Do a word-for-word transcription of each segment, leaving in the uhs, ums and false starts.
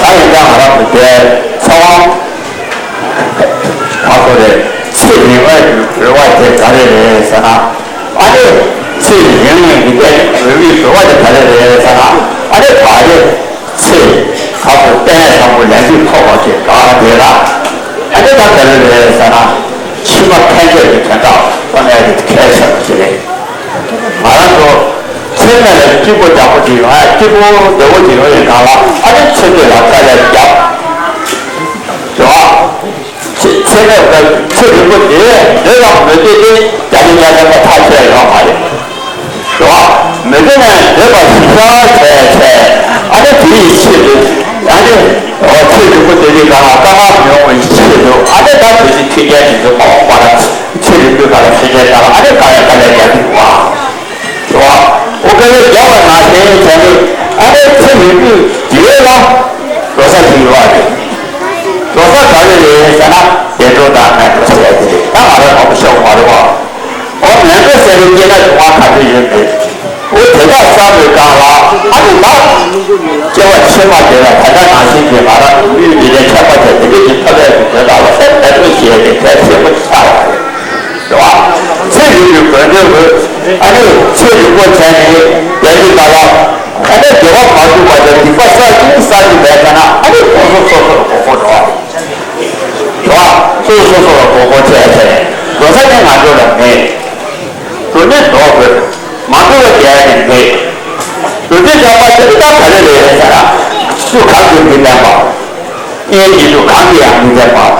ད་ཡིན་ཀྱང་ང་རང་གི་དེ་ཚེ་དབང་ག་ཚོད་རེད། ཚེ་རིང་བའི་རེ་བ་དེ་ག་རེ་རེད་ཟེར་ན། ཨ་ནི་ཚེ་རིང་བའི་གི་དེ་རེ་བའི་རེ་བ་དེ་ག་རེ་རེད་ཟེར་ན། ཨ་ནི་ག་རེ་ཚེ་ག་ཚོད་བརྟན་བཟང་པོ་ལེགས་འགྲུབ་ཐོབ་པ་ཞིག་ག་དེ་ལ། ཨ་ནི་ད་ག་རེ་རེད་ཟེར་ན། ཕྱི་མ་ཕན་ཆད་ཀྱི་དོན་དག་ཐོག་ནས་གལ་ཆེ་བ་ཞིག་རེད། ང་རང་ཚོ་ཚེ་སྔ་ལ་སྐྱིད་པོ་རྒྱག་པོ་ཅིག་ཡོང་ཡ། སྐྱིད་པོ་བདེ་བོ་ཅིག་ཡོང་ཡིན་གང་ལ་ཨ་ནི་ཚེ་སྟོད་ལ་དཀའ་ལས་རྒྱབ། རེད་བ། ཚེ་ཚེ་སྔ་ལ་ཚེ་རིང་པོ་དེ་འདོད་ལ་མི་འདོད་དེ་རྒྱ་ལི་རྒྱ་ལི་མ་ཐག་ཆད་ཡོང་མ་རེད། རེད་བ། མི་འདོད་ན་འདོད་པ་ཞིག་ཤར་བྱས་བྱས་ཨ་ནི་དེ་ཡི་ཆེད་དུ་ཨ་ནི་ཚེ་རིང་པོ་དེ་རིང་གང་ལ་དཀའ་ངལ་མི་ཡོང་བའི་ཆེད་དུ་ཨ་ནི་ད་དེ་ཚེ་ཕན་ཆད་དེ་ཚོ་མ་འོངས་པ་ལ་ཚེ་རིང་པོའི་གང་ལ་ཕན་ཆད་གང་ལ་ཨ་ནི་གང་ཡང་དཀའ་ལས་རྒྱག་གི་འདུག་བ། རེད་བ། འོ་དཀའ་ལས་རྒྱག་པ་ནང་བཞིན་བྱས་ནས་ཨ་ནི་ཚེ་རིང་པོའི་དེ་ལ་འགྲོ་ས་ཞིག་ཡོད་རེད། འགྲོ་ས་ག་རེ་རེད་ཟེར་ན་བདེ་འགྲོ་དང་ངན་འགྲོ་ཟེར་ཡ་དེ་རེད། ད་ང་རང་མང་པོ་བཤད་དགོས་མ་རེད་བ། འོ་ངན་འགྲོ་ཟེར་བའི་སྐྱེས་ན་སྡུག་བསྔལ་ག་ཚོད་ཡོད་མེད། འོ་དེ་དག་བསམ་བའི་སྒང་ལ་ཨ་ནི་ད་སྐྱེ་བ་ཕྱི་མ་དེ་ལ་ད་ལྟ་ནང་བཞིན་གྱི་ང་རང་ལུས་འདི་ནས་ཁྱབ་པ་དེ་དེ་འདྲ་ཞིག་ཐོབ་ཡག་གི་དོན་དག་ལ་སེམས་བདེ་མོ་ཞེས་པའི་གལ་ཆེན་པོ་ཆགས་པ་རེད། རེད་བ། ཚེ་རིང་པོའི་དགོས་འདོད་དགོས། ཨ་ནི་ཚེ་རིང་པོ་བྱས་ནས་བསྡད་ཀྱི་ད་ལ། ཨ་ནི་དགེ་བ་མ་བསྒྲུབས་པ་དང་སྡིག་པ་བསགས་ཀྱིན་བསགས་ཀྱིན་བསྡད་ཀྱང་ན་ཨ་ནི་སོ་སོ་སོ་སོ་ལ་མགོ་སྐོར་འགྲོ་བ། རེད་བ། སོ་སོ་སོ་སོ་ལ་མགོ་སྐོར་བྱས་བྱས། འགྲོ་ས་ནི་ང་ཚོ་ལ་མེད། འགྲོ་ནི་འགྲོ་དགོས། མ་འགྲོ་བ་བསྡད་ནི་མེད། འགྲོ་དུས་ཙམ་པ་དེ་ད་ག་རེ་རེད་ཟེར་ན། སུ་གང་གིས་མི་ལྡན་པ། གཉེན་གྱི་སྡུག་གང་གིས་ཡང་མི་བདེན་པ།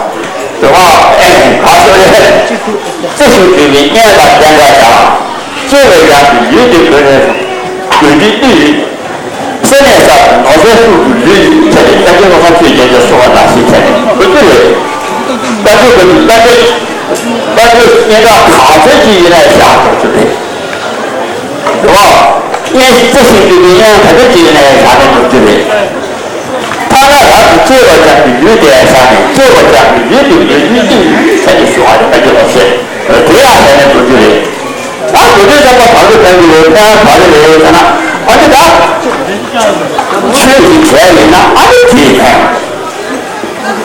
དེ་བ་ཨེ་ག་སོ་རེད། བརྩེ་ཞིང་དུལ་བའི་གཉེན་དང་བསྟེན་པར་བྱ། བརྩེ་བས་ཀྱང་ལུས་འདི་གོས་ནས་སུ། གོས་འདི་བཏུལ་ཡི། བསད་ནས་བསགས་པའི་ནོར་རྫས་གསུམ་གྱི་ལུས་ཡིན་ཟེར་ཏེ་བཀའ་འགྱུར་ལྷ་ཁང་ཆོས་རྒྱལ་གྱིས་གསུངས་པ་ནང་བཞིན་བྱས་ནས་གོས་འདི་རེད། བཀའ་འགྱུར་གྱི་བཀའ་འགྱུར་བཀའ་འགྱུར་སྙན་གྲགས་ག་ཚོད་ཅིག་ཡིན་ན་བཞག་ཐུབ་ཀྱི་རེད། རེད་བ། སྙན་བརྩེ་ཞིང་དུལ་བའི་གཉེན་ག་ཚོད་ཅིག་ཡིན་ན་ཡང་བཞག་ནས་འགྲོ་རྒྱུ་རེད། ཐ་ན་རབ་ཏུ་གཅེས་པར་བྱ་བའི་ལུས་དེ་ཡང་བཞག་ནས་གཅེས་པར་བྱ་བའི་ལུས་དེ་ལུས་ལུས་དེ་ལུས་ཟེར་ནས་ཞུ་བ་རེད། ཨ་ཅེ་ལགས་སེ། དེ་ཡང་བཞག་ནས་འགྲོ་རྒྱུ་རེད། ད་འགྲོ་དུས་ཙམ་པ་བར་དུ་ཕན་གྱི་རེད། ཕན་བར་རེད་ཟེར་ན་ཨ་ནི་ད། ཆོས་ཀྱི་གྲས་ཡིན་ན་ཨ་ནི་དེས་ཕན། རེད་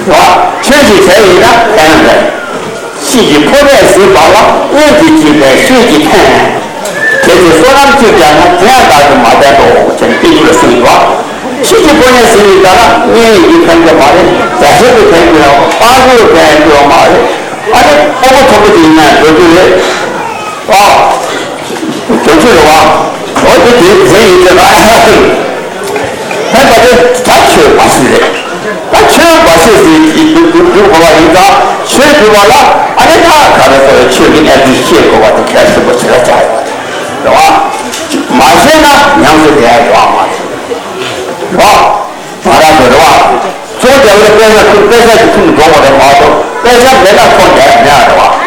བ། ཆོས་ཀྱི་གྲས་ཡིན་ན་ཕན་རེད། གཤིས་ཀྱི་ཕོ་ཉས་གཟིགས་པ་ལ་སྔོན་གྱི་སྐྱེས་པའི་ཤུལ་གྱི་ཕན། དེ་ཚེ་བསོད་ནམས་བཅུ་བརྒྱ་ན་དེ་ཡང་བདག་གིས་མ་བསྟེན་ཏོ་ཞེས་བསྟན་འགྱུར་ལ་གསུངས་ཡོད། གཤིས་ཀྱི་ཕོ་ཉས་གཟིགས་པ་ལ་གཉེན་ཉེ་གིས་ཕན་གྱི་མ་རེད། རྒྱ་ཆེན་པོས་ཕན་གྱི་ཡོད། དཔའ་བོས་ཕན་གྱི་ཡོད་མ་རེད། ཨ་ནི་ཕོ་མོ་མཐོན་པོ་དེ་ཡིན་ན་འགྲོ་རྒྱུ་རེད། ཨ། དོན་ཚུལ་རེད་བ། འོ་དེ་དེ་དེ་ཡིན་ཟེར་ན། ཕན་པ་དེ་ད་ཆོས་མ་ཤེས་རེད། ད་ཆོས་མ་ཤེས་ཟེར་གྱི་འདུག་འདུག་འདུག་གོ་བ་ཡིན་ཙང་ཆོས་སྒྲུབ་པ་ལ་ཨ་ནི་ད་ག་རེ་ཟེར་ཆོས་ཀྱི་གནད་དོན་ཤེས་དགོས་པ་དེ་གལ་ཆེན་པོ་ཆེ་ལ་ཆགས་ཡོད་རེད་བ། མ་ཤེས་ན་ཉམས་སུ་ལེན་ཡ་ཡོད་མ་རེད་བ། ང་རང་ཚོ་རེད་བ། གཙོ་བོ་རྒྱ་བོད་དཔེ་ཆ་ཁུར་དཔེ་ཆ་གི་ཁུར་འགྲོ་བ་རེད་མ་གཏོགས་དཔེ་ཆ་མེད་ན་ཁོ་འགྲོ་ཡ་མེད་ཨ་རེད་བ།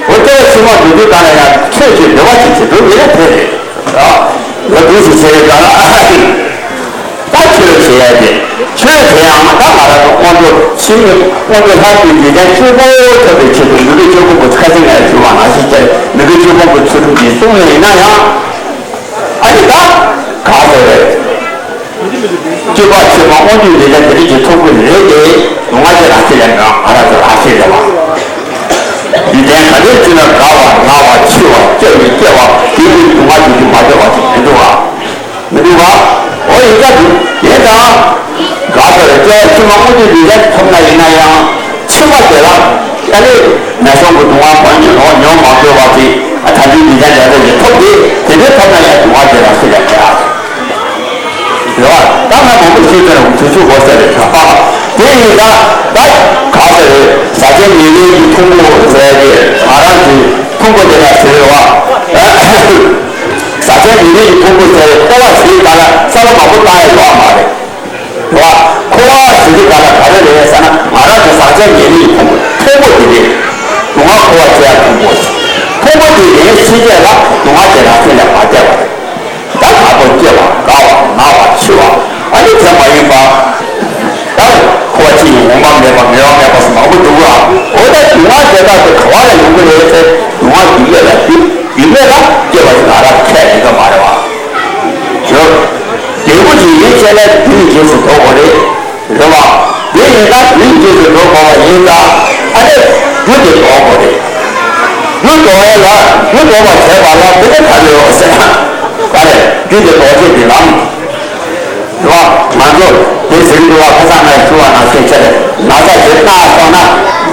འོ་དེ་བས་ཕྱི་མ་འགྲོ་དུས་གང་ལ་ཡང་ཆོས་ཀྱི་འབྲེལ་བ་ཅིག་བྱེད་དགོས་ཡིན་ན་དེ་རེད། ཨ། ལ་དུས་སུ་བྱེད་ཡོད་གང་ལ་ཨ་ཧ་ཧི། ད་ཆོས་བྱེད་ཡ་དེ། ཆོས་དེ་ཡང་ད་ང་རང་ཚོ་དབང་པོ་ཕྱི་མའི་དབང་པོ་ལྷ་སྐུའི་ཡོན་ཏན་ཆེན་པོ་ཐོབ་པའི་ཆེད་དུ་མི་དགེ་བཅུ་སྤོང་གི་ཁ་སང་ངས་ཞུ་བ་ནང་བཞིན་བྱས་མི་དགེ་བཅུ་སྤོང་གི་ཚུལ་ཁྲིམས་ཀྱི་སྲུང་ཡོད་ཡིན་ན་ཡང་། ཨ་ནི་ད་གང་ཟེར་རེད། སྤྱོད་པ་ཆོས་མ་དབང་སྡུད་ལས་ལ་འདི་རིགས་ཀྱི་ཐོབ་ཀྱི་རེད་དེ། ང་ཚོ་རང་ཤེས་ལས་མེད་ང་རང་ཚོ་རང་ཤེས་རེད་བ། ཡུལ་ལྡན་ག་འདྲའི་བརྩིས་ན་དགའ་བ་ན་བ་འཆི་བ་སྐྱེ་བའི་སྐྱེ་བ་དེ་ཡི་སྡུག་བསྔལ་དེ་ཚོ་མ་སྡོད་པ་ཞིག་མི་འདུག་བ། མི་འདུག་བ། འོ་ཡིན་ད་འདུག་ཡིན་ད། དགའ་ཚོར་སྐྱེ་བ་ཕྱི་མ་དབང་སྡུད་ལས་ལ་ཐོབ་ན་ཡིན་ན་ཡང་ཕྱི་མ་དེ་ལ་ཨ་ནི་ངན་སོང་གི་སྡུག་བསྔལ་མ་མྱོང་མྱོང་མ་དགོས་པ་ཞིག་ཨ་ད་ ནི་མི་ཚེ་འབྲས་བུ་ཞིག་ཐོབ་སྟེ་དེ་འདྲའི་ཐོབ་ན་ཡང་སྡུག་བསྔལ་དེ་རང་སེལ་ཡག་གི་རེད། རེད་བ། ད་ང་མང་པོ་ཞུས་ཚར་རེད། དུས་ཚོད་འགོར་ས་རེད། དེ་ཡིན་ད་ད་ག་ས་རེད། ཟག་བཅས་ཉེར་ལེན་གྱི་ཕུང་པོ་ཟེར་ཏེ་ང་རང་གི་ཕུང་པོ་དེ་ལ་ཟེར་བ། ཟག་བཅས་ཉེར་ལེན་གྱི་ཕུང་པོ་ཟེར་ཏེ་ཁོ་བ་ཟེར་ག་ལ་ས་ལ་མང་པོ་བཏང་ཡ་ཡོད་མ་རེད། རེད་བ། འཁོར་བ་ཟེར་གྱི་ག་ལ་ག་རེ་རེད་ཟེར་ན་ང་རང་ཚོ་ཟག་བཅས་ཉེར་ལེན་གྱི་ཕུང་པོ་ཕུང་པོ་དེ་རེད། སྡུག་བསྔལ་འཁོར་བ་སྐྱེ་ཡ་ཕུང་པོ། ཕུང་པོ་དེ་ནས་ཕྱིན་ཆད་ལ་སྡུག་བསྔལ་དེ་རང་སེམས་ལས་མ་སྐྱེ་བ་རེད། ད་དྲག་པོ་སྐྱེ་བ་དགའ་བ་ན་བ་འཆི་བ་ཨ་ནི་དེ་མ་ཡིན་པ། ད་འཁོར་བ་སྐྱེ་ཡི་འོང་བ་མེད་པ་མེད་པ་མེད་པ་སོགས་མང་པོ་འདུག་ལ། འོ་ད་སྡུག་བསྔལ་དེ་དག་དེ་ག་བ་ལ་ཡོང་གི་རེད་ཟེར་སྡུག་བསྔལ་རྒྱུ་མེད་ལ་རྒྱུ་རྒྱུ་མེད་ལ་སྐྱེ་བ་ཞིག་ང་རང་ཁས་ལེན་གི་མ་རེད་བ། ཞོ། འབྲས་བུ་ཅིག་ཡིན་ཕྱིན་ན་རྒྱུ་ཡི་རྗེས་སུ་འགྲོ་དགོས་རེད། རེད་བ། དེ་ཡིན་ན་རྒྱུ་ཡི་རྗེས་སུ་འགྲོ་དགོས་པ་ཡིན་ཙང་ཨ་ནི་རྒྱུ་དེ་ལྡོག་དགོས་རེད། རྒྱུ་ལྡོག་ཡ་ལ་རྒྱུ་ལྡོག་པ་བྱས་པ་ལ་དེ་ནི་ག་རེ་ཡོད་ཟེར་ན། ག་རེ་རྒྱུ་དེ་ལྡོག་བྱེད་དེ་ལམ། རེད་བ། ང་ཚོ་དེ་ཟེར་གྱི་འདུག་བ། ཁ་སང་ངས་ཞུ་བ་ནང་བཞིན་བྱས་ཏེ་ན་ཚ་དེ་བཏང་སོང་ན་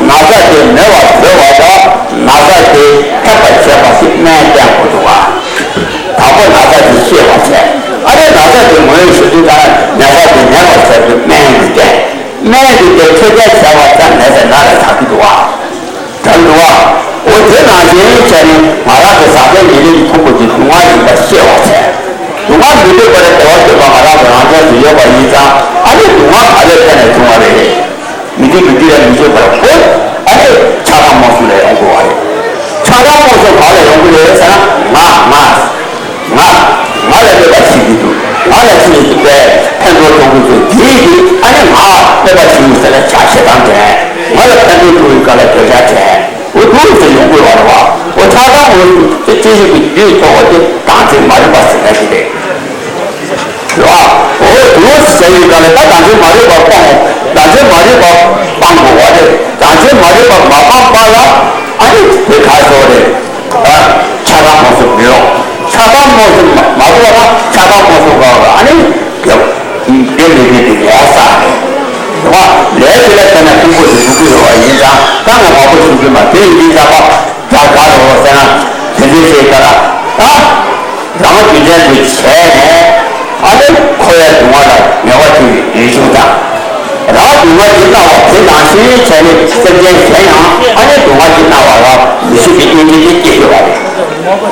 ན་ཚ་དེ་མེད་པར་བཟོ་བ་དང་ན་ཚ་དེ་ཐེབས་པར་བྱེད་པ་ཞིག་སྨན་བསྟེན་དགོས་འདུག་བ། དང་པོ་ན་ཚ་དེ་ཤེས་པ་བྱས། ཨ་ནི་ན་ཚ་དེ་ངོས་ཟིན་དུས་ཙང་ན་ཚ་དེ་ཉར་བར་བྱ་རྒྱུ་སྨན་དེ་བསྟེན། སྨན་དེ་དེ་ཁྱོད་ཀྱིས་བྱས་པ་ཙང་ན་ཚ་ན་ལ་དྲག་གི་འདུག་བ། དྲག་འདུག་བ། འོ་དེ་ནང་བཞིན་བྱས་ནས་ང་རང་གི་ཟག་བཅས་ཉེར་ལེན་གྱི་ཕུང་པོ་དེ་སྡུག་བསྔལ་ཡིན་པ་ཤེས་པ་བྱས། སྡུག་བསྔལ་མི་འདོད་པ་ལ་བདེ་བ་འདོད་པ་ང་རང་གི་རང་བཞིན་དུ་ཡོད་པ་ཡིན་ཙང་ཨ་ནི་སྡུག་བསྔལ་ག་ལས་ཕན་ནས་བྱུང་བ་རེད། མི་འདོད་མི་འདོད་ལ་མི་འདོད་པར་བོད་ཨ་ནི་ཆགས་སྡང་རྨོངས་གསུམ་ལས་ཡོང་དགོས་པ་རེད། ཆགས་སྡང་རྨོངས་གསུམ་ག་ལས་ཡོང་གི་རེད་ཟེར་ན་ང་ང་ང་ང་ལ་གནོད་པ་བྱེད་ཀྱི་འདུག་ང་ལ་ཅི་ཞིག་འདུག་པས་ཕན་ཐོགས་གཏོང་གི་འདུག་དེའི་གི་ཨ་ནི་ང་གནོད་པ་བྱེད་ཀྱི་ཟེར་ན་ཆགས་ཞེ་སྡང་དྲན། ང་ལ་ཕན་ཐོགས་གཏོང་གི་ག་ལ་འདོད་ཆགས་དྲན། འོ་འདུག་ཟེར་ཡོང་དགོས་པ་རེད་བ། འོ་ཆགས་སྡང་འོ་དེ་ཅི་ཞིག་གི་རྒྱུད་ཐོག་པ་དེ་དང་ཚིག་མ་རིག་པ་ཟེར་ན་ཞིག་རེད། རེད་བ། འོ་དུ་ཟེར་ཡི་ག་ལ་ད་དང་ཚིག་མ་རིག་པ་སྤོང་། དང་ཚིག་མ་རིག་པ་སྤང་དགོས་པ་རེད། དང་ཚིག་མ་རིག་པ་མ་སྤངས་པ་ལ་ཨ་ནི་དེ་ག་ཟེར་རེད། ཨ། ཆགས་སྡང་རྨོངས་གསུམ་མི་ཡོང་། ཆགས་སྡང་རྨོངས་གསུམ་མ་མ་རུབ་པ་ན་ཆགས་སྡང་རྨོངས་གསུམ་ག་ལ་ཨ་ནི་དགེ་བ་དགེ་ལས་དེ་དེ་ལས་བསགས་རེད། རེད་བ། ལས་དེ་ལ་བརྟེན་ནས་ཕུང་པོ་དེ་འགྲུབ་ཀྱི་ཡོད་པ་ཡིན་ཙང་ད་ང་མང་པོ་ཞུ་གི་མ་དེ་ཡིན་ཙང་པ། ད་ག་རེ་ཟེར་ན། དེ་འདྲའི་ཞིག་ག་ལ། ད། རང་རྒྱུ་མཚན་དུ་བྱས་ནས། ཨ་ནི་འཁོར་བའི་སྡུག་བསྔལ་ལ་ཉེ་བར་འཁྲིད་པའི་རིགས་ཤིག་དང་། རང་སྡུག་བསྔལ་གྱིས་མནར་བ་དེ་ནང་བཞིན་བྱས་ནས་སེམས་ཅན་གཞན་ཡང་ཨ་ནི་སྡུག་བསྔལ་གྱིས་མནར་བ་ལ་མི་སྲིད་པའི་སྙིང་རྗེ་དེ་སྐྱེས་ཡོད་པ་རེད།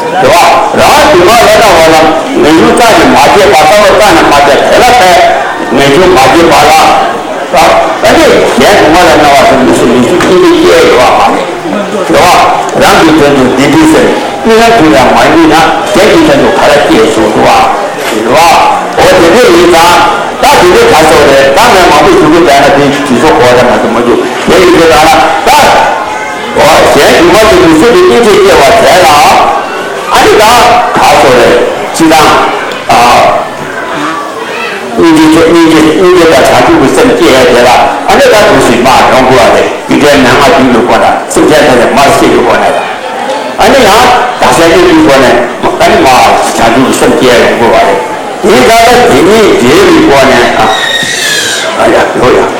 རེད་བ། རང་སྡུག་བསྔལ་ལ་མནར་བ་ལ་ངེས་འབྱུང་རྩ་ནས་མ་སྐྱེས་པ་བསམ་བློ་རྩ་ནས་མ་སྐྱེས་དེ་ལ་བས་ངེས་འབྱུང་མ་སྐྱེས་པ་ལ། ད་ནི་གཞན་སྡུག་བསྔལ་ལ་མནར་བ་དེ་མི་སྲིད་མི་སྲིད་སྙིང་རྗེ་སྐྱེས་ཡོད་པ་མ་རེད། རེད་བ། རང་གི་དོན་དུ་སྡིག་སྒྲིབ་སེལ། དམིགས་རྣམ་ཀུན་ལ་མ་གནས་ན་གཞན་གྱི་དོན་དུ་ག་ལ་སྐྱེས་བྱུང་འདུག་བ། རེད་བ། འོ་དེ་འདྲ་ཡིན་ཙང་ད་དེ་འདྲའི་ག་ཚོད་རེད། ད་ངས་མང་པོ་ཞུ་གི་བསྡད་ན་དེ་དུས་ཚོད་འགོར་ད་མ་གཏོགས་མ་འཇུག་དེ་ཡིན་དུས་ད་ན་ད། འོ་གཞན་སྡུག་བསྔལ་གྱི་དུས་ཚོད་དུ་སྙིང་རྗེ་སྐྱེ་བ་དེ་ལ་ཨ་ནི་ད་ག་ཚོད་རེད། སྤྱི་དང་། ཨ། སྙིང་རྗེ་སྙིང་རྗེ་སྙིང་རྗེ་དང་བྱང་ཆུབ་ཀྱི་སེམས་སྐྱེ་ཡས་དེ་ལ་ཨ་ནི་ད་དུས་སུ་མར་ཡོང་དགོས་པ་རེད། རྒྱུ་འབྲས་མན་ངག་བདུན་གྱི་སྒོ་ནས་སེམས་ཅན་ཐམས་ཅད་མར་ཤེས་ཀྱི་སྒོ་ནས་ཨ་ནི་ཡང་བདག་གཞན་གཉིས་ཀྱི་སྒོ་ནས་ཨ་ནི་མར་བྱང་ཆུབ་ཀྱི་སེམས་སྐྱེ་ཡས་ཡོང་དགོས་པ་རེད། དེ་ལྟར་དེ་གཉིས་འབྲེལ་བའི་སྒོ་ནས་ཨ་ཡ་ལོ་ཡ།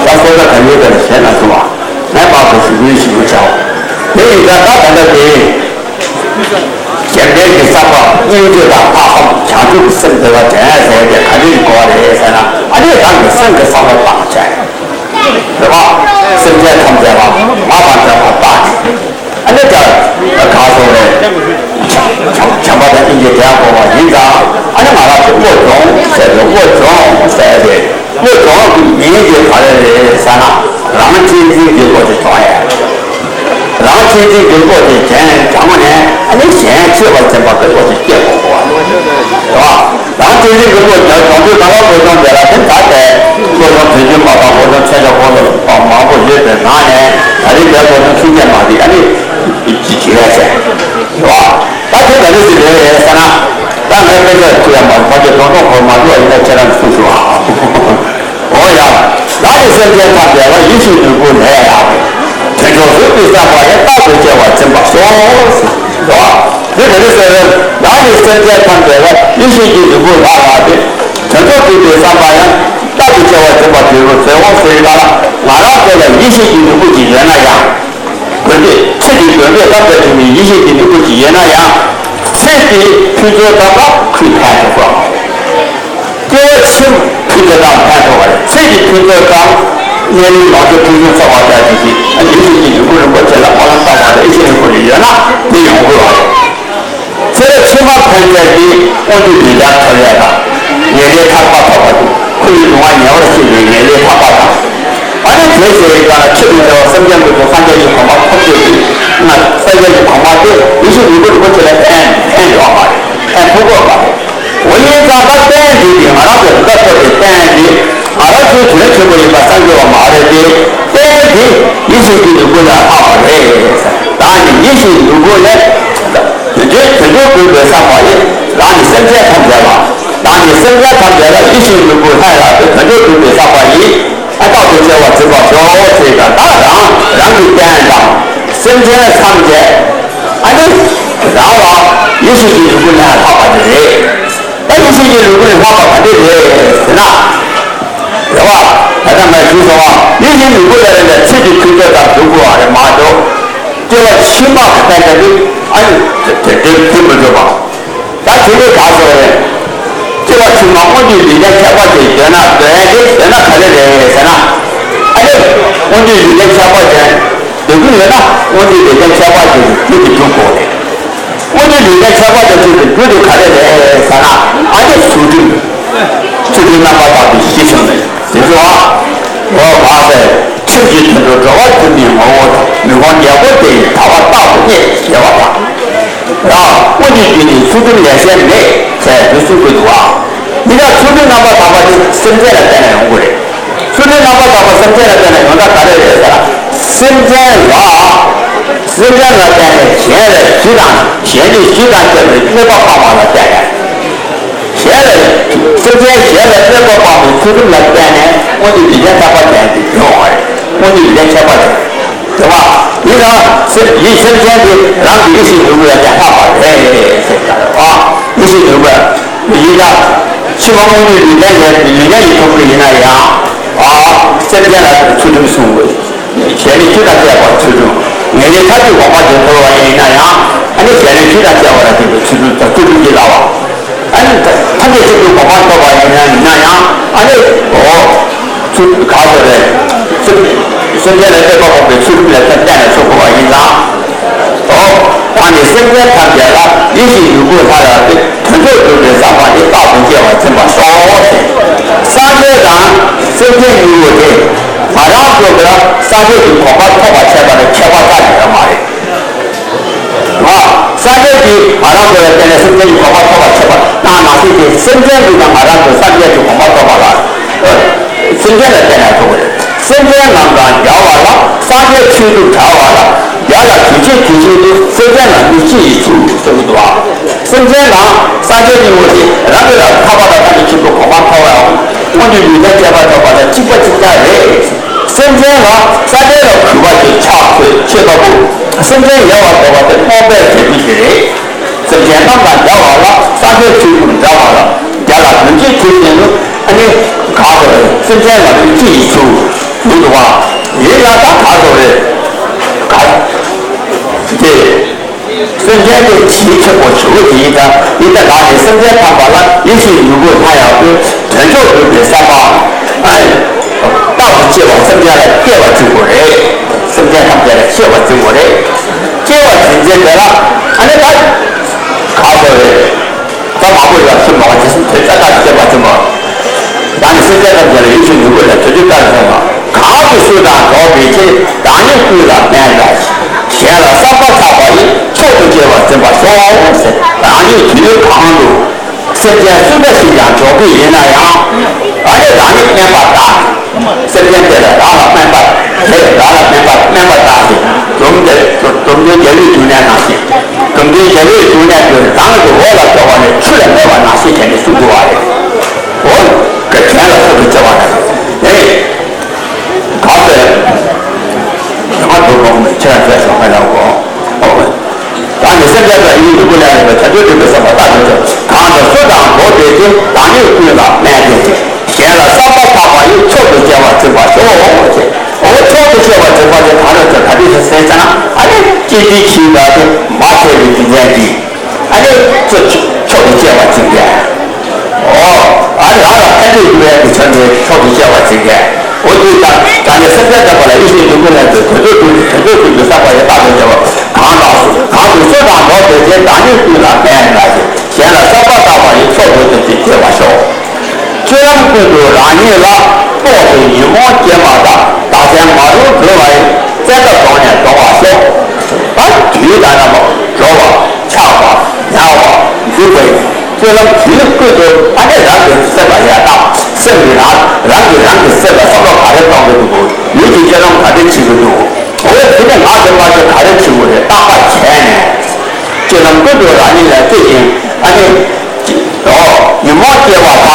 ད་སོ་ད་ག་ཡོད་པའི་ཞལ་ལ་སོང་བ། ངས་མ་གོ་ཞུ་གུའི་ཞུ་གུ་བྱའོ། དེ་ཡིན་ཙང་ད་ད་ལྟ་དེ། གཞན་ཕན་གྱི་བསམ་པ་སྙིང་རྗེ་དང་ལྷག་བསམ་བྱང་ཆུབ་ཀྱི་སེམས་འདི་ལ་དྲན་ཟེར་ཏེ་ག་འདྲ་ཞིག་དགོས་པ་རེད་ཟེར་ན་ཨ་ནི་རང་གི་སེམས་ཀྱི་བསམ་པ་སྤང་བྱས། རེད་པ། སེམས་ཅན་ཐམས་ཅད་ལ་མ་ཕན་ཐོགས་པ་བཏགས་ནས། ཨ་ནི་ད་ག་སོང་རེད། བྱམས་བྱམས་པ་དང་སྙིང་རྗེ་དེ་ཡང་དགོས་པ་ཡིན་ཙང་། ཨ་ནི་ང་རང་ཚོ་བློ་སྦྱོང་ཟེར་ཏེ། བློ་སྦྱོང་ཟེར་ཏེ། བློ་སྦྱོང་གི་མིང་དེ་ག་རེ་རེད་ཟེར་ན། རང་གཅེས་འཛིན་གྱི་བློ་དེ་སྦྱོང་ཡ། རང་གཅེས་འཛིན་གྱི་བློ་དེ་སྦྱང་སྦྱངས་ནས། ཨ་ནི་གཞན་གཅེས་པར་འཛིན་པ་གི་བློ་དེ་སྐྱེ་དགོས་པ་རེད་བ། རང་གཅེས་འཛིན་གྱི་བློ་སྦྱང་སྦྱོང་དུས། ད་ག་ལ་བློ་སྦྱོང་དེ་ལ་དེ་ད་ལྟའི་བློ་སྦྱོང་དོན་བདུན་པ་དང་། བློ་སྦྱོང་མཚོན་བྱ་སྐོར་ལ་མང་པོ་ཡོད་པའི་ནང་ནས། ད་རེས་འདིར་བློ་སྦྱོང་ཆུང་ཆེ་མ་རེད། ཨ་ནི་ཅི་བྱེད་ཡ་བྱས་རེད་བ། ད་དེ་ག་འདྲ་ཞིག་རེད་ཟེར་ན། ད་ངས་དཔེ་ཆ་ཁུར་ཡ་མ་རེད། ཕལ་ཆེར་སྒྲོ་འདོགས་ཁོ་མ་འགྲོ་བ་ཡིན་ན་ཁྱེད་རང་གིས་གསུངས་ཤོག་ཨ། འོ་ཡ། བདག་ནི་སེམས་ཅན་ཐམས་ཅད་ལ། ཡིད་བཞིན་ནོར་བུ་ལས་ལྷག་པའི། དོན་མཆོག་གཟུགས་ཀྱི་བསམ་པ་ཡིས། རྟག་ཏུ་སྐྱེ་བར་འཛིན་པར་ཤོག་ཟེར་བ། འདི་ག་རེ་ཟེར་ན། བདག་ནི་སེམས་ཅན་ཐམས་ཅད་ལ། ཡིད་བཞིན་གྱི་ནོར་བུ་ལས་ལྷག་པའི། དོན་མཆོག་གཟུགས་ཀྱི་བསམ་པ་ཡིས། རྟག་ཏུ་སྐྱེ་བར་འཛིན་པར་འདོད་པའི་ཚེ། འོ་ཟེར་བ་ལ། ང་རང་ཚོ་ལ་ཡིད་བཞིན་གྱི་ནོར་བུ་ཅིག་ཡོད་ན་ཡང་། དགོས་འདོད་ཚེ་འདིའི་དགོས་འདོད་ཐམས་ཅད་དྲུང་ནས་ཡིད་བཞིན་གྱི་ནོར་བུ་ཅིག་ཡོད་ན་ཡང་། ཚེ་འདིའི་ཕུན་ཚོགས་ཙམ་ལ་ཁོས་ཕན་ཐོགས་པ། སྐྱེ་བ་ཕྱི་མའི་ཕུན་ཚོགས་ཙམ་ཕན་ཐོགས་པ་རེད། ཚེ་འདིའི་ཕུན་ཚོགས་ཙམ། དམྱལ་བའི་ལོངས་སྤྱོད་ཕུན་སུམ་ཚོགས་པ་དང་བཅས་ཏེ། ཡིད་བཞིན་གྱི་ནོར་བུ་རིན་པོ་ཆེ་ལ་སྨོན་ལམ་བཏབ་པ་དང་ཡིད་བཞིན་ནོར་བུ་ལ་ཡོད་ན་དེ་ཡོང་དགོས་པ་རེད། ཚེ་རབས་ཕྱི་མ་ཕན་ཚུན་གྱི་དབང་སྡུད་ལུས་རྟེན་ཐོབ་ཡས་དང་། ཉེ་ལམ་ཐར་པ་ཐོབ་པ་དང་། འཁོར་བའི་སྡུག་བསྔལ་ཉེ་བར་ཞི་བའི་ཉེ་ལམ་ཐར་པ་དང་། ཨ་ནི་དེ་ཟེར་ཡི་ག་ལ་ཆེད་དུ་འབད་བ་སེམས་ཅན་ཀུན་ཏུ་སངས་རྒྱས་ཀྱི་གོ་འཕང་ཐོབ་ཅེས་ཀྱི་ང་སངས་རྒྱས་ཀྱི་གོ་འཕང་དེ་ཡིད་བཞིན་ནོར་བུ་རིན་པོ་ཆེ་ལ་ཕན་ཕན་ཡོད་མ་རེད། ཕན་ཐོགས་ཀྱི་ཡོད་མ་རེད། འོ་ཡིན་ཙང་ད་རྟེན་འབྲེལ་དེ་ང་རང་ཚོས་བདག་ཐོབ་པའི་རྟེན་དེ་ང་རང་ཚོའི་དོན་ཆེན་པོ་ཡིན་པ་བསམ་གྱི་ཡོད་མ་རེད་དེ། རྟེན་དེ་ཡིད་བཞིན་གྱི་ནོར་བུ་ལས་ལྷག་པ་རེད། བདག་ནི་ཡིད་བཞིན་ནོར་བུ་ལས། དོན་མཆོག་དོན་མཆོག་དགོས་པའི་བསམ་པ་ཡིས། བདག་ནི་སེམས་ཅན་ཐམས་ཅད་ལ། བདག་ནི་སེམས་ཅན་ཐམས་ཅད་ལ་ཡིད་བཞིན་ནོར་བུ་ལས་ལྷག་པའི་དོན་མཆོག་དགོས་པའི་བསམ་པ་ཡིས། ཨ། རྟག་ཏུ་སྐྱེ་བར་འཛིན་པར་ཤོག་ཅེས་དང་། ད་རང་རང་གི་རྟེན་དང་སེམས་ཅན་ཐམས་ཅད། ཨ་ནི་རང་ལ་ཡིད་བཞིན་གྱི་ནོར་བུ་ལས་ལྷག་པ་དེ་རེད། ད་ཡིད་བཞིན་གྱི་ནོར་བུ་ལས་ལྷག་པ་ག་འདྲ་རེད་ཟེར་ན། རེད་བ། ད་ལྟ་ང་ཞུས་སོང་བ། ཡིད་བཞིན་ནོར་བུ་ལས་རེད་ལ་ཚེ་འདིའི་ཕུན་ཚོགས་དང་འགྲུབ་དགོས་པ་རེད་མ་གཏོགས། སྐྱེ་བ་ཕྱི་མ་གི་ཕན་ཐོགས་དེ་ཨ་ནི་དེ་དེ་དེ་མི་འགྲུབ་པ། ད་དེ་ནས་ག་ཟེར་བ་རེད། སྐྱེ་བ་ཕྱི་མ་དངོས་འབྱོར་ལུས་རྟེན་ཁྱད་པར་ཅན་ཡོད་ན། འདོད་ཡ་དེ་ཡོད་ན་ག་རེ་རེད་ཟེར་ན། ཨ་ནི་དངོས་འབྱོར་ལུས་རྟེན་ཁྱད་པར་ཅན་འདོད་ཀྱི་ཡོད་ན། དངོས་འབྱོར་ལུས་རྟེན་ཁྱད་པར་ཅན་གྱི་རྒྱུ་དེ་སྒྲུབ་དགོས་རེད། དངོས་འབྱོར་ལུས་རྟེན་ཁྱད་པར་ཅན་གྱི་རྒྱུ་དེ་ག་རེ་རེད་ཟེར་ན། ཨ་ནི་ཚུལ་ཁྲིམས། ཚུལ་ཁྲིམས་རྣམ་པར་དག་པའི་གཞི་ཆགས་ནས་ཟེར་གྱི་བ། འོ་མ་ཟད་ཁྲིམས་ཀྱི་དོན་དུ་འགྲོ་བ་ཐུན་མིན་ངོ་བོ་དང་། མི་ཁོམ་རྒྱལ་པོ་དེ་ཡི་ཐར་པ་རྟག་ཏུ་རྙེད་ཅེས་པ་དང་། ཡང་དངོས་འབྱོར་རྒྱུ་ནི་ཚུལ་ཁྲིམས་ལས་གཞན་མེད་ཅེས་འདི་གསུང་གི་འདུག་བ། འདི་ལ་ཚུལ་ཁྲིམས་རྣམ་པར་དག་པ་དེ་སེམས་ཅན་ལ་བརྟེན་ནས་ཡོང་གི་རེད། ཚུལ་ཁྲིམས་རྣམ་པར་དག་པ་སེམས་ཅན་ལ་བརྟེན་ནས་ཡོང་ན་ག་རེ་རེད་ཟེར་ན། སེམས་ཅན་ལ། སེམས་ཅན་ལ་བརྟེན་ནས་གཞན་ལ་གཞི་དང་། གཞན་གྱི་གཞི་དང་བཅས་པའི་གནོད་པ་སྤང་བ་ལ་བརྟེན་ནས། གཞན་ལ། སེམས་ཅན་གཞན་ལ་གནོད་པ་སྤང་བའི་ཚུལ་ཁྲིམས་ལ་བརྟེན་ནས་དངོས་འབྱོར་ལུས་རྟེན་ཁྱད་པར་ཅན་དེ་ཡོང་བ་རེད། དངོས་འབྱོར་ལུས་རྟེན་ཁྱད་པར་ཅན། དེ་བ། ཡིན་ན་སེམས་ཡིད་སེམས་ཅན་དེ་རང་གི་ཡིད་བཞིན་ནོར་བུ་ལ་ཀྱང་ལྷག་པ་རེད་ཟེར་བ། ཡིད་བཞིན་ནོར་བུ་ཡིན་ན། ཕྱི་མ་དངོས་འབྱོར་ལུས་རྟེན་ལས་ལུས་རྟེན་ཡིན་ཐོབ་ཀྱི་ཡིན་ན་ཡང་། ཨ། སེམས་ཅན་ལ་ཚུལ་ཁྲིམས་སྲུང་དགོས། གཞན་ནི་ཆོས་དང་བཅས་པར་ཚུལ་ཁྲིམས། ཉེ་རིང་ཐར་གྱི་གོ་འཕང་དེ་ཐོབ་པ་ཡིན་ན་ཡང་། ཨ་ནི་གཞན་ནི་ཆོས་དང་བཅས་པ་ལ་བརྟེན་པའི་ཚུལ་ཁྲིམས་དང་ཚུལ་ཁྲིམས་ཀྱིས་བསླབ་པ། ཨ་ནི་ཐམས་ཅད་མཁྱེན་པའི་གོ་འཕང་ཐོབ་པ་ཡིན་ན་ཡང་། ཨ་ནི་འོ། ཚུལ་ག་ཚོད་རེད། སེམས་ཅན་ལ་གནོད་པ་སྤོང་བའི་ཚུལ་ཁྲིམས་ལ་བརྟེན་ནས་སྲུང་དགོས་པ་ཡིན་ཙང་། འོ། ད་ནི་སེམས་ཅན་ཐམས་ཅད་ལ་ཡིད་བཞིན་ནོར་བུ་ལྷ་ལ་སྟེ། དོན་མཆོག་སྒྲུབ་པའི་བསམ་པ་ནི་རྟག་ཏུ་སྐྱེ་བར་འཛིན་པར་ཤོག་ཟེར། སངས་རྒྱས་དང་སེམས་ཅན་གཉིས་པོ་དེ་ང་རང་ཚོ་གི་སངས་རྒྱས་ཀྱི་གོ་འཕང་ཐོབ་པར་བྱེད་པ་ལ་ཁྱད་པར་རྩ་ནས་ཡོད་མ་རེད། ང་སངས་རྒྱས་ཀྱིས་ང་རང་ཚོ་ལ་བརྟེན་ནས་སེམས་ཅན་གྱི་གོ་འཕང་ཐོབ་པར་བྱེད་པ་གནང་མ་ཟད་དེ། སེམས་ཅན་གྱིས་ཀྱང་ང་རང་ཚོ་སངས་རྒྱས་ཀྱི་གོ་འཕང་ཐོབ་པ་ལ། སེམས་ཅན་ལ་བརྟེན་ནས་ཐོབ་པ་རེད། སེམས་ཅན་རྣམས་དང་མཇལ་བ་ལ་སངས་རྒྱས་ཆོས་སྒྲུབ་བྱ་བ་ལ། དེ་ལ་དོན་བྱེད་དོན་བྱེད་དུ་སེམས་ཅན་རྣམས་ནི་གཅིག་ཡིན་ཚུལ་ཟེར་གྱི་འདུག་བ། སེམས་ཅན་རྣམས་སངས་རྒྱས་གཉིས་པོ་དེ་རང་གི་ལ་ཐར་པ་དང་ཐམས་ཅད་མཁྱེན་པའི་གོ་འཕང་ཐོབ་པའམ་དངོས་འབྱོར་ལུས་རྟེན་ཁྱད་པར་འཕགས་པ་དང་གཅིག་པ་གཅིག་རྐྱང་རེད། སེམས་ཅན་ལ་སངས་རྒྱས་ལ་གུས་པ་ཞིག་ཕྱག་འཚལ་བྱེད་པ་པོ། སེམས་ཅན་ཡལ་བར་འདོད་པ་དེ་རྨོངས་པའི་འབྲས་བུ་ཞིག་རེད། སེམས་ཅན་རྣམས་དང་མཇལ་བ་ལ། སངས་རྒྱས་ཆོས་སྒྲུབ་བྱ་བ་ལ། དེ་ལ་དོན་བྱེད་དོན་བྱེད་དུ། ཨ་ནི་ག་ཚོད་རེད། སེམས་ཅན་རྣམས་ནི་གཅིག་ཡིན་ཚུལ་ཡིན་འདུག་བ། ཡིན་ཡང་ད་ག་ཚོད་རེད། ག་དེ། སེམས་ཅན་དེ་ཆེས་ཆེན་པོ་ཆེ་བོ་དེ་ཡིན་ཙང་། ཡིན་ཙང་བདག་ནི་སེམས་ཅན་ཐམས་ཅད་ལ། ཡིད་བཞིན་ནོར་བུ་ལྷ་ཡང་སྟེ། དོན་མཆོག་སྒྲུབ་པའི་བསམ་པ། ཨ། རྟག་ཏུ་སྐྱེ་བ་སེམས་ཅན་ལ་སྐྱེ་བར་འཛིན་དགོས་རེད། སེམས་ཅན་ཐམས་ཅད་ལ་སྐྱེ་བར་འཛིན་དགོས་རེད། སྐྱེ་བར་འཛིན་ཚེ་དེ་ལ་ཨ་ནི་ད་ག་ཚོད་རེད། ཨ་སོ་རེད། ད་མང་པོ་ཡོད་ཤི་མ་བ་ཇི་སྲིད་དེ་ལྟ་ལྟ་བྱེད་པ་ཅི་མ། ད་ནི་སེམས་ཅན་ཐམས་ཅད་ལ་ཡིད་ཆེས་ནུས་པ་ལ་དེ་དུས་ལྟར་སོང་བ། གང་དུ་སུ་དང་འགྲོགས་པའི་ཚེ། བདག་ཉིད་ཀུན་ལ་དམན་པ། གཞན་ལ་བསམ་པ་ཐག་པ་ཡིས། མཆོག་ཏུ་གྱུར་པར་འཛིན་པར་ཤོག་ཟེར། རང་ཉིད་དུས་གང་དུ་སེམས་ཅན་སུ་འདྲ་ཞིག་ཀྱང་འགྲོགས་ཀྱི་ཡིན་ན་ཡང་། ཨ་ནི་རང་ཉིད་དམན་པར་བརྟགས། སེམས་ཅན་དེ་ལ་རང་ལ་དམན་པ། དེ་རང་ལ་དམན་པ་དམན་པ་བརྟགས་ཏེ། སྒྲུབ་འདི་སྒྲུབ་འདི་རྒྱལ་བའི་འབྱུང་གནས་ནང་བཞིན། སྒྲུབ་འདི་རྒྱལ་བའི་འབྱུང་གནས་དེ་རང་གི་འོག་ལ་འཇོག་པ་ནི་ཆུ་ལ་མེད་པ་ནང་བཞིན་བྱས་ནས་གསུང་དགོས་པ་རེད། འོ། གཞན་ལ་མཆོག་ཏུ་གྱུར་པ་ནི། ཨེ། གང་ཟེར། ང་འགྲོ་དགོངས་མེད་ཁྱེད་རང་བྱས་སོང་ང་ལ་གོ། ཨོ། ད་ནི་སེམས་ཅན་དང་ཡིད་དུ་ཀུན་ལས་རིག་པའི་བྱ་སྤྱོད་སྒྲིབ་པའི་བསམ་པ་རྟག་ཏུ་འཇོག་གང་དུ་སུ་དང་འགྲོགས་པའི་ཚེ། བདག་ཉིད་ཀུན་ལ་དམན་ཏེ། གཞན་ལ་བསམ་པ་ཐག་པ་ཡིས། མཆོག་ཏུ་གྱུར་པར་འཛིན་པར་ཤོག་ཅེས། འོ་མཆོག་ཏུ་གྱུར་པར་འཛིན་པ་དེ་གང་རེད་ཟེར་ག་དུས་སུ་ཟེར་ཙང་ཨ་ནི་གཅེས་འཛིན་བྱེད་པ་དེ་མ་ཐེ་བའི་རྒྱུ་མཚན་གྱིས། ཨ་ནི་ཚུར་མཆོག་ཏུ་གྱུར་པར་འཛིན་པས། ཨོ། ཨ་ནི་རང་ལ་ཕན་བདེ་ཡོད་པའི་གི་ཆ་ནས་མཆོག་ཏུ་གྱུར་པར་འཛིན་པས། འོ་དེ་ལྟར་ད་ནི་སེམས་ཅན་དག་པ་ལ་ཡིད་བཞིན་ནོར་བུ་ལས་ཚུལ་དོན་དུ་དོན་དུ་དོན་དུ་བསམ་པ་ཡི་རྟག་ཏུ་འབྱོར་བ། གང་དང་གང་དུ་སུ་དང་འགྲོགས་པའི་ཚེ། བདག་ཉིད་ཀུན་ལ་དམན་ལ་ཞེས། གཞན་ལ་བསམ་པ་ཐག་པ་ཡིས། མཆོག་ཏུ་དོན་ཅིང་གྱུར་པར་ཤོག་སྤྱོད་ལམ་ཀུན་ཏུ་རང་ཉིད་ལ། རྟོག་ཅིང་ཉོན་མོངས་སྐྱེས་པ་དག་བདག་གཞན་མ་རུངས་གྱུར་པ་ཡི། བཙན་པ་གདོང་ནས་འགྲོ་བར་ཤོག་ཨ། དུས་དང་རྣམ་པ་འགྲོ་བ། ཆགས་པ། ཉར་བ། འཇུག་པ་ཡི། སྤྱོད་ལམ་དུས་ཀུན་ཏུ་ཨ་ནི་རང་གི་སེམས་ལ་ཡང་དག་སེམས་ཀྱི་རང་རང་གིས་རང་གི་སེམས་ལ་བསམ་བློ་ག་རེ་གཏོང་གི་འདུག་ལུས་ཀྱི་སྤྱོད་ལམ་ག་འདྲ་བྱེད་ཀྱི་འདུག་འོ་དེ་ནས་ང་ཚོ་མ་ཚོ་ག་རེ་བྱེད་དགོས་རེད། བརྟག་པ་བྱས་ནས་སྤྱོད་ལམ་ཀུན་ཏུ་རང་ཉིད་ལ་བལྟས་ཤིང་ཨ་ནི། ཨོ། ཉོན་མོངས་སྐྱེ་བ་དག་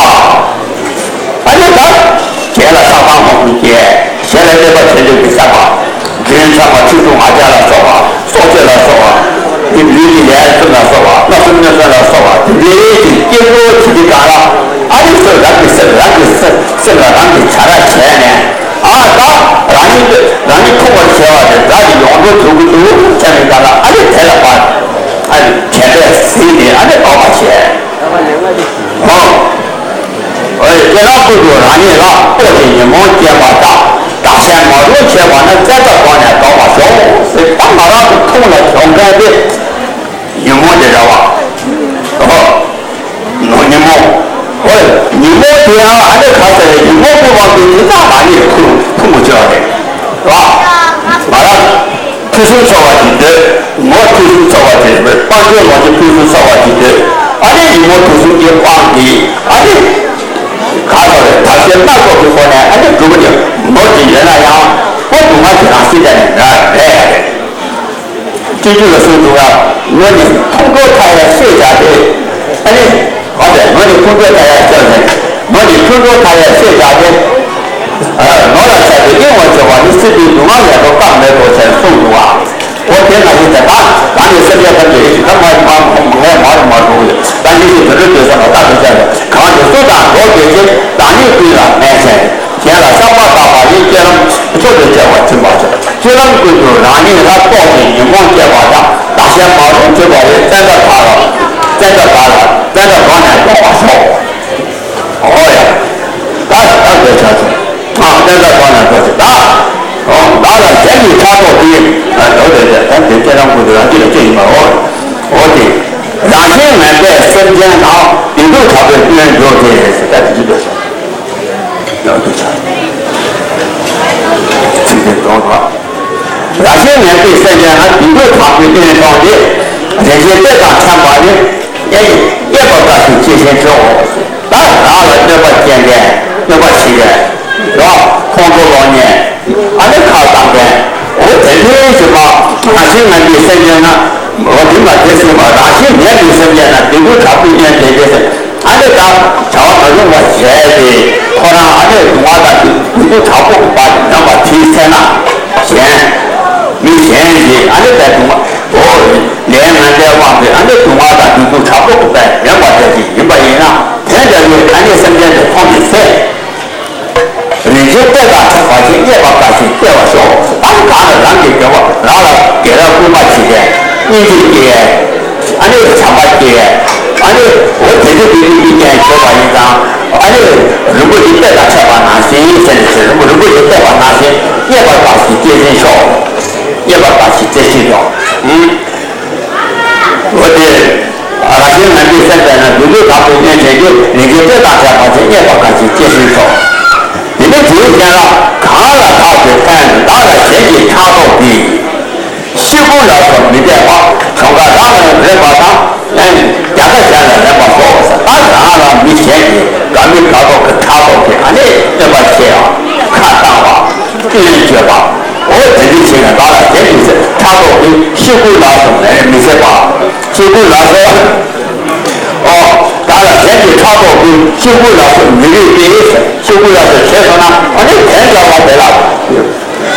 ཨ་ནི་ད། གཞན་ལ་ཆགས་སྡང་མང་པོ་སྐྱེ། གཞན་ལ་གནོད་པ་བྱེད་འདོད་ཀྱི་བསམ་པ། རྒྱུན་ཆགས་པ། ཁྲིམས་སྲུང་ང་རྒྱལ་ལ་སོགས་པ། སྲོག་གཅོད་ལ་སོགས་པ། དེ་ལུས་ཀྱི་ལས་སྲུང་ལ་སོགས་པ། བརྣབ་སེམས་གནོད་སེམས་ལ་སོགས་པ། དེ་འདྲའི་གི་སྐྱེ་བོ་བྱེད་ཀྱི་གང་ལ་ཨ་ནི་ཚུར་རང་གི་སེམས་རང་གི་སེམས་སེམས་ལ་རང་གིས་བྱ་ར་བྱས་ནས་ཨ་ད་རང་ཉིད་རང་ཉིད་འཁྲུག་པར་བྱས་པ་དེ་བདག་གི་ཡོངས་གྲོལ་འགྲུབ་ཀྱི་འདུག་བསམ་པའི་གང་ལ་ཨ་ནི་དེ་ལ་བར་ཨ་ནི་དེ་འདྲས་ཟིན་ནས་ཨ་ནི་ལྡོག་པ་བྱས། ཨོ། ཨོ་ཡ། སྤྱོད་ལམ་ཀུན་ཏུ་རང་ཉིད་ལ། རྟོག་ཅིང་ཉོན་མོངས་སྐྱེས་པ་དག་བདག་གཞན་མ་རུངས་བྱེད་པ་ན། བཙན་པ་གདོང་ནས་ལྡོག་པར་ཤོག་ཟེར། ད་ང་རང་གི་ཁོང་ལ་བྱུང་མཁན་དེ་ཉོན་མོངས་དེ་རེད་བ། ཨོ། ཉོན་མོངས། ཨོ་ཡ། ཉོན་མོངས་དེ་ཡང་ཨ་ནི་ག་ཟེར་རེད། ཉོན་མོངས་ཀྱི་དབང་གིས་དེ་དག་རང་ཉིད་ལ་ཁུར་ཁུར་མི་ཆོག་རེད་བ། ང་རང་། ཕུན་སུམ་ཚོགས་པ་ཞིག་འདོད། ངོ་ཕུན་སུམ་ཚོགས་པ་ཞིག་འདོད། དཔལ་འབྱོར་ལོངས་སྤྱོད་ཕུན་སུམ་ཚོགས་པ་ཞིག་འདོད། ཨ་ནི་ཉོན་མོངས་དུག་གསུམ་གྱི་དབང་གིས་ཨ་ནི། ག་ཚོད་རེད། དག་ཆའི་སྣ་ཚོགས་ཀྱི་སྒོ་ནས་ཨ་ནི་འགྲོ་གི་ནི་ནོར་གྱི་ཡོད་ན་ཡང་ཁོ་སྡུག་བསྔལ་གྱི་རང་བཞིན་དེ་ནི་མེད་རེད། སྤྱོད་འཇུག་ལ་གསུངས་འདུག་ག་ངོ་ནི་ཕུང་ཁྲོལ་མཐའ་ཡས་ཤེས་བྱ་སྟེ། ཨ་ནི། གང་དེ་ངོ་ནི་ཕུང་ཁྲོལ་མཐའ་ཡས་ཤེས་བྱ་སྟེ། ངོ་ནི་ཕུང་ཁྲོལ་མཐའ་ཡས་ཤེས་བྱ་སྟེ། ནོར་ལ་བྱ་སྟེ་གཡེང་བར་བྱེད་པ་ནི། སྲིད་པའི་སྡུག་བསྔལ་ལས་སྒྲོལ་སྐབས་མེད་དོ་ཞེས་གསུངས་འདུག་ག་འོ་དེ་ན་ནི་དེ་དག་རང་གི་སེམས་ཅན་ཐམས་ཅད་ཡིད་ཀྱི་ཁམས་མ་མ་མ་ངས་མ་རུ་མ་འགྲོ་ཡོད། ད་ནི་ཞིག་དོན་དུ་འདོད་བསམ་པ་རྟག་ཏུ་བྱ་བའི་གང་དུ་སུ་དང་འགྲོགས་པའི་ཚེ། བདག་ཉིད་ཀུན་ལ་དམན་བྱས། གཞན་ལ་བསམ་པ་ཐག་པ་ཡིས། སྤྱོད་ལམ་མཆོག་ཏུ་གྱུར་པར་འཛིན་པར་བྱ། སྤྱོད་ལམ་ཀུན་ཏུ་རང་ཉིད་ལ། རྟོག་ཅིང་ཉོན་མོངས་སྐྱེས་པ་དག་བདག་གཞན་མ་རུངས་གྱུར་པ་ཡི། བཙན་པ་དག་ལ་བཙན་པ་དག་ལ་བཙན་པ་གདོང་ནས་ལྡོག་པར་ཤོག་ཨོ་ཡ། ད་ད་འདོད་ཆགས་ཚོ། ཨ་བཙན་པ་གདོང་ནས་ལྡོག་ཅིག་ད། ཨོ་བདག་ལ་གཞན་གྱི་ཕྲག་དོག་གིས། ཨ་འདོད་དེ་ད་དེ་སྤྱོད་ལམ་ཀུན་ཏུ་རང་རྒྱུད་ལ་སྐྱེ་ཡིན་པའོ། འོ་དེ། རང་བཞིན་ངན་པས་སེམས་ཅན་རྣམས། སྡིག་སྡུག་དྲག་པོས་གནོན་འགྱུར་ཏེ་ཟེར། ད་དེ་ཅི་འདོད་ཆགས། ཡང་དུ་བྱ། ཚིག་དེ་སྟོང་པ། རང་བཞིན་ངན་པས་སེམས་ཅན་རྣམས། སྡིག་སྡུག་དྲག་པོས་གནོན་གཏོང་སྟེ། རེ་ཞིག་གཏེར་དང་འཕྲད་པ་ནི། གཡས་གཡས་པར་དཀའ་ཞིང་གཅེས་ཤིང་སྤྱོད། ད་རང་ལ་གནོད་པ་སྐྱེལ་མཁན་གནོད་པ་བྱེད་མཁན་རོ། ཁོང་ཁྲོ་ལོག་མཁན་ཨ་ནི་ཁ་བཏང་མཁན་འོ་དེ་འདྲའི་ཞིག་མ་རང་བཞིན་ངན་པའི་སེམས་ཅན་རྣམས། འོ་དེ་མ་དེ་སེམས་པ་རང་བཞིན་ངན་པའི་སེམས་ཅན་རྣམས་སྡིག་སྡུག་དྲག་པོས་གནོན་ཏེ་དེ་སེམས། ཨ་ནི་ད་བྱ་བ་མ་བྱུང་བ་བྱས་ཏེ་ཁོ་རང་ཨ་ནི་སྡུག་བསྔལ་དང་སྡུག་སྡུག་དྲག་པོ་གི་བར་ཉམས་པ་དེའི་ཚེ་ན་གཞན་མི་གཞན་གྱིས་ཨ་ནི་ད་སྡུག་བསྔལ་འོ་ལས་ངན་པའི་དབང་གིས་ཨ་ནི་སྡུག་བསྔལ་དང་སྡུག་སྡུག་དྲག་པོ་གི་བར་ཉམས་པ་དེ་ཞིག་ཡིན་པ་ཡིན་ན་དེ་འདྲ་བའི་ཨ་ནི་སེམས་ཅན་དེ་མཐོང་བའི་ཚེ། རེ་ཞིག་གཏེར་དང་འཕྲད་པ་ཞིག་གཡས་པར་དཀའ་ཞིང་གཅེས་པར་ཤོག་ཨ་ནི་གང་ལ་རང་གི་དགེ་བ་རང་ལ་དགེ་བ་བསྐུལ་མ་བྱེད་མཁན་སྙིང་རྗེ་སྐྱེ། ཨ་ནི་བྱམས་པ་སྐྱེ། ཨ་ནི་འོ་དེ་ཚོ་དེ་དེ་དེ་ཅན་བྱེད་པ་ཡིན་ཙང་ཨ་ནི་རིན་པོ་ཆེ་གཏེར་དང་འཕྲད་པ་ནང་བཞིན་ཟེར་ནས་ཟེར། རིན་པོ་རིན་པོ་ཆེ་གཏད་པ་ནང་བཞིན་གཡས་པར་དཀའ་ཞིང་གཅེས་ཤིང་ཤོག་གཡས་པར་དཀའ་ཞིང་གཅེས་ཤིང་ཤོག་འོ་དེ་རང་ དེ་དང་བྲལ་བ་དེ་རྙེད་པ་གང་ཞིག་ཅེས་གསུངས་སོ། དེ་ནི་དེའི་རྐྱེན་ལ། གང་ལ་བདག་གིས་ཕན་བདག་ལ་གཞན་གྱིས་ཕྲག་དོག་གིས། ཤི་ཁུ་ལ་སོགས་མི་འཐད་པ། གྱོང་ཁ་རང་ལ་རེག་པ་དང་། རྒྱལ་ཁ་གཞན་ལ་རེག་པ་སོགས། ད་རང་ལ་མི་གཞན་གྱིས་དགའ་མི་དགའ་མདོག་གི་ཕྲག་དོག་གིས་ཨ་ནི་གནོད་པ་བྱེད་ཡ། ཁ་བཏང་བ། བསྟུན་བཅོས་པ། འོ་དེ་འདྲ་བྱས་ནས་བདག་ལ་གཞན་གྱིས་ཕྲག་དོག་གིས་ཤི་ཁུ་ལ་སོགས་མི་འཐད་པ། ཤི་ཁུ་ལ་སོགས། ཨོ། བདག་ལ་གཞན་གྱིས་ཕྲག་དོག་གིས་ཤི་ཁུ་ལ་སོགས་མི་རིགས་ཏེ། ཤི་ཁུ་ལ་སོགས་བྱས་སོང་ན་ཨ་ནི་དེ་འདྲ་བ་དེ་ལ་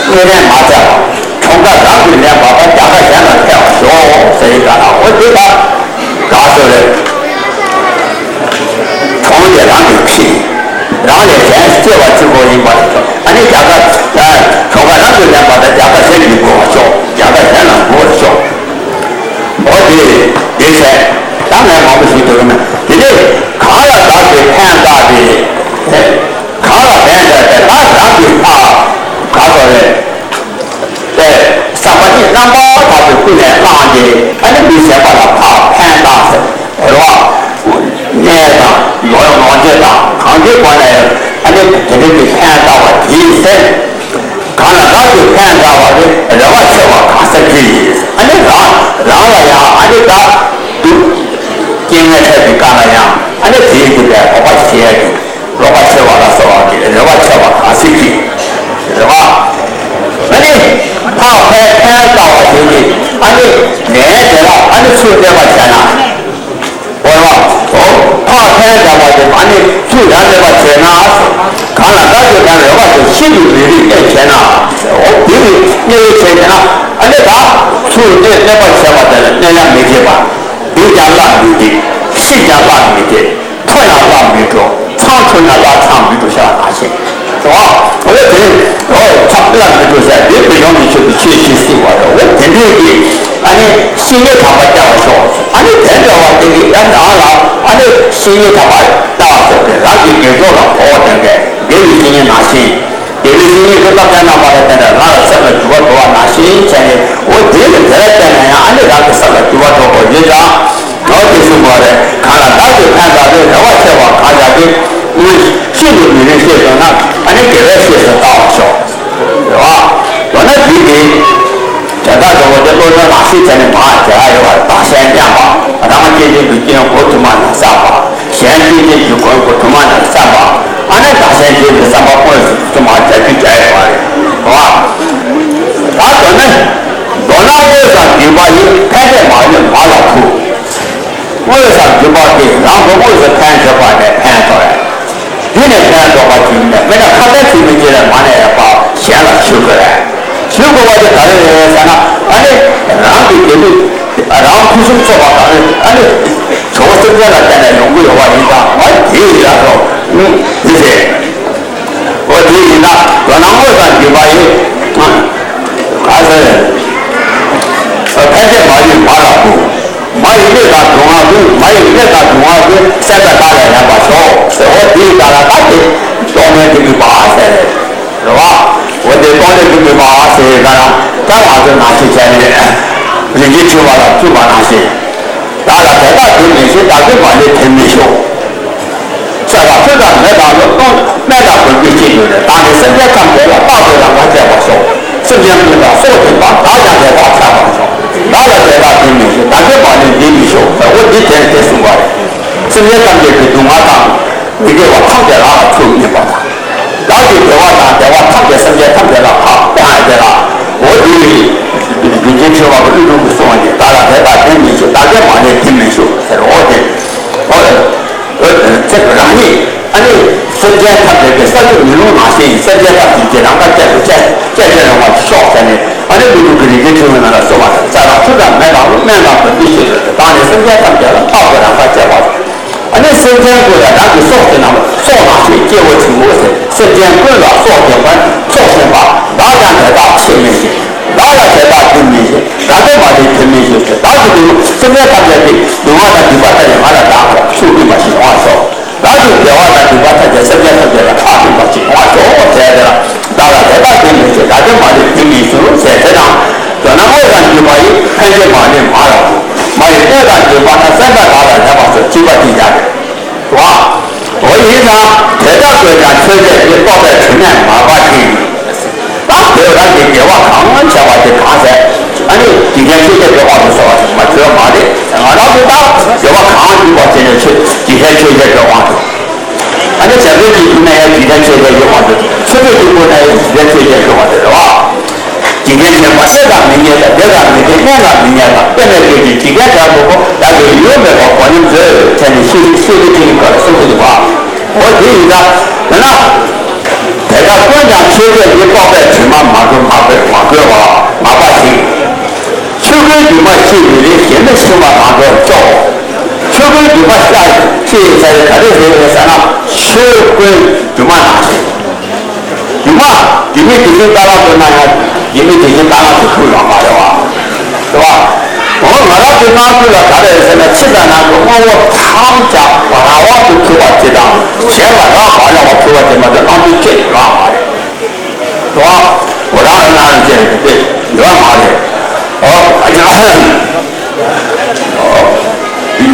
གནོད་ལན་མ་སྩལ་བར། གྱོང་ཁ་རང་གིས་ལེན་པ་དང་རྒྱལ་ཁ་གཞན་ལ་འཐད་པར་ཤོག་ཟེར་ཡི་ག་ལ། འོ་དེ་ལྟར་དགའ་བསུ་རེད། གྱོང་དེ་རང་གིས་ཁྱེར། རང་ལས་གཞན་སྐྱེ་བ་གཅིག་པོ་ཡིན་པར་ཤོག་ཨ་ནི་རྒྱལ་ཁ། གྱོང་ཁ་རང་གིས་ལེན་པ་དང་རྒྱལ་ཁ་གཞན་གྱིས་བསྒོར་བར་ཤོག་རྒྱལ་ཁ་གཞན་ལ་བསྒོར་བར་ཤོག་འོ་དེ། དེ་བྱས། ད་ངས་མང་པོ་ཞིག་འདུག་གི་མེད། དེ་ནས་གང་ལ་བདག་གིས་ཕན་བཏགས་ཏེ། གང་ལ་ཕན་བཏགས་ཏེ་ད་རང་གིས་ཕར་ག་ཚོད་རེད། དེ་བསམ་པ་ནི་རྣམ་པར་དག་པའི་ཀུན་ནས་བསླངས་ཏེ་ཨ་ནི་མི་གཞན་པ་ལ་ཕར་ཕན་བཏགས་ཟེར་རེད་བ། གནས་དང་ལོ་ལོངས་སྤྱོད་དང་གང་གི་སྒོ་ནས་ཨ་ནི་དེ་འདྲ་གི་ཕན་བཏགས་པ་དེའི་ཚེ། གང་ལ་བདག་གིས་ཕན་བཏགས་པ་དེ་རེ་བ་ཆེ་བ་གང་ཟག་གིས་ཡིན། ཨ་ནི་རང་རང་ལ་ཡང་ཨ་ནི་བདག་སྡུག་རྐྱེན་ངན་འཕྲད་པའི་སྐབས་ལ་ཡང་ཨ་ནི་དེའི་རྒྱུ་དེ་རོགས་པ་བྱེད་ཡ་གི་རོགས་པ་བྱེད་པ་ལ་སོགས་པ་གི་རེ་བ་ཆེ་བ་གང་ཟག་གིས་རེ་བ། ཨ་ནི་ཕར་ཕན་ཕན་བཏགས་པ་དེ་ནི་ཨ་ནི་ལན་དེ་ལ་ཨ་ནི་ཚུར་གནོད་པ་བྱས་ན། འོ་ཡ། འོ། ཕར་ཕན་བཏགས་པ་དེ་ཨ་ནི་ཚུར་ཡང་གནོད་པ་བྱས་ན། གང་ལ་བདག་གིས་ཕན་རེ་བ་དེ་ཤིན་ཏུ་མི་རིགས་ཨེ་བྱས་ན། འོ་དེ་ནི་གནོད་བྱས་ན་ཨ་ནི་ད་ཚུར་གནོད་གནོད་པ་བྱས་པ་དེ་ལ་གནོད་ཡང་མི་བྱེད་པ། སྡིག་ཀྱང་བསླབ་མི་བྱེད། ཤིག་ཀྱང་བསླབ་མི་བྱེད། ཁྲོ་ཡང་བསླབ་མི་འགྲོ། མཚང་འཁྱོག་ཡང་བསླབ་མཚམས་མི་འགྲོ་ཤ་ན་ཤེས། རེད་བ། འོ་དེ་འོ་ཚབ་བསླབ་མི་འགྲོ་ཤ་དེ་བོད་ཡོངས་ཀྱི་ཆོས་ཀྱི་ཆོས་བཞིན་སྲིད་པ་རེད། འོ་དེ་འདྲའི་གི་ཨ་ནི་བཤེས་གཉེན་དམ་པ་སྐྱ་བ་ཤོག་ཨ་ནི་དེ་འདྲ་བ་དེ་གི་ཡང་རང་ལ་ཨ་ནི་བཤེས་གཉེན་དམ་པ་ལྟ་བ་ཚོ་དེ་རང་གི་དགེ་ཚོགས་ལ་གོ་བ་ལྡན་པའི་དགེ་བའི་བཤེས་གཉེན་ནང་བཞིན། དགེ་བའི་བཤེས་གཉེན་གྱི་སྐབས་དེ་རྣམ་པ་ལ་བརྟེན་ནས་རང་ལ་སེམས་ལ་འགྱུར་བ་འགྲོ་བ་ནང་བཞིན་བྱས་ནས་འོ་དེ་ལ་དེ་ལ་བརྟེན་ནས་ཡང་ཨ་ནི་རང་གི་སེམས་ལ་འགྱུར་བ་འགྲོ་དགོས་ཡོད་ཀྱང་། ནོར་དེ་གསུངས་པ་རེད། གང་ལ་བདག་གིས་ཕན་བཏགས་ཏེ་རེ་བ་ཆེ་བ་གང་ཞག་གི་དངོས་ཤིན་ཏུ་མི་རིགས་ཤེས་སོང་ན་ཨ་ནི་དགེ་བའི་བཤེས་སུ་ལྟ་བར་ཤོག་རེད་བ། འོ་ན་དུས་འདི་དེ་དག་འགྲོ་བ་དེ་བློ་སྦྱོང་ནང་བཞིན་བྱས་ནས་མར་བྱ་ཡོད་པ་བདག་གཞན་མཉམ་པ་རང་སྐྱེ་མཆེད་དུ་སྐྱེ་མགོ་དུ་མ་ནས་བསམ་པ། གཞན་སྐྱེ་མཆེད་ཀྱི་མགོའི་མགོ་དུ་མ་ནས་བསམ་པ། ཨ་ནི་བདག་གཞན་གྱི་བསམ་པ་དངོས་སུ་དུ་མ་བྱ་རྒྱུ་བྱ་ཡོད་པ་རེད་བ། ད་དོན་ནི། མདོར་ན་དངོས་སམ་བརྒྱུད་པ་ཡི་ཕན་བདེ་མ་ལུས་མ་ལ་ཐུག་དངོས་སམ་བརྒྱུད་པ་དེ་རང་གི་དངོས་སུ་ཕན་ཐོགས་པ་ནས་ཕན་ཐོགས་རེད། དེ་ནས་ཕན་ཐོགས་པ་ཞིག་ནས་མི་འདྲ་ཁ་ཏན་ཚིག་མི་གཅིག་ལས་མ་ནས་ཡག་པ་གཞན་ལ་ཞུ་དགོས་རེད། ཞུ་དགོས་པ་དེ་ག་རེ་རེད་ཟེར་ན་ཨ་ནི་རང་གི་དགེ་ལུགས་རང་ཕུན་སུམ་ཚོགས་པ་ག་རེ་ཨ་ནི་ཇོ་བོ་སེམས་ཅན་ལ་བརྟེན་ནས་ཡོང་གི་ཡོད་པ་ཡིན་ཙང་ཨ་དེ་ཡིན་ལ་སོགས་ནི་དེ་རེད། འོ་དེ་ཡིན་ན་མདོར་ན་དངོས་སམ་བརྒྱུད་པ་ཡི། ག་ཟེར། ཕན་བདེ་མ་ལུས་མ་ལ་ཐུག་མ་ཡི་གནོད་དང་སྡུག་བསྔལ་ཀུན། མ་ཡི་གནོད་དང་སྡུག་བསྔལ་ཀུན། བསལ་བྱ་བདག་ལ་ལེན་པར་ཤོག་ཟེར། འོ་དེ་ཡི་བདག་ལ་ད་དེ་རྟོག་མེད་དེ་གི་བ་ཟེར་རེད་བ། འོ་དེ་རྟོག་མེད་དེ་གི་བ་ཟེར་ཡི་ག་ན་ད་ང་ཚོ་ནང་བཞིན་བྱས་ནས་རིན་ཆེན་ཕྲེང་བ་ལ་བཙུན་པ་ནང་བཞིན། བདག་ལ་དེ་དག་དེ་མིན་ཞིང་། བདག་གིས་མ་ལུས་དེ་མིན་ཤོག་ཟེར་བ་ཚུལ་དང་མེ་དང་ལོ་སྟོང་སྨན་དང་བུམ་པའི་ཕྱིར་དུ་ནི། བདག་ནི་སེམས་ཅན་ཐམས་ཅད་ལ་རྟག་ཏུ་རང་དབང་སྤྱད་པར་ཤོག་སེམས་ཅན་ཀུན་ལ་སྲོག་འཛིན་པ་བདག་ཀྱང་དེ་དག་བྱ་བར་ཤོག་བདག་ལ་དེ་དག་དེ་མིན་ཞིང་། བདག་གིས་མ་ལུས་འདི་མིན་ཤོག་ཟེར། འོ་འདི་དེར་དེ་གསུངས་པ་རེད། སེམས་ཅན་ཐམས་ཅད་ཀྱི་སྡུག་བསྔལ་དང་མི་དགེ་བ་ཐམས་ཅད་རང་ལ་ཐུག་ཉེས་པ་དང་། བདག་གི་བདེ་བ་དང་བདེ་བ་ཐམས་ཅད་སེམས་ཅན་ཐམས་ཅད་ལ་ཕར་སྤང་ཡ་དེ་ལ། འོ་འདི་རིན་ཆེན་ཕྲེང་བ་གི་གླུ་དྲུག་གིས་གསུངས་པ་ནི། བདག་ལ་དེ་དག་དེ་མིན་ཞིང་། བདག་གིས་མ་ལུས་འདི་མིན་ཤོག་ཟེར། འོ་དེ། འོ། ཚེ་རང་ཉིད་ཨ་ནི་སེམས་ཅན་ཐམས་ཅད་ཀྱི་ས་ཆུ་མེ་རླུང་ནང་བཞིན་སེམས་ཅན་ཐམས་ཅད་ཀྱི་རང་དབང་ཅན་དུ་སྤྱད་སྤྱད་ཕྱིར་རང་དབང་ཤོག་ཟེར་ནས་ཨ་ནི་ཀླུ་སྒྲུབ་ཀྱི་རིག་པའི་ཕྲེང་བའི་ནང་ལ་གསུངས་པ་དང་། ཚེ་རབས་ཆུ་དང་མེ་དང་ལོ་སྨན་དང་བུམ་པའི་ཕྱིར་དུ་བདག་ནི་སེམས་ཅན་ཐམས་ཅད་ལ་རྟག་ཏུ་རང་དབང་སྤྱད་པ། ཨ་ནི་སེམས་ཅན་ཀུན་ལ་རང་གི་སྲོག་སྦྱིན་པ་སྲོག་ནང་བཞིན་སྐྱེ་བོ་ཆེན་པོ་ཟེར། སེམས་ཅན་ཀུན་ལ་སྲོག་སྦྱིན་པ་སྲོག་སྦྱིན་པ། བདག་ཀྱང་དེ་དག་དེ་མིན་ཞིང་། བདག་ལ་དེ་དག་དེ་མིན་ཞིང་། བདག་གིས་མ་ལུས་དེ་མིན་ཞིང་ཟེར། བདག་གི་སྡུག་སེམས་ཅན་ཐམས་ཅད་ཀྱི་སྡུག་བསྔལ་དང་སྡིག་པ་ཐམས་ཅད་ང་ལ་བདག་ལ་ཐུག་སྟེ་མ་ཞིག་ཡོང་བར་ཤོག་བདག་གི་བདེ་བ་དང་སྡིག་པ་ཐམས་ཅད་སེམས་ཅན་ཐམས་ཅད་ལ་ཐུག་སྟེ་མ་ཞིག་ཡོང་བར་ཤོག་ཟེར་ཏེ་ལ། བདག་ལ་དེ་དག་དེ་མིན་ཞིང་། བདག་གིས་མ་ལུས་དེ་མིན་ཞིང་ཟེར་ཏེ་དང་། མདོར་ན་དངོས་སམ་བརྒྱུད་པ་ཡི། ཕན་བདེ་མ་ལུས་མ་ལ་ཐུག་མ་ཡི་གནོད་དང་སྡུག་བསྔལ་ན། བསལ་བྱ་བདག་ལ་ལེན་པར་ཤོག་བྱས་པ་དེ་ཡང་རེད་བ། དེ་ཙང་དེ་ལྟར་དགོས་ཀྱང་ཆོས་བརྒྱད་དེ་རྟོགས་པའི་དྲི་མས་མ་སྦགས་ཤིང་། ད་དེ་རང་གི་དགེ་བ་གང་བྱས་པ་དེ་གང་ཟེར། ཨ་ནི་འཇིག་རྟེན་ཆོས་བརྒྱད་ཀྱི་དབང་དུ་སོང་བ་ཞིག་མ་བརྗོད་མ་རེད། ང་རང་ཚོ་ད་དགེ་བ་གང་བསྒྲུབས་པ་དེ་ནི་ཆོས་འཇིག་རྟེན་ཆོས་བརྒྱད་ཀྱི་དབང་དུ། ཨ་ནི་བྱ་རྒོད་ཀྱི་རྒྱུད་ན་ཡང་འཇིག་རྟེན་ཆོས་བརྒྱད་ཀྱི་དབང་དུ། ཆུ་སྲིན་གྱི་རྒྱུད་ན་ཡང་འཇིག་རྟེན་ཆོས་བརྒྱད་ཀྱི་དབང་དུ་རེད་བ། འཇིག་རྟེན་ཆོས་བརྒྱད་ཆོས་དང་མི་གཉིས་དང་། བདེ་དང་མི་བདེ། གནས་དང་མི་གནས་དང་། དཔེ་མེད་ཀྱི་འཇིག་རྟེན་དགྲ་འདུལ་བ། བདག་གི་ཡུལ་མེད་པ་གོ་སྙོམས་མཛོད། ཟེར་ནས་ཤེས་ཤེས་ཀྱི་ཁྲིད་ཀྱི་སྐབས་སུ་གསུངས་ཀྱི་འདུག་བ། འོ་དེ་ཡིན་ད། འོ་ན། དེ་ལྟར་ཀུན་ཀྱང་ཆོས་བརྒྱད་ཀྱི། རྟོགས་པའི་དྲི་མ་མ་གོས་མ་གོས་པ་མ་སྦགས་ཤིང་། ཆོས་སྐུའི་སྒྱུ་མ་ཤེས་མི་རིགས། ཞེན་མེད་འཆིང་བ་རང་གྲོལ་ཤོག། ཆོས་སྐུའི་སྒྱུ་མ་ཤེས་ཟེར་ག་རེ་རེད་ཟེར་ན། ཆོས་སྐུའི་སྒྱུ་མ་ནང་བཞིན། སྒྱུ་མ། སྒྱུ་མའི་དེ་བཞིན་རྟ་གླང་དུ་སྣང་ཡང་། སྒྱུ་མའི་དེ་བཞིན་རྟ་གླང་དུ་འཁྲུལ་ཡོང་མ་རེད་བ། རེད་བ། འོ་ང་རང་ཚོའི་སྣང་ཚུལ་ལ་ག་རེ་རེད་ཟེར་ན། ཕྱི་དང་ནང་གི་དངོས་པོ་ཐམས་ཅད་རང་དབང་དུ་གྲུབ་པ་ཅིག་དང་། གཞན་ལ་རག་མ་ལས་པ་གྲུབ་པ་ཅིག་མ་གཏོགས་སྣང་ཚུལ་ཅིག་ཡོད་མ་རེད། རེད་བ། འོ་རང་ལ་སྣང་ཡང་ཅིག་དེ་ཡོད་མ་རེད། འོ་ཨ་ཅག་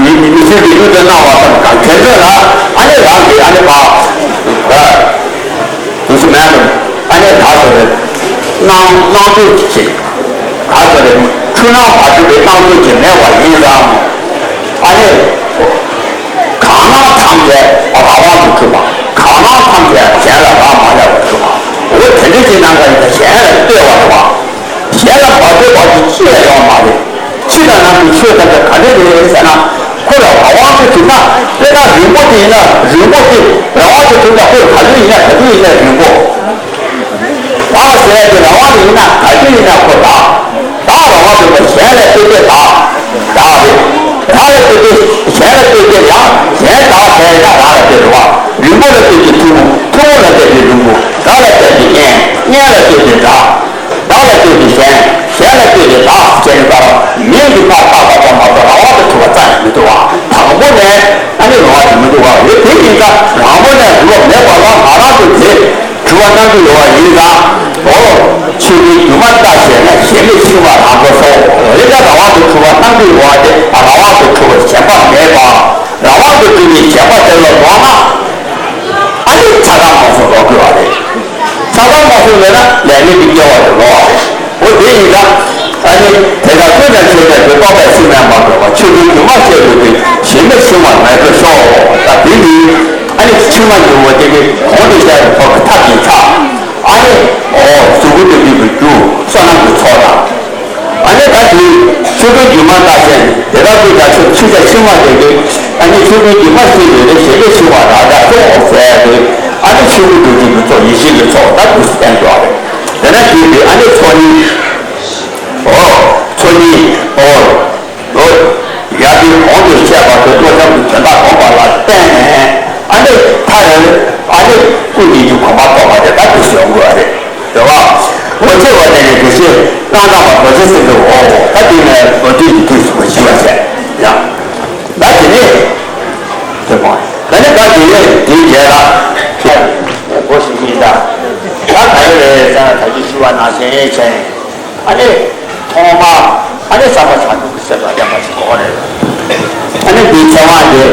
མི་མི་ཚེ་གི་ཡུལ་དུ་སྣང་བ་ཙམ་གང་དེ་ཚོ་ལ། ཨ་ནི་རང་གི་ཨ་ནི་ཕ། དུས་སུ་མེད་དུ། ཨ་ནི་ད་གཟོད་རེད། སྣང་སྣང་དུས་ཀྱི་ད་གཟོད་རེད། འཁྲུལ་སྣང་བ་གྲུབ་པའི་སྣང་དུས་ཀྱི་མེད་པ་ཡིན་ཙང་། ཨ་ནི་གང་སྣང་ཐམས་ཅད་རང་དབང་དུ་གྲུབ་པ། གང་སྣང་ཐམས་ཅད་གཞན་ལ་རག་མ་ལས་པར་གྲུབ་པ། འོ་དེ་འདྲ་ཅིག་སྣང་ག་ཡིན་ན་གཞན་ལ་ལྟོས་པ་རེད་བ། གཞན་ལ་མ་ལྟོས་པ་ཅིག་ཅི་ཡང་ཡོད་མ་རེད། ཕྱི་དང་ནང་གི་ཆོས་ཐམས་ཅད་ག་འདྲ་རེད་ཟེར་ན། ཁོ་ལ་རང་དབང་དུ་གྱུར་ན། དཔེར་ན་རིང་པོ་དེ་ཡིན་ན་རིང་པོ་དེ་རང་དབང་དུ་གྱུར་ན། ཁོ་ག་དུས་ཡིན་ན་ག་དུས་ཡིན་ན་རིང་པོ། བདག་ཟེར་ཡ་དེ་རང་དབང་དུ་ཡིན་ན་ག་དུས་ཡིན་ན་ཁོ་བདག་བདག་རང་དབང་དུ་གྱུར་པ། གཞན་ལ་ལྟོས་དེ་བདག་བདག་རེད། བདག་ལ་ལྟོས་དེ་གཞན་ལ་ལྟོས་དེ་ཡང་གཞན་བདག་ཟེར་ཡ་ཡང་རང་ལ་ལྟོས་རེད་བ། རིང་པོ་ལ་ལྟོས་དེ་ཐུང་ངུ། ཐུང་ངུ་ལ་ལྟོས་དེ་རིང་པོ། རབ་ལ་ལྟོས་དེ་གཉན། གཉན་ལ་ལྟོས་དེ་རབ། བདག་ལ་ལྟོས་ཏེ་གཞན། གཞན་ལ་ལྟོས་ཏེ་བདག་ཅེས་ནི་ལྟར། མིང་གི་མཐར་བཏགས་པ་ཙམ་མ་གཏོགས་རང་དབང་དུ་གྲུབ་པ་རྩ་ནས་མི་འདུག་བ། དང་པོ་ནས་ཨ་ནི་རང་དབང་དུ་མི་འདུག་བ། འོ་དེ་ཡིན་ཙང་རང་པོ་ནས་གྲུབ་པ་མེད་པ་ལ་ང་རང་དུ་དེ་གྲུབ་པ་སྣང་གི་ཡོད་པ་ཡིན་ཙང་། འོ། ཆོས་སྐུའི་སྒྱུ་མ་ལྟ་བྱས་ན་ཞེན་མེད་འཆིང་བ་རང་གྲོལ་སོ། འོ་དེ་ལྟར་རང་དབང་དུ་གྲུབ་པ་སྣང་གི་ཡོད་པ་དེ་རང་དབང་དུ་གྲུབ་པ་ཞེན་པ་མེད་པ། རང་དབང་དུ་གྲུབ་པའི་ཞེན་པ་དེ་ལ་ལོག་ན། ཨ་ནི་ཆགས་སྡང་རྨོངས་གསུམ་ལོག་དགོས་པ་རེད། ཆགས་སྡང་རྨོངས་གསུམ་མེད་ན་ལས་མེད་ཀྱི་དབྱེ་བ་དེ་ལོག་པ་རེད། འོ་དེ་ཡིན་ཙང་། ཨ་ནི་དེ་དག་ཀུན་ཀྱང་ཆོས་ཅན། དེ་རྟོགས་པའི་སེམས་ལ་མ་གོས་པ། ཆོས་སྐུའི་སྒྱུ་མ་ཤེས་པའི་ཕྱིར། ཞེན་མེད་འཆིང་བ་མེད་གྲོལ་ཤོག། ད་དེ་ནི་ཨ་ནི་འཆིང་བ་འགྱུར་བ་དེ་ནི་གོང་དུ་བཤད་པའི་ཐོབ་པའི་ཐབས་ཀྱི་ཆ། ཨ་ནི་འོ་གཟུགས་སྐུ་ལྡན་གྱི་རྒྱུ་བསོད་ནམས་ཀྱི་ཚོགས་དང་། ཨ་ནི་ད་དེ་ཆོས་སྐུའི་སྒྱུ་མ་ལྟ་བྱས། དེ་དག་ཀུན་ཀྱང་ཆོས་ཆོས་ཅན། འཆིང་བ་དེ་གིས་ཨ་ནི་ཆོས་སྐུའི་སྒྱུ་མ་ཤེས་པའི་ཕྱིར། ཞེན་མེད་འཆིང་བ་རང་གྲོལ་ཤོག་ཟེར་ཏེ། ཨ་ནི་ཆོས་སྐུ་འགྲོ་དྲུག་གི་ཚོགས། ཡེ་ཤེས་ཀྱི་ཚོགས་ད་དུ་བསྟན་འགྲོ་བ་རེད། དེ་ནས་དེ་དེ་ཨ་ནི་ཚོགས་གཉིས། འོ། ཚོགས་གཉིས། འོ། འོ། ཡར་དེ་གོང་དུ་བཤད་པ་དེ་བློ་སྦྱོང་གི་དོན་དག་སྒོམ་པ་ལ་བརྟེན་ནས། ཨ་ནི་མཐའ་རེ་ཨ་ནི་སྐུ་གཉིས་ཀྱི་གོ་འཕང་ཐོབ་པ་དེ་ད་དུ་ཡོང་དགོས་པ་རེད། རེད་བ། འོ་ཚེ་བ་དེ་ནས་དེ་བཞིན་སྣང་དག་པ་རྡོ་རྗེ་སེམས་དཔའི་འོ་ད་དེ་ནས་མདོ་སྡེ་གི་དུས་སུ་ཞི་བ་བྱས་ཡང་། ད་དེ་ནས་དེ་མོ་ད་ནི་ད་དེ་ནས་དེའི་རྗེས་ལ་སྒོ་ཞིག་ཡིན་ད། ད་ག་རེ་རེད་ཟེར་ན། ད་ཅི་ཞུ་བ་ནང་བཞིན་བྱས། ཨ་ནི་ཐོག་མ་ཨ་ནི་བསམ་པ་བྱང་ཆུབ་ཀྱི་སེམས་ལ་བརྟེན་པ་ཞིག་དགོས་རེད། ཨ་ནི་འདིའི་ཚེ་དབང་དེ་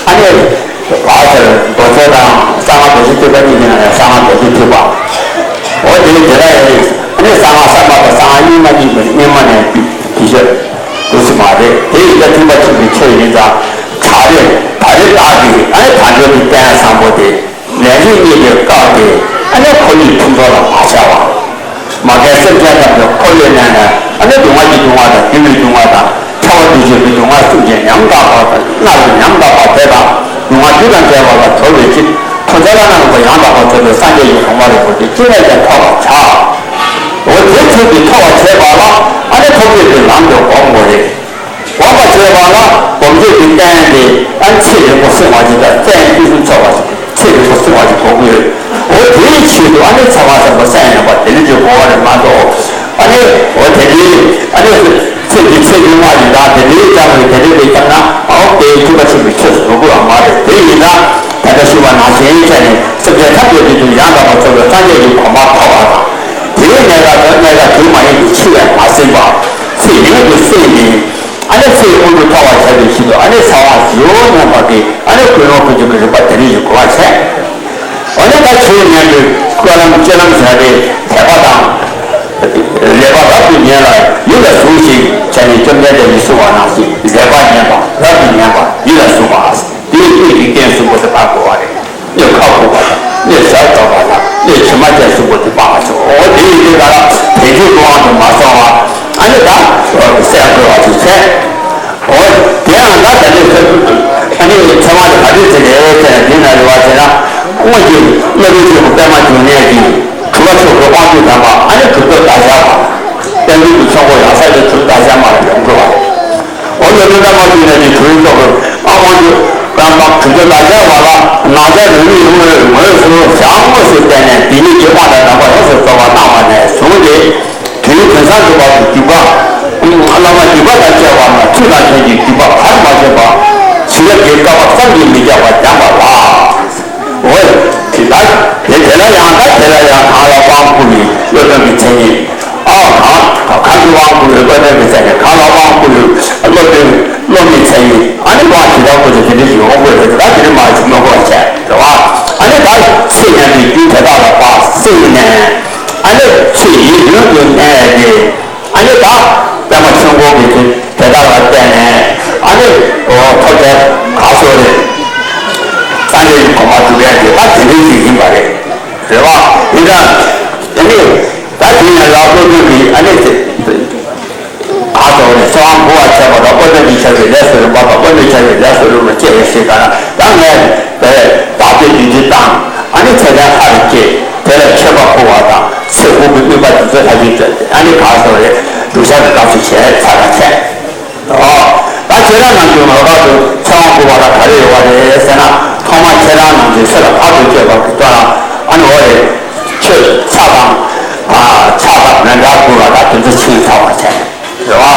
ཨ་ནི་བག་ཟེར་རྡོ་རྗེ་དང་གསང་སྔགས་རྡོ་རྗེ་ཐེག་པ་གཉིས་ཀྱི་ནང་ནས་གསང་སྔགས་རྡོ་རྗེ་ཐེག་པ། འོ་དེ་དེ་ལ་ཨ་ནི་གསང་སྔགས་གསར་མ་དང་གསང་སྔགས་རྙིང་མ་གཉིས་ཀྱི་སྔོན་མ་ནས་དེ་ཤོད་དུ་སུ་མ་རེད། དེ་ཡིན་ད་མཐུན་པ་གཅིག་གི་ཆོས་ཡིན་ཙང་། ད་རེས་ད་རེས་བདག་གིས་ཨ་ནི་དལ་འབྱོར་གྱི་རྟེན་བཟང་པོ་དེ། ལས་རིགས་གཉིས་ཀྱི་བཀག་སྟེ་ཨ་ནི་འཁོར་ལོའི་ཕུང་ཚོགས་ལ་མ་ཆགས་པ། མ་རྒན་སེམས་ཅན་ཐམས་ཅད་འཁོར་ལོའི་གནས་ནས་ཨ་ནི་སྡུག་བསྔལ་གྱི་སྡུག་བསྔལ་དང་། སྡུག་བསྔལ་གྱི་སྡུག་བསྔལ་དང་། ཕྲ་བ་འདུ་བྱེད་ཀྱི་སྡུག་བསྔལ་གསུམ་གྱིས་ཉམ་ཐག་པ་དང་། མནར་ཞིང་ཉམ་ཐག་པ་དེ་དང་། སྡུག་བསྔལ་རྒྱུ་དང་བྲལ་བ་ལ་གྲོལ་བའི་ཕྱིར། ཐུགས་རྗེ་བླ་ན་མེད་པ་ཡང་དག་པར་རྫོགས་པའི་སངས་རྒྱས་ཀྱི་གོ་འཕང་རིན་པོ་ཆེ་ཅི་ནས་ཀྱང་ཐོབ་པར་བྱ། འོ་དེ་ཚུལ་གྱིས་ཐོབ་པར་བྱེད་པ་ལ་ཨ་ནི་ཐོབ་བྱེད་ཀྱི་ལམ་དུ་སྒོམ་དགོས་རེད། སྒོམ་པར་བྱེད་པ་ལ་སྒོམ་བྱེད་ཀྱི་རྟེན་དེ་ཨ་ནི་ཚེ་རིང་པོ་བསྲིང་བ་ཞིག་དང་། བཙན་དུས་གསུམ་འཚོ་བ་ཞིག་ཚེ་རིང་པོ་བསྲིང་བ་ཞིག་དགོས་ཀྱི་ཡོད། འོ་དེའི་ཆེད་དུ་ཨ་ནི་ཚེ་དབང་བསམ་པ་སེམས་ཡོད་པ་དེ་འདྲ་ཅིག་དགོས་པ་རེད་མ་གཏོགས། ཨ་ནི་འོ་དེ་འདྲའི་ཨ་ནི་ཚེ་འདི་ཚེ་རྙིང་མ་ཞིག་དང་། དེ་འདྲའི་ཙམ་རེད། དེ་འདྲའི་རེད་བསམ་ན་ཨོ་དེ་མཐུན་པ་ཆེན་པོའི་ཆོས་སུ་འགྲོ་དགོས་པ་མ་རེད། དེ་ཡིན་ན་ད་ལྟ་ཞུས་པ་ནང་བཞིན་བྱས་ནས་སེམས་ཅན་ཐམས་ཅད་དུ་ཡང་དག་པར་རྫོགས་པའི་སངས་རྒྱས་ཀྱི་གོ་འཕང་ཐོབ་པ་དང་། དེའི་གནས་སྐབས་དང་གནས་སྐབས་དུས་མ་ཡིན་དུ་འཆི་བས་མ་ཟིན་པ། ཚེ་ཡུན་དུ་བསྲིངས་ནས། ཨ་ནི་ཚེ་ དབང་དུ་ཐོབ་པར་བྱ་བའི་ཕྱིར་དུ། ཨ་ནི་ཚེ་དབང་ཞི་བ་ཉམས་པ་གི་ཨ་ནི་ཀུན་སློང་ཀུན་སྤྱོད་ཀྱི་རིམ་པ་དེ་རིགས་ཀྱི་གོ་བ་བྱས། འོ་ན་ད་ཆོས་ཉན་པའི་སྤྱོད་ལམ་སྤྱོད་ལམ་བྱ་བའི་དད་པ་དང་། ལེགས་པར་རབ་ཏུ་ཉན་ལ་ཡིད་ལ་ཟུངས་ཤིག་བྱས་ནས། བཅོམ་ལྡན་འདས་ཀྱིས་གསུངས་པ་ནང་བཞིན་ལེགས་པར་ཉན་པ། རབ་ཏུ་ཉན་པ། ཡིད་ལ་ཟུངས་པ། དེའི་དབྱིངས་ཀྱི་རྟེན་གསུམ་པོ་དེ་བར་དགོས་པ་རེད། སྣོད་ཁ་སྦུབ་པ་དང་། སྣོད་ཞབས་ཏོག་པ་དང་། སྣོད་དྲི་མ་ཅན་གསུམ་པོ་དེ་སྤང་བ་བྱེད། འོ་དེ་ཡིན་དུས་ད་ལ་དེ་ཚོའི་དབང་དུ་མ་སོང་བ། ཨ་ནི་ད་གསལ་དགོས་པ་ཅིག་བྱས། འོ་དེ་ཡང་ད་ད་ནི་ཨ་ནི་ཚད་མ་དེ་ག་དུས་ཚེ་རེད་ཟེར་ན། དེ་ན་རེ་བ་བྱས་ན། སྔོན་གྱི་སློབ་དཔོན་ཆེན་པོ་པདྨ་འབྱུང་གནས་ཀྱིས་གྲུབ་པ་མཆོག་གི་དབང་ཕྱུག་དམ་པ། ཨ་ནི་གྲུབ་ཐོབ་བདག་ཅག་པ། བསྟན་འཛིན་གྱི་ཚོགས་འཁོར་ཡང་ས་ཀྱི་གྲུབ་བདག་ཅག་མ་ལ་ཡོང་དགོས་པ་རེད། འོ་ན་སློབ་དཔོན་པདྨ་འབྱུང་གནས་ཀྱི་གྲུབ་ཐོབ་ཀྱི་དབང་ཕྱུག་དམ་པ་གྲུབ་ཐོབ་བདག་ཅག་པ་ལ་ནང་ཆ་རིག་མིན་ངོས་ངོས་སུ་ཞལ་དངོས་སུ་བསྟན་ནས། དེ་ཉིད་ཀྱི་དབང་དང་ལྡན་པ་ཡོངས་སུ་རྫོགས་པ་གནང་བ་ནས་བཟུང་སྟེ། དུས་ཀུན་བཟང་གྲུབ་པ་དང་བརྒྱུད་པ། བླ་མ་བརྒྱུད་པ་དང་བཅས་པ་རྣམས་ཆོས་དང་ལྡན་ཞིང་བརྒྱུད་པ་ཕར་མ་ཕྱིན་པ། ཞི་རྒྱས་ཀྱི་བསྐལ་པ་བསམ་གྱིས་མི་ཁྱབ་པ་འཇམ་པ་ལགས། འོ། དེ་ལ་དེ་དེ་ལ་ཡང་ད་དེ་ལ་ཡང་གང་ལ་དབང་བསྐུར་བའི་སློབ་དཔོན་གྱི་མཚན་ཉིད། ཨ་གང་གང་གི་དབང་བསྐུར་བའི་སློབ་དཔོན་གྱི་མཚན་ཉིད། གང་ལ་དབང་བསྐུར་བའི་སློབ་དཔོན་སློབ་མའི་མཚན་ཉིད། ཨ་ནི་དབང་ཇི་ལྟར་བསྐུར་ཏེ་དེ་འདྲ་ཞིག་འོང་དགོས་རེད། ད་དེ་འདྲ་མ་ཞིག་མ་དགོས་པ་བྱས་རེད་བ། ཨ་ནི་ད་ཚེ་ཉན་པའི་རྒྱུ་དེ་དག་ལ་ཕར་གསན་ནས། ཨ་ནི་ཚེ་ཡུན་རིང་དུ་གནས་ཏེ། ཨ་ནི་ད་པདྨ་ཆོས་འཁོར་གྱི་དེ་དེ་དག་ལ་བརྟེན་ནས། ཨ་ནི་འོ་ཐོབ་བྱ་ག་སོགས་རེད། སངས་རྒྱས་ཀྱི་གོ་འཕང་སྒྲུབ་ཡ་དེ་ད་དེ་འདྲའི་ཞིག་ཡིན་པ་རེད། རེད་བ། ཡིན་ཙང་། ཨ་ནི་ད་དེ་ཡང་ལག་ཐོག་ཏུ་གི་ཨ་ནི་དེ། ཨ་ཙོ་ནི་ཚེ་དབང་བསྐུར་བར་བྱེད་པ་དང་། དཔལ་ལྡན་གྱི་ཆར་གྱི་ལས་སུ་རིམ་པ་དང་། དཔལ་ལྡན་ཆར་གྱི་ལས་སུ་རིམ་པ་བཅས་ཡོད་ཞེས་ག་ན། ད་ངས་དེ་བདག་བསྟོད་རྒྱུན་འཛིན་དང་། ཨ་ནི་ཚེ་ཏན་ལྷ་རུ་སྐྱེས། དེ་ལ་མཆོད་པ་ཕུལ་བ་དང་། ཚེ་འགུགས་པའི་དམིགས་པ་དེ་ཚོ་ལྷ་བཞིན་བརྗོད་དེ། ཨ་ནི་ག་སོགས་རེད། བསྒྲུབ་བྱ་གི་སྐབས་སུ་བྱས་ཚར་བ་བྱས། ཨོ། ད་ཁྱེད་རང་རྣམས་ཀྱི་ངོ་སྐལ་དུ་ཚེ་དབང་བསྐུར་བ་ལ་ག་རེ་ཡོད་པ་རེད་ཟེར་ན། ཐོག་མར་ཁྱེད་རང་རྣམས་ཀྱི་སྲས་ལ་བར་དུ་གཅོད་པ་གི་སྐྱོ་ལ། ཨ་ནི་འོ་རེད། ཆོས་ཕྱག་དང་། ཨ་ཕྱག་དང་མཎྜལ་ཕུལ་བ་དང་དེ་ཚོ་ཕྱིན་ཚར་བ་བྱས། རེད་བ།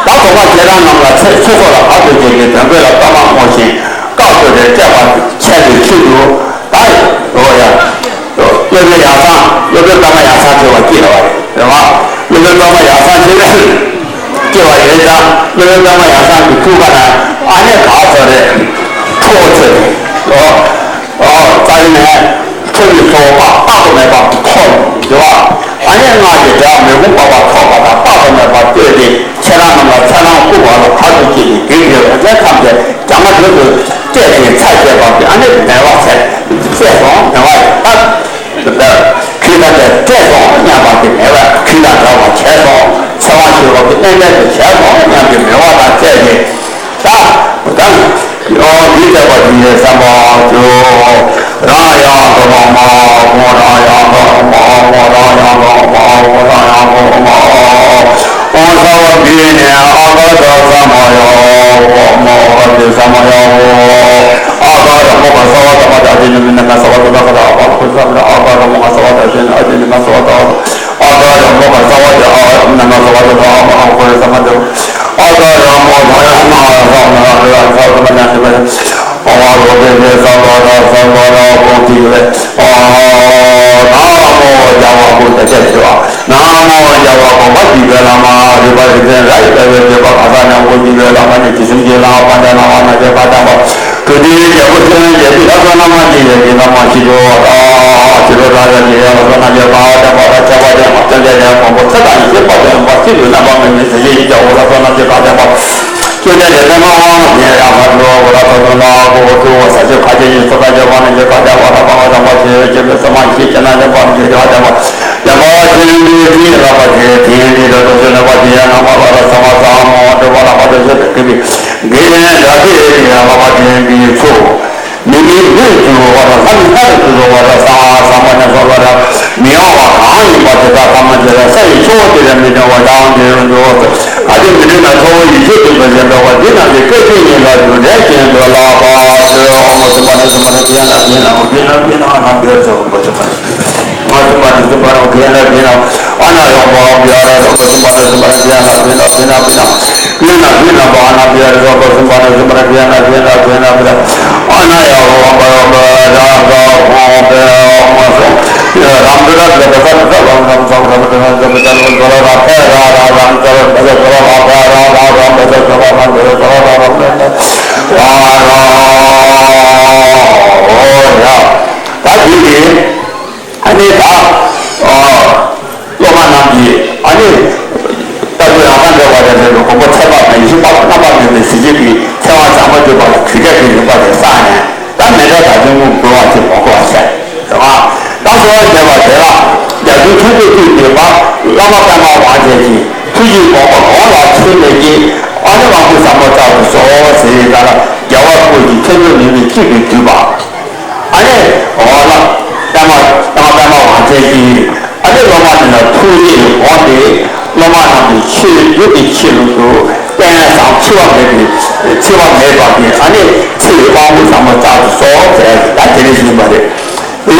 ད་ཐོག་མར་ཁྱེད་རང་རྣམས་ལ་ཚེ་ཚེ་སྲོག་ལ་བར་དུ་གཅོད་ཀྱི་དོན་ཁོ་ལ་གཏོར་མ་སྨོ་ཞིང་། བཀའ་བསྩལ་ཏེ་བསྐྲད་པར་བྱ་བའི་ཕྱིར་དུ། ད་འོ་ཡ། སློབ་དཔོན་ཡང་གསང་། སློབ་དཔོན་པདྨ་ཡང་གསང་ཆེ་བ་སྐྱེས་པ་རེད། རེད་བ། སློབ་དཔོན་པདྨ་ཡང་གསང་ཆེ་བ་སྐྱེས་པ་ཡིན་ཙང་། སློབ་དཔོན་པདྨ་ཡང་གསང་གི་ཐུགས་ཀ་ན་ཨ་ནི་ག་ཚོད་རེད། ཁྲོ་བོ་ཆེ་རེད། ཨོ། ཨོ། རྩ་བའི་ནས་ཁྲོ་བོའི་ཚོགས་དཔག་དཔག་ཏུ་མེད་པ་ཐོབ་འདུག་བ། ཨ་ནི་སྔགས་ཀྱི་སྒྲ་མེ་དཔུང་འབར་བ་ཐོབ་པ་དང་དཔག་ཏུ་མེད་པ་བསྟོད་དེ། ཁྱེད་རང་རྣམས་ལ་ཚེ་རིང་བསྐུར་བ་ལ་བར་དུ་གཅོད་པའི་རྒྱུ་འབྲས་རང་ཅན་ཐམས་ཅད་རྒྱ་མ་དོན་དུ་བསྐྲད་དེ་ཚར་བཅད་པ་དེ་ཨ་ནི་མེད་པ་བྱས། བསྐྲད་སོང་། མེད་པ་ད་ཁྱེད་ད་ལྟ་བསྐྲད་སོང་སྙམ་པ་དེ་མེད་པ། ཁྱེད་དང་འདྲ་བ་བྱས་སོང་། ཚེ་དབང་ཤོར་བ་དེ་གནས་མལ་དུ་བྱས་སོང་སྙམ་པའི་མོས་པ་དང་བཅས་ཏེ། ད་ད་ཡང་འདི་བསྐྲད་པ་དེ་ཡི་བསམ་པ་བཅོས། རང་ཡང་དག་པར་སྨྲ། ཁོང་རང་ཡང་དག་པར་སྨྲ། ཁོང་རང་ཡང་དག་པར་སྨྲ། ཁོང་རང་ཡང་དག་པར་སྨྲ། ཨོཾ་སརྦ་བི་ནི་ཨ་ག་ས་ས་མ་ཡ་ཧོ། ཨོཾ་ཨ་ག་ཏི་ས་མ་ཡ་ཧོ། ཨ་ག་ར་མོ་ག་ས་བ་ད་མ་ད་ཏི་ནི་མི་ན་ག་ས་བ་ད་ད་ག་ད་ཨ་བ་ཁུ་ས་མ་ཨ་ག་ར་མོ་ག་ས་བ་ད་ཏི་ནི་ཨ་ཏི་ནི་ག་ས་བ་ད། ཨ་ག་ར་མོ་ག་ས་བ་ད་ཨ་ན་ག་ས་བ་ད་ད་ཨ་མ་ཧ་ཁུ་ར་ས་མ་ད། ཨ་ག་ར་མོ་ད་ཡ་མ་ཧ་ས་མ་ཧ་ཁུ་ར་ས་མ་ན་ཏི་མ་ད། ཨ་བ་རོ་ཏི་ཏི་ས་བ་ད་ས་བ་ད་ཧོ་ཏི་ཡུ་རེ། ཨ་ན་མོ་ཡ་བ་ཧུ་ཏ་ཏེ་ཤི་བ། ན་མོ་རྒྱལ་བ་དགོངས་པ་འདུས་པའི་བླ་མ། རིག་པ་རིག་འཛིན་རབ་ཏུ་དགའ་བའི་བརྒྱུད་པ་གང་ཟག་ཉམ་པོ་འདུས་པའི་བླ་མ་ནི་དྲི་ཞིམ་གྱི་ལྷ་དབང་ལྡན་ལྷ་དབང་རྣམ་རྒྱལ་དཀར་ལྡན་པ། གྲུབ་སྟེ་རྒྱལ་པོ་ཆེན་རྒྱལ་པོའི་ལྷ་ཚོགས་རྣམས་ཀྱི་ཡ་གྱལ་ལྷ་མ་ཤི་འགྲོ་བ་དང་། ཤི་འགྲོ་དང་ཡ་གྱལ་ཡ་ལྷ་ཚོགས་རྣམས་ཀྱི་དཔལ་ལྡན་པ་དང་ཁྱད་པར་ཅན་མ་ཅན་ལྡན་ལྡན་མང་པོ་ཚེ་དང་ཉི་ཤུ་པ་ལྡན་པ་སྲིད་པའི་རྣམ་པ་མེད་མེད་ཟིལ་ཞིག་ཡིན་ཀྱང་འོ་ལྷ་ཚོགས་རྣམས་ཀྱི་དཔལ་ལྡན་པ། ཀྱེ་དེ་ནས་མ་འོངས་ཉེ་ཡང་ཁ་དྲོ་བོ་ལ་ཐོ་དོ་ན་གོ་བོ་ཐུ་བོ་ས་ཆུ་ཁ་ཆེ་ཡིན་སོ་ཁ་ཆེ་བ་ན་ཆེ་ཁ་ཆེ་བ་ན་བ་བ་དང་བ་ཆེ་ཆེ་བེ་སོ་མ་ཤེས་ཆེ་ན་ཆེ་བ་ན་ཆེ་ཁ་ཆེ་བ་ཡང་བ་ཆེ་འདི་དེ་ལ་བ་ཆེ་དེ་འདི་ལ་དོ་ཆེ་ན་བ་ཆེ་ཡང་ན་བ་ལ་ས་མ་ས་མོ་དྲོ་བ་ལ་བ་དོ་ཆེ་དེ་གི་དགེ་ལྡན་དགྲ་དེ་ཡང་བ་ཆེ་འདི་ཚོ། མི་མིན་ལུས་ཀྱི་རོ་བ་དང་ལྷ་མིན་ལྷ་རིགས་ཀྱི་རོ་བ་དང་ས་ས་མ་ཉམས་སོགས་ལ་ར་མི་གཡོ་བ་གང་ཡིན་པ་དེ་དག་ཐ་མ་དེ་ལ་ས་ཡི་ཆུ་བོ་དེ་ལས་མི་འབྱུང་བ་དང་དེ་རུ་འགྲོ་བ་ག་དེ་མི་འདྲེན་ན་ཁྲོ་བོ་ཡེ་ཤེས་སྟོན་པ་ཞེས་འབོད་པ་འདི་རྣམས་ཀྱི་བཀའ་དྲིན་ཉིད་ལ་རྒྱུ་འབྲས་ཀྱི་འདོད་ལ་བ་ཟེར། ཨོཾ་སུམ་པ་ནི་སུམ་པ་ནི་དེ་ན་དེ་ན་དེ་ན་དེ་ན་ཨ་ན་བེར་ཟེར་བ་སུམ་པ་ནི་སུམ་པ་ནི་དེ་ན་དེ་ན་ཨ་ན་ཡོང་བ་བེར་ཟེར་བ་སུམ་པ་ནི་སུམ་པ་ནི་དེ་ན་དེ་ན་དེ་ན་དེ་ན། ཡིན་ན་ཡིན་ན་བ་ན་བི་ཡ་རི་ཟོ་གོ་སུམ་པ་ན་སུམ་པ་ན་བི་ཡ་ན་བི་ཡ་ན་བི་ཡ་ན་བི་ཡ་ཨ་ ད་དེ་ནི་ཨ་ནི་ད། སློབ་མ་རྣམས་ཀྱིས་ཨ་ནི། ལྟ་བུའི་རང་སངས་རྒྱས་པ་དེ་ཚོའི་དགོངས་པ་ཚད་དཔག་མེད་ཡེ་ཤེས་དཔག་རྣམ་པར་མེད་པའི་གཟི་བརྗིད་ཀྱི་ཚེ་དབང་བྱང་མ་གྱུར་པ་ལ་གུས་བཀུར་གྱི་རིམ་པ་དེ་བསགས་ནས། ད་མི་འདྲ་དག་ཅིང་དབུགས་འབུལ་བ་ཅིག་མ་དགོས་པ་བྱས། རེད་བ། ད་གསོལ་བ་འདེབས་པ་དེ་ལ་རྒྱ་གྲུབ་མཐུན་ཚོགས་བཅུ་བཞི་པ་བླ་མ་པདྨ་དབང་རྒྱལ་གྱི་ཐུགས་ཀྱི་དགོངས་པ་དགོངས་ལ་ཆེན་མོད་ཀྱི། ཨ་ནི་དབང་པོ་ཟབ་མོ་བཙག་ཏུ་གསོལ་ཟེར་ཡི་ད་ལ་རྒྱལ་བ་སྐུ་ཡི་མཚན་བརྗོད་མིང་ནི་གཅིག་ཏུ་བསྡུས་པ། ཨ་ནི་འོ་ལ་པདྨ་པདྨ་པདྨ་དབང་རྒྱལ་གྱི་ཨ་ནི་སློབ་མ་རྣམས་ལ་ཐུགས་རྗེའི་དགོངས་ཏེ། སློབ་མ་རྣམས་ཀྱི་ཆོས་བསྒྱུར་ཏེ་ཆོས་ལུགས་སུ་བསྟན་སང་འཆི་བ་མེད་པའི་འཆི་བ་མེད་པ་གི་ཨ་ནི་ཚེ་ཡི་དབང་པོ་ཟབ་མོ་བཙག་ཏུ་གསོལ་ཟེར་ད་དེ་རེ་བཞིན་པ་རེད། དེ་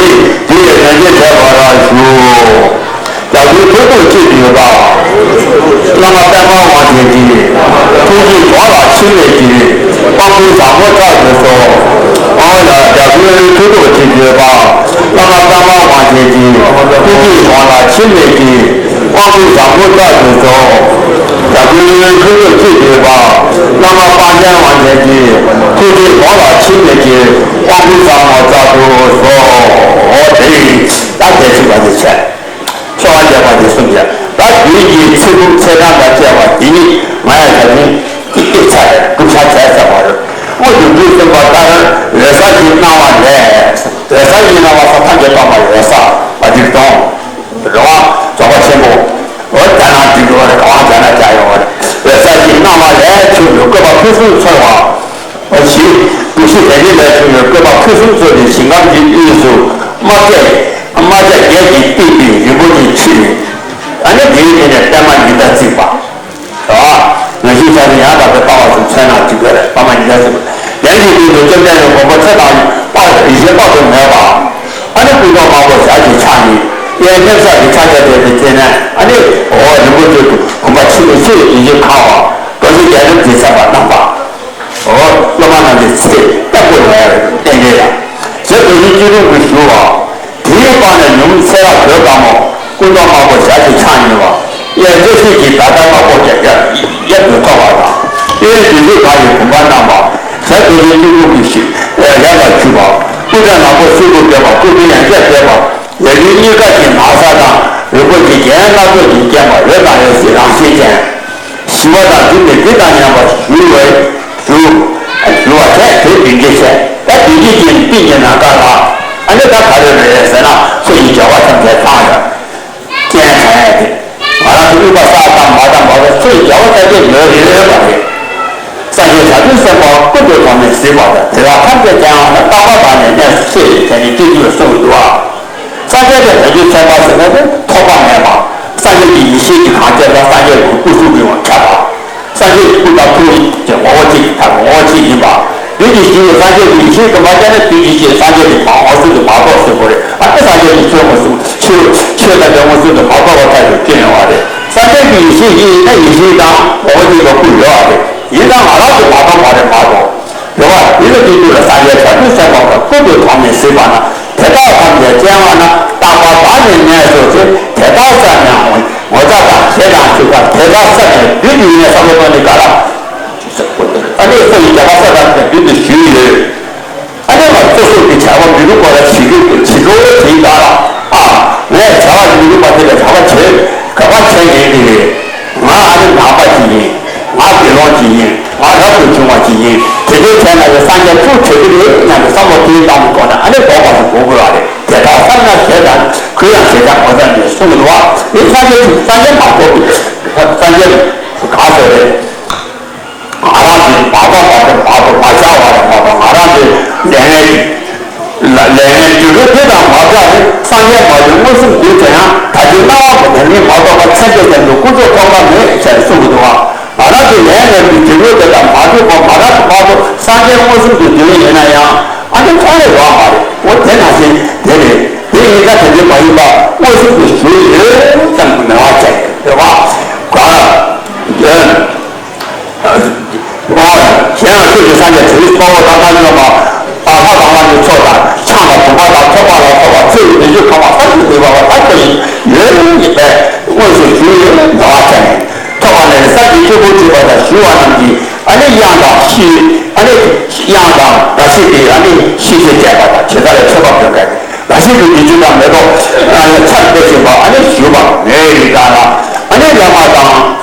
དེ་ཡི་རང་རྒྱལ་བྱས་པ་ར་ཞུ། རྒྱ་གུར་ཐུགས་རྟོག་ཅི་ཡོད་པ། བླ་མ་པདྨ་དབང་རྒྱལ་གྱི། ཐུགས་རྗེའི་དགོངས་ལ་ཆེན་མོད་ཀྱི། དབང་པོའི་ཟབ་མོ་བཙག་ཏུ་གསོལ། ཨོ་ལ་རྒྱ་གུར་ཐུགས་རྟོག་ཅི་ཡོད་པ། བླ་མ་པདྨ་དབང་རྒྱལ་གྱི། ཐུགས་རྗེའི་དགོངས་ལ་ཆེན་མོད་ཀྱི། དབང་པོའི་ཟབ་མོ་བཙག་ཏུ་གསོལ། རྒྱ་གུར་ཐུགས་རྟོག་ཅི་ཡོད་པ། བླ་མ་དཔལ་ལྡན་དབང་རྒྱལ་གྱི། ཐུགས་རྗེའི་དགོངས་ལ་ཆེན་མོད་ཀྱི། དབང་པོའི་ཟབ་མོ་བཙག་ཏུ་གསོལ། ཨོ་དེ་ཡིན། ད་དེ་ཚིག་པ་དེ་བྱས། གསོལ་བ་འདེབས་པ་དེ་གསུམ་བྱས། ད་དུས་ཀྱི་ཚེ་འབུམ་ཚེས་གྲངས་དང་བཅས་པ་དེ་ཉིད་ང་ཡང་ད་ནི་ཏིག་ཏིག་ཚར་བསྒྲུབ་བྱ་བྱས་ཚར་བ་རེད། དངོས་སུ་འབྲུ་གསུམ་པ་ལྟར་འོད་གསལ་གྱི་སྣང་བ་ལས། འོད་གསལ་གྱི་སྣང་བ་སོགས་ཐམས་ཅད་སྟོང་པ་འོད་གསལ་མ་བསྒྲིགས་གཏོང་། རེད་བ། རྫོགས་པ་ཆེན་པོ། འོ་དེ་ན་འགྲིག་གི་རེད། གང་བྱས་ན་བྱ་ཡོང་བ་རེད། འོད་གསལ་གྱི་སྣང་བ་ལས་ཆོས་ལུགས་བཀོད་པ་ཕུན་སུམ་ཚོགས་པ། བཞི། བདུད་བཞི་དེ་ཉིད་ལས་བྱུང་བའི་བཀོད་པ་ཕུན་སུམ་ཚོགས་པའི་ཞིང་ཁམས་ཀྱི་དབུས་སུ་རྨ་བྱ། རྨ་བྱ་བརྒྱད་ཀྱིས་བཏེགས་པའི་རིན་པོ་ཆེའི་ཆུ་ནི། ཨ་ནི་དེའི་ཐད་ནས་པདྨ་ཉི་ཟླ་བརྩིགས་པ། རེད་བ། ང་བཞིན་ཆགས་ནས་ཡང་དག་པའི་ལྟ་བ་གསུམ་མཚོན་ན་འགྲིག་གི་རེད། པདྨ་ཉི་ཟླ་བརྩིགས་པ། ལན་གྱི་དུས་སུ་བཅོམ་ལྡན་འདས་མགོན་པོ་ཚེ་དང་དཔག་ཡེ་ཤེས་དཔག་ཏུ་མེད་པ། ཨ་ནི་སྐུ་མདོག་དམར་པོ་ཞལ་གཅིག་ཕྱག་གཉིས། གཡས་མཉམ་གཞག་གི་ཕྱག་རྒྱ་བསྟན་པའི་ཚེ་ན་ཨ་ནི་འོ་རིན་པོ་ཆེ་དུ་བུམ་པ་ཆེན་པོ་ཆེ་བའི་རྒྱན་གྱིས་གང་བ། རྡོ་རྗེ་རྒྱ་གྲམ་གྱི་མཚན་པ་བསྣམས་པ། འོ། སློབ་མ་རྣམས་ཀྱི་ཚེ་སྟོན་པོ་ལ་ཡང་བསྟན་པའི་ཡང་། ཞེས་དོ་ཡིན་སྤྱི་སྒྲོམ་གྱི་ཞུ་བ། དེའི་བར་ནས་ཉུང་ཚེ་རབས་གོས་དཀར་མོ། སྐུ་མདོག་དམར་པོ་ཞལ་གཅིག་ཕྱག་གཉིས་པ། གཡས་བརྗེད་ཤེས་ཀྱི་ཟླ་ལྟར་དམར་པོ་རྒྱ་རྒྱ་གཡས་སུ་ཐོགས་པ་དང་། གཡོན་བདུད་རྩི་དག་གི་བུམ་པ་བསྣམས་པ། ཞེས་དོ་ཡིན་སྤྱི་སྒྲོམ་གྱི་ཞུ་བ་ལ་ཡང་ལ་འཇུག་པ། སྐུ་ཕྲེང་ནག་པོ་སེར་པོ་བསྟོད་པ། སྐུ་ཕྲེང་ཡང་བསྐྱར་བསྟོད་པ། ཡབ་ཡུམ་གཉིས་ཀ་གི་ན་བཟའ་དང་རིན་པོ་ཆེ་རྒྱན་སྣ་ཚོགས་ཀྱིས་བརྒྱན་པ། འོད་དང་འོད་ཟེར་རང་བཞིན་ཅན། ཞི་བ་དང་འདུ་བའི་འདི་དང་མཉམ་པར་ཞུ་བའི་ཞུ། ཞུ་བ་བྱས་དེ་མདུན་བསྐྱེད་བྱས། ད་མདུན་བསྐྱེད་ཀྱི་སྟེང་གི་ནམ་མཁའ་ལ་ཨ་ནི་ད་ག་རེ་རེད་ཟེར་ན། ཚོགས་ཀྱི་རྒྱལ་བ་ཐམས་ཅད་ཚང་ཡང་སྤྱན་དྲངས་ཡ་དེ། ང་རང་ཚོ་དབུས་པ་ས་དང་མ་དང་མ་དང་ཚོགས་ཀྱི་རྒྱལ་བ་ཐམས་ཅད་ཡོད་རེད་པ་རེད། སངས་རྒྱས་བྱང་ཆུབ་སེམས་དཔའ་ཀུན་ཏུ་ཐོགས་མེད་གཟིགས་པ་དང་དེ་དག་ཐམས་ཅད་ཀྱང་རྟག་པ་དང་ནི་གནས་སུ་ཆེ་བའི་དེ་ནི་སྐྱེ་འགྱུར་གསུངས་འདུག་ཨ། སངས་རྒྱས་དང་བྱང་ཆུབ་སེམས་དཔའ་ཟེར་བ་ནི་ཐོགས་པ་མེད་པ། སངས་རྒྱས་ཀྱི་ཡེ་ཤེས་ཀྱི་གང་ཆེ་ལ་སངས་རྒྱས་ཀྱི་སྐུ་གཟུགས་ཀྱི་ངོ་ཁྱབ་པ། སངས་རྒྱས་ཀྱི་སྐུ་དང་ཐུགས་ཀྱི་ངོ་བོ་གཅིག་གི་ཐབས་ངོ་བོ་གཅིག་ཡིན་པ། དེ་ནི་ཞི་བའི་སངས་རྒྱས་ཀྱི་ཡེ་ཤེས་ཀྱི་མ་ཁྱབ་ན་དེ་ཡེ་ཤེས་སངས་རྒྱས་ཀྱི་མ་ངོ་སྲུང་གི་མ་རྟོགས་ཟེར་དགོས་རེད། ཨ་ནི་སངས་རྒྱས་ཀྱི་ཆོས་ངོ་སྲུང་ཆོས་ཆོས་དང་དེ་ངོ་སྲུང་གི་མ་རྟོགས་པ་ཐག་གིས་སྐྱོན་ཡོང་བ་རེད། སངས་རྒྱས་ཀྱི་ཡེ་ཤེས་ཡིན་ན་ཡེ་ཤེས་དང་ངོ་བོ་གཅིག་གི་སྐུ་ཡོད་པ་རེད། ཡིན་ན་ང་རང་གིས་མ་མཐོང་བ་རེད་མ་གཏོགས། རེད་བ། དེ་ལ་དེ་དུས་ལ་སངས་རྒྱས་བྱང་ཆུབ་སེམས་དཔའ་ཀུན་ཏུ་ཐོགས་མེད་གཟིགས་པ་ན། དེ་དག་ཐམས་ཅད་སྤྱན་སྔ་ན་རྟག་པ་དག་ནི་གནས་སོ་ཞེས། དེ་དག་བསམ་ཡང་ངོ་ཚ་དང་ཞེ་སྡང་ཆུ་ཁ་དེ་དག་བསམ་ཡང་བདུད་ཀྱི་ཡིན་ནས་བསམ་བློ་གཏོང་ནི་ག་ལ། ཨ་ནི་སོ་ཡི་རྒྱ་གར་ས་དང་བདུད་དུ་ཞུས་ཡོད། ཨ་ནི་ང་སོ་སོ་གི་བྱ་བ་མི་རུང་བ་ལ་བྱེད་ཀྱི་འདུག་བྱེད་འགྲོ་བྱེད་ག་ལ། ཨ། ངས་བྱ་བ་མི་རུང་བ་དེ་ལ་བྱ་བ་བྱེད་ག་པ་བྱེད་ངེས་ཀྱི་རེད། ང་ཨ་ནི་ནག་པ་ཅིག་ཡིན། ང་དགེ་སློང་ཅིག་ཡིན། ང་རབ་ཏུ་བྱུང་བ་ཅིག་ཡིན། དེ་འདྲའི་བྱས་ན་ཡང་སངས་རྒྱས་ཐུགས་བྲེལ་གྱི་རེད་སྙམ་པའི་བསམ་བློ་དེའི་བཏང་གི་སྐོར་ན་ཨ་ནི་ལྡོག་པ་ཞིག་དགོས་དགོས་པ་རེད། དེ་དག་བསམ་ན་ཞེ་སྡང་གུ་ཡངས་ཞེ་སྡང་ངོ་ཚ་མེད་གསུང་གི་འདུག་བ། འདི་སངས་རྒྱས་སངས་རྒྱས་མ་གཏོགས་སངས་རྒྱས་གང་ཟེར་རེད། ང་རང་གིས་མ་མཐོང་བ་དེ་མ་གཏོགས། མ་ཤར་བ་དེ་མ་གཏོགས། ང་རང་གིས་ལས་ངན་ལས་ངན་སྒྱུ་འཕྲུལ་དེ་དང་མ་འདྲ་སྟེ། སངས་རྒྱས་མ་བྱོན་མངོན་སུམ་རྒྱུ་མཚན་ཡང་ད་ཅི་སྣང་བ་མི་ལྡན་མིན་མ་གཏོགས་པ། མཚན་དེ་ཙམ་དུ་ཀུན་རྫོབ་ཐོག་མ་མེད་ཅེས་གསུངས་ཀྱི་འདུག་བ། ང་རང་གིས་ལས་ངན་པའི་སྒྱུ་འཕྲུལ་དེ་དང་མ་འདྲ་བ་མ་འདྲ་མ་གཏོགས། སངས་རྒྱས་མངོན་སུམ་དུ་བྱོན་ཡིན་ན་ཡང་ཨ་ནི་མཐོང་རེ་ཡོང་མ་རེད། འོ་དེ་ནང་བཞིན་དེ་རེད། དེ་ཡིན་ན་དེ་འདྲ་མ་ཡིན་པ་མངོན་སུམ་དུ་བྱོན་ཡོད་ཙམ་གྱི་མེད་པ་བྱས་ཡོད་པ། ག་ལ། ཨོ། གཞན་ཡང་ཆོས་ཀྱི་སངས་རྒྱས་དྲུག་ཚོགས་འཁོར་དང་བཀའ་བརྒྱུད་པ། ཨ། ལྷ་དང་ལྷ་མོའི་ཚོགས་དང་ཕྱག་དང་བུམ་པ་དང་ཐོད་པ་ལ་སོགས་པ་ཚེ་ཡི་བདུད་རྩི་གང་བ་ས་གཞི་འདུས་པ་བ་ལྟར་དུ་ཡིན་ཡོད་ཡིན་པས་མངོན་སུམ་ཞུ་ཡི་ནོ་བ་ཅན། ཐོབ་པ་ནི་ས་གཞི་ཆོས་སྐུར་བྲིས་པ་དང་ཞུ་བ་རྣམས་ཀྱིས་ཨ་ནི་དབྱངས་དང་ཤིས་ཨ་ནི་དབྱངས་དང་ར་ཤི་སྟེ་ཨ་ནི་ཤིས་བརྗོད་བྱས་པ་དང་ཇི་ལྟར་མཆོད་པ་འབུལ་མཁན་ར་ཤི་གི་བདུད་རྩི་དང་མེ་ཏོག་ཚར་སྤེལ་བཞིན་པ་ཨ་ནི་ཞུ་བ་མེད་རིགས་དག་ལ་ཨ་ནི་བླ་མ་དང་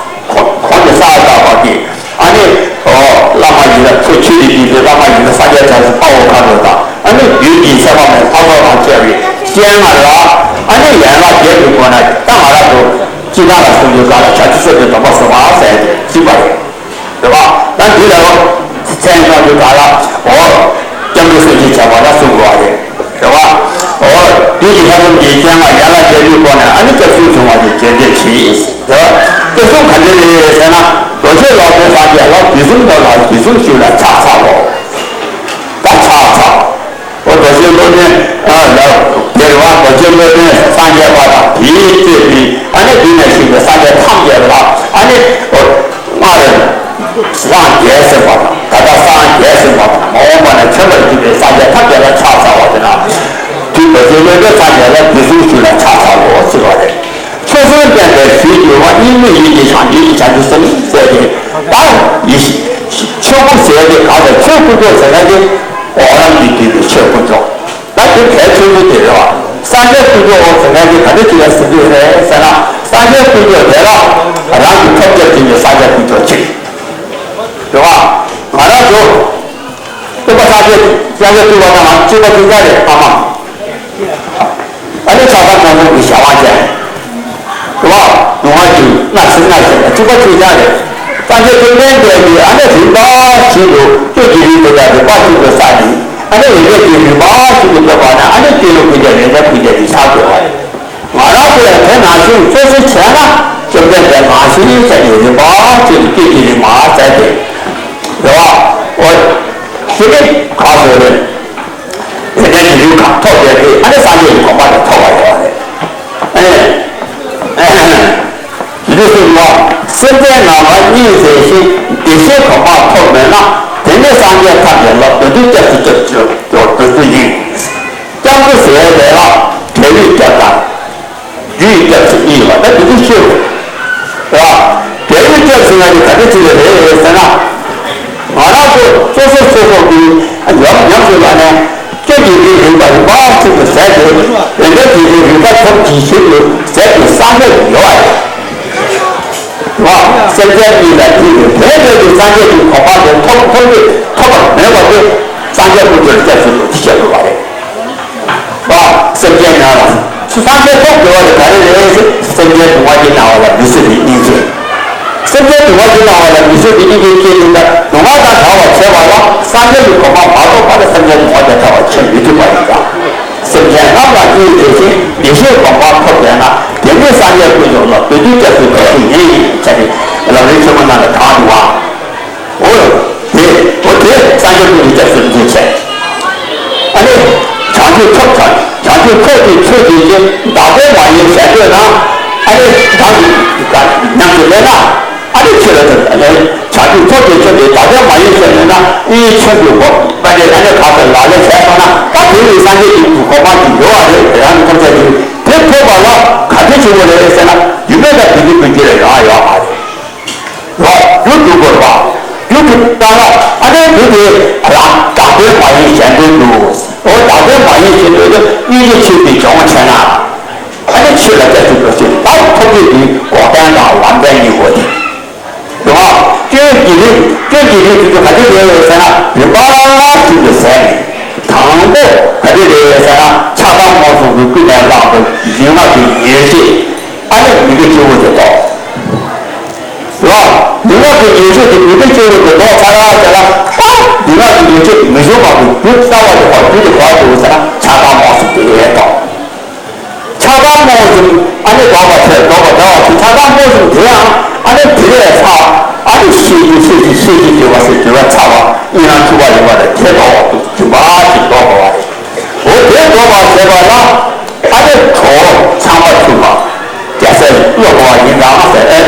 ཁོང་ཁོང་གི་ས་ཨ་བདག་པ་གིས་ཨ་ནི་ཨོ་བླ་མ་ཡིན་ན་ཁོ་ཆོས་ཀྱི་དུས་སུ་བླ་མ་ཡིན་ན་སངས་རྒྱས་བྱ་ཞིང་དཔའ་བོ་མཁའ་འགྲོ་དང་ཨ་ནི་བདུད་ཀྱི་ཚེ་དཔག་མེད་ལྷ་ཚོགས་དང་བཅས་པའི་སྤྱན་སྔར་ལ་ཨ་ནི་ཡན་ལག་བརྒྱད་ཀྱི་སྒོ་ནས་ད་ང་རང་ཚོ་སྤྱི་བཏང་ལ་གསུང་རྒྱུ་ག་ལ་བྱ་རྒྱུ་སོགས་ཀྱི་སྡོམ་པ་གསུང་བ་ཟེར་ཏེ་གཟིགས་པ་རེད། རེད་བ། ད་འདི་ལ་མཚན་བྱང་དུ་ག་ལ་འོ། སྐྱབས་འགྲོ་གསོལ་ཞིང་བྱ་བ་ལ་གསུང་དགོས་པ་རེད། རེད་བ། འོ། དུས་ཀྱི་ལྷ་ཁམས་ཀྱི་སྤྱན་སྔར་ཡན་ལག་བརྒྱད་ཅུའི་སྒོ་ནས་ཨ་ནི་སྐྱབས་སུ་བྱུང་བ་དེ་རྗེས་འདེད་བྱེད། རེད་བ། སྐྱབས་སུ་ག་འདྲ་རེད་ཟེར་ན། རྡོ་རྗེ་སློབ་དཔོན་སངས་རྒྱས་ལ་དུས་གསུམ་འགྲོ་ལ་དུས་གསུམ་ཞུགས་ལ་ཕྱག་འཚལ་ལོ། ད་ཕྱག་འཚལ། འོ་རྡོ་རྗེ་སློབ་དཔོན་ལ་དེར་བ་རྡོ་རྗེ་སློབ་དཔོན་སངས་རྒྱས་པ་དང་དེའི་སྤྱོད་པའི་ཨ་ནི་འདི་ནས་ཞུགས་པའི་སངས་རྒྱས་ཐམས་ཅད་ལ་ཨ་ནི་སྔར་སངས་རྒྱས་ཟིན་པ་དང་ད་ལྟ་སངས་རྒྱས་ཟིན་པ་དང་མ་འོངས་པ་ན་འབྱོན་པར་འགྱུར་བའི་སངས་རྒྱས་ཐམས་ཅད་ལ་ཕྱག་འཚལ་བ་དེ་ན། དུས་རྡོ་རྗེ་སློབ་དཔོན་སངས་རྒྱས་ལ་དུས་གསུམ་ཞུགས་ལ་ཕྱག་འཚལ་ལོ་ཟེར་བ་རེད། མཆོག་གསུམ་བསྟན་པའི་ཞུས་ཀྱི་བ་གཉིས་མེད་ཡིད་ཀྱི་བྱང་ཆུབ་ཀྱི་བྱང་ཆུབ་སེམས་ཟེར་ཏེ། ད་ཡེ་ཤེས་ཆོས་སྐུ་ཟེར་ཏེ་གང་ཟེར་ཆོས་སྐུ་མཆོག་ཟེར་ན་དེ་འོག་ལམ་གྱི་དུས་ཀྱི་ཆོས་སྐུ་མཆོག་ད་དེ་གལ་ཆེན་པོ་དེ་རེད་བ། སངས་རྒྱས་སྐུ་མཆོག་འོ་ཟེར་ན་དེ་ག་འདྲ་ཅིག་ལ་ཟེར་གྱི་རེད་ཟེར་ན། སངས་རྒྱས་སྐུ་མཆོག་དེ་ལ་རང་གི་ཐོབ་བྱ་དེ་ནི་སངས་རྒྱས་སྐུ་མཆོག་གཅིག་རེད་བ། ང་རང་ཚོ་སྟོན་པ་སངས་རྒྱས་སངས་རྒྱས་སྐུ་བ་དང་གཅིག་པ་གཅིག་རྐྱང་རེད་ཨ་མ། ཨ་ནི་ཕྱག་དང་སྔགས་སྲུང་གི་ཞལ་དབང་ཅན། རེད་བ། ལུང་བ་གི་སྔགས་ཟེར་སྔགས་ཟེར་གཅིག་པ་གཅིག་རྐྱང་རེད། སངས་རྒྱས་བཅོམ་ལྡན་འདས་ཀྱིས་ཨ་ནི་རིམ་པ་བཞིན་དུ་སྤྱོད་ཀྱི་རིམ་དུ་ད་རིམ་པ་བཞིན་དུ་བསགས་ནས་ཨ་ནི་རིམ་པ་བཞིན་རིམ་པ་བཞིན་དུ་སྤྱོད་པ་ན་ཨ་ནི་སྤྱོད་ལུགས་ཀུན་ཀྱང་རིམ་པ་ཀུན་ཀྱང་རིགས་ཆགས་དགོས་པ་རེད། ང་རང་ཚོ་ཡང་དེ་ནང་བཞིན་སོ་སོ་བྱས་ན་བཅོམ་ལྡན་འདས་ནང་བཞིན་བྱས་ནས་རིམ་པ་བཞིན་དུ་སྤྱོད་ཀྱི་རིམ་པ་བྱས་ཏེ། རེད་བ། འོ། དེ་ནི་ག་ཟེར་རེད། དེ་ནས་དེ་ཡུལ་གང་ཐོབ་པའི་དེ་ཨ་ནི་སངས་རྒྱས་ཀྱི་གོ་འཕང་དེ་ཐོབ་པ་ཡོད་རེད། ཨེ། འདི་ཟེར་བ། སེམས་ཅན་རྣམས་ལ་སྙིང་བརྩེ་ཞིང་བདེ་གཤེགས་གོ་འཕང་ཐོབ་མེད་ན། དེ་ནི་སངས་རྒྱས་ཐམས་ཅད་ལ་བདུད་འདུལ་སྐྱབས་སུ་སྐྱབས་སུ་འགྲོ་རྒྱུ་ཡིན། སྐྱབས་འགྲོ་ཟེར་བ་ལ་འབྲས་བུའི་སྐྱབས་དང་། རྒྱུ་ཡི་སྐྱབས་སུ་གཉིས་ཡོད་པ་ད་འདི་ཚོ་ཤེས་དགོས། རེད་བ། འབྲས་བུའི་སྐྱབས་ཟེར་ན་ནི་ག་འདྲ་ཅིག་རེད་ཟེར་ན། ང་རང་ཚོ་སོ་སོ་སོ་སོ་གི་ཉམས་ཉམས་སུ་ལ་ནས་སྐྱོན་གྱི་རིགས་རིམ་པ་རིམ་པ་གཅིག་ཏུ་ཟད་དེ་རེ་འདོད་ཀྱི་རིགས་རིམ་པ་ཐོབ་ཀྱི་ཞིག་ཏུ་ཟད་དེ་སངས་རྒྱས་ཡོད་པ་རེད། རེད་བ། སེམས་ཅན་གཉིས་ལ་འདུས་ཏེ་དེ་འདྲ་གི་སངས་རྒྱས་ཀྱི་གོ་འཕང་དེ་ཐོབ་ཐོབ་དེ་ཐོབ་པར་མེད་པ་དེ་སངས་རྒྱས་ཀུན་གྱི་སྐྱབས་སུ་འགྲོ་ཅེས་བཤད་དགོས་པ་རེད། བ། སེམས་ཅན་ནང་ལ། སངས་རྒྱས་ཐོབ་དགོས་པ་དེ་ག་རེ་རེད་ཟེར། སེམས་ཅན་སྡུག་བསྔལ་གྱི་སྣང་བ་ལ་མི་བཟོད་པའི་སྙིང་རྗེ། སེམས་ཅན་སྡུག་བསྔལ་གྱི་སྣང་བ་ལ་མི་བཟོད་པའི་སྙིང་རྗེ་སྐྱེས་ནས་ད་སྡུག་བསྔལ་དང་བྲལ་བར་བྱེད་པ་ལ་སངས་རྒྱས་ཀྱི་གོ་འཕང་མ་ཐོབ་བར་དུ་སེམས་ཅན་སྡུག་བསྔལ་དང་བྲལ་བར་བྱེད་མི་ཐུབ་པ་ཡིན་ཙང་། སེམས་ཅན་རྣམས་ལ་སྙིང་རྗེ་ཞིང་བདེ་གཤེགས་གོ་འཕང་ཐོབ་བསྡད་ན་དེ་ནི་སངས་རྒྱས་དཀོན་མཆོག་ལ་བདུད་འདུལ་སྐྱབས་སུ་འགྲོ་རྒྱུ་ཡིན་ཟེར་ཏེ་ལམ་རིམ་ཆེན་མོ་ནང་ལ་དྲངས་འདུག་བ། འོ། དེ། འོ་དེ་སངས་རྒྱས་ཀུན་གྱི་སྐྱབས་སུ་འགྲོ་བྱས། ཨ་ནི། བྱང་ཆུབ་ཐོབ་བྱང་ཆུབ་ཐོབ་ཀྱི་ཆོས་ཀྱི་རྗེ་བདག་པོ་མ་ཡིན་ཞེ་འདོད་ན། ཨ་ནི། རང་གི་ཉམས་སུ་ལེན་ན། ཨ་ནི་ཆོས་ལ་ཐོབ་ཨ་ནི། བྱང་ཆུབ་ཐོབ་ཀྱི་ཆོས་དེ་བདག་པོ་མ་ཡིན་ཞེ་འདོད་ན་ཨེ་ཆོས་ཀྱི་སྒོ་ཨ་ནི་ཨ་ནི་ག་ཚོད་ལག་ལེན་བྱས་སོང་ན་ད་དེ་ནི་སངས་རྒྱས་ཀྱི་གོ་འཕང་དེ་ཡོད་པ་རེད་རང་གི་ཐམས་ཅད་ཀྱི་དེ་ཐོབ་པ་ལ་ག་འདྲ་བྱེད་དགོས་རེད་ཟེར་ན་ཡུལ་མེད་ལ་བདེ་སྐྱིད་ཀུན་གྱི་རེ་རང་ཡོད་མ་རེད། རོ། རྒྱུ་སྒྲུབ་དགོས་པ། རྒྱུ་དེ་ལྟ་ན་ཨ་ནི་རྒྱུ་དེ་རང་དྲག་པོའི་མ་ཡིན་གཞན་དོན་དུ། འོ་དྲག་པོའི་མ་ཡིན་གཞན་དོན་དུ་སྙིང་རྗེ་ཆོས་ཀྱི་སྦྱོང་བྱས་ན། ཨ་ནི་ཆོས་ལ་བརྟེན་ཐུབ་པ་ཞིག་ད་ཐོབ་རྒྱུ་དེ་འགོག་བདེན་དང་ལམ་བདེན་གཉིས་པོ་དེ། རེད་བ། སྐྱོན་གྱི་རིགས་སྐྱོན་གྱི་རིགས་དེ་ཚོ་ག་དུས་རེད་ཟེར་ན་རིམ་པ་བཞིན་དུ་ཟད་ནས། དང་པོ་ག་དུས་རེད་ཟེར་ན་ཆགས་སྡང་རྨོངས་གསུམ་གྱི་ཀུན་ནས་བསླངས་པའི་ལུས་ངག་གི་ཉེས་སྤྱོད་ཨ་ནི་མི་དགེ་བཅུ་པོ་དེ་ལྡོག་རེད་བ། ལུས་ངག་གི་ཉེས་སྤྱོད་དེ་མི་དགེ་བཅུ་པོ་དེ་ལྡོག་ཚར་ཟེར་ན། ལུས་ངག་གི་ཉེས་སྤྱོད་དེ་མི་འབྱུང་བ་གི་རྒྱུ་རྩ་བ་དེ་བ་རྒྱུ་དེ་ག་བ་འགྲོ་ཟེར་ན་ཆགས་སྡང་རྨོངས་གསུམ་དེ་ལས་ལྡོག་ཆགས་སྡང་རྨོངས་གསུམ་ཨ་ནི་ལྡོག་པ་དེ་ལྡོག་པ་འདྲ་བ་དེ་ཆགས་སྡང་རྨོངས་གསུམ་དེ་ཡང་ཨ་ནི་དེ་ལས་ལྷག་ཨ་ནི་ཤེས་ཀྱི་ཤེས་ཀྱི་ཤེས་ཀྱི་འདུལ་བ་ཟེར་འདུལ་བ་ཚར་བ་གཉིས་སྣང་འཁྲུལ་པ་ཡིན་པ་ལས་དེ་ལྡོག་རྒྱུན་པ་ཞིག་ལྡོག་དགོས་པ་རེད། འོ་དེ་ལྡོག་པར་བྱེད་པ་ལ་ཨ་ནི་གྲོགས་ཚངས་པ་ཐུབ་པ་རྒྱལ་སྲས་བློ་གོ་བ་ཡིན་ཙང་ཟེར་ཨེ།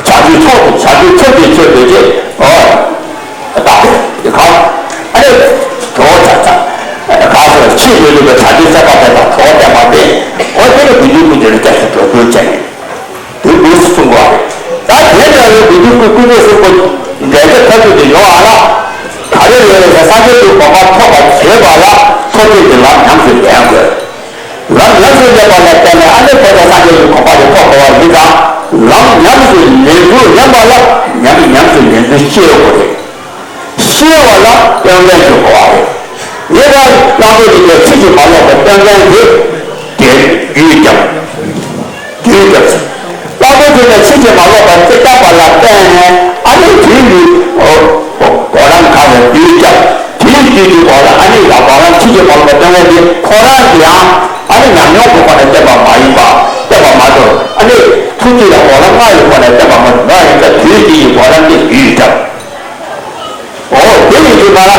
བྱང་ཆུབ་མཆོག་ཏུ་བྱང་ཆུབ་མཆོག་ཏུ་ཆོས་འདོད་ཅེས་འོ། བདག་དེ་གང་ཨ་ནི་གྲོགས་ཚ་ཚ་ ཀུན་ཀུན་རྫོབ་གསུམ་པོ་འགྲེལ་བྱེད་ཐབས་སྡུད་དུ་ཡོང་བ་ལ། ག་རེ་ཡོད་རེད་ཟེར། སངས་རྒྱས་ཀྱི་གོ་འཕང་ཐོབ་པར་བྱེད་པ་ལ་ཐོབ་བྱེད་ཀྱི་ལམ་ཉམས་སུ་ལེན་དགོས། ལམ་ཉམས་སུ་ལེན་པ་ལ་བརྟེན་ནས་ཨ་ནི་ཐོབ་པའི་སངས་རྒྱས་ཀྱི་གོ་འཕང་དེ་ཐོབ་དགོས་པ་ཡིན་ཙང་། ལམ་ཉམས་སུ་ལེན་ཚུལ་ཉམས་པ་ལ་ཉམས་ཉམས་སུ་ལེན་ཚུལ་ཤེས་དགོས་རེད། ཤེས་པ་ལ་དཔེ་མཚོན་ཞིག་དགོས་པ་རེད། ངེས་པར་བླང་དོར་གྱི་ཚིག་གིས་མ་ལོག་པའི་དཔེ་མཚོན་དེ་དེ་རྒྱུད་བརྒྱབ། རྒྱུད་བརྒྱབ་ཚེ། བླང་དོར་བྱས་ནས་ཚིག་གིས་མ་ལོག་པར་དེ་བརྟག་པ་ལ་བརྟེན་ནས་ཨ་ནི་དུས་ཀྱི་གོ་ལམ་གང་ལ་རྒྱུད་བརྒྱབ། དེའི་རྒྱུད་ཀྱི་གོ་ལ་ཨ་ནི་ལ་གོ་ལམ་ཚིག་གིས་མ་ལོག་པར་སྟོན་པ་དེ་ཁོ་རང་གི་ཡང་ཨ་ནི་ཉམས་མྱོང་གི་སྒོ་ནས་བསྟན་པ་མ་ཡིན་པ་བསྟན་པ་མ་གཏོགས། ཨ་ནི་ཐུགས་རྒྱུད་ལ་གོ་ལམ་ལྔ་ཡི་སྒོ་ནས་བསྟན་པ་མ་གཏོགས། ཡིན་ཙང་དུས་ཀྱི་གོ་ལམ་དེ་རྒྱུད་བརྒྱབ། འོ་དེ་ཡིན་དུས་ང་ལ་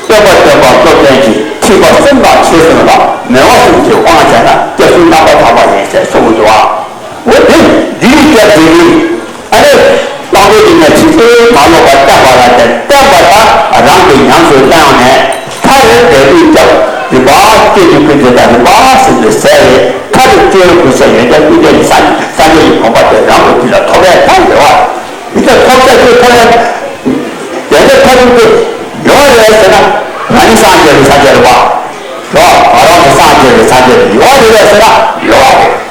སྟོན་པ་སྟོན་པ་སློབ་དཔོན་གྱིས་ཁྲིད་པ་གསུམ་དང་ཆོས་གསུམ་ལ་མོས་པ་གསུམ་གྱིས་དབང་བྱས་ན་སྐྱབས་སུ་རྣམ་པར་དག་པ་ཡིན་ཞེས་གསུངས་འདུག་བ། འོ་དེ་རྒྱུད་བརྒྱབ་དེ་ནི་ཨ་ནི་བླང་དོར་གྱི་གནས་ཚུལ་དེ་མ་ལོག་པར་བསྟན་པ་ལ་བརྟེན། བསྟན་པ་དང་རང་གིས་ཉམས་སུ་བླངས་ནས་མཐའ་ཡས་འབྲས་བུའི་སྐྱབས་རིམ་པ་སྐྱེ་དུས་ཀུན་དེ་དང་རིམ་པ་བཞིན་དུ་ཟད་རེ། མཐར་ཐུག་སྤྱོད་ཡུལ་ཀུན་གསལ་ཡོན་ཏན་ཀུན་ལྡན་གྱི་སངས་རྒྱས་ཀྱི་གོ་འཕང་དེ་རང་གི་རྒྱུད་ལ་ཐོབ་པའི་ཐབས་ཡོད་པ། འདི་ལྟར་ཐོབ་བྱ་ཆོས་ཐོབ་ཡ། དེ་ལྟར་ཐབས་ཀྱི་ཡོད་རེད་ཟེར་ན། ང་ནི་སངས་རྒྱས་རེད་སངས་རྒྱས་རེད་པ། ཡོད། ང་རང་གི་སངས་རྒྱས་རེད་སངས་རྒྱས་རེད་ཡོད་རེད་ཟེར་ན་ཡོད་རེད།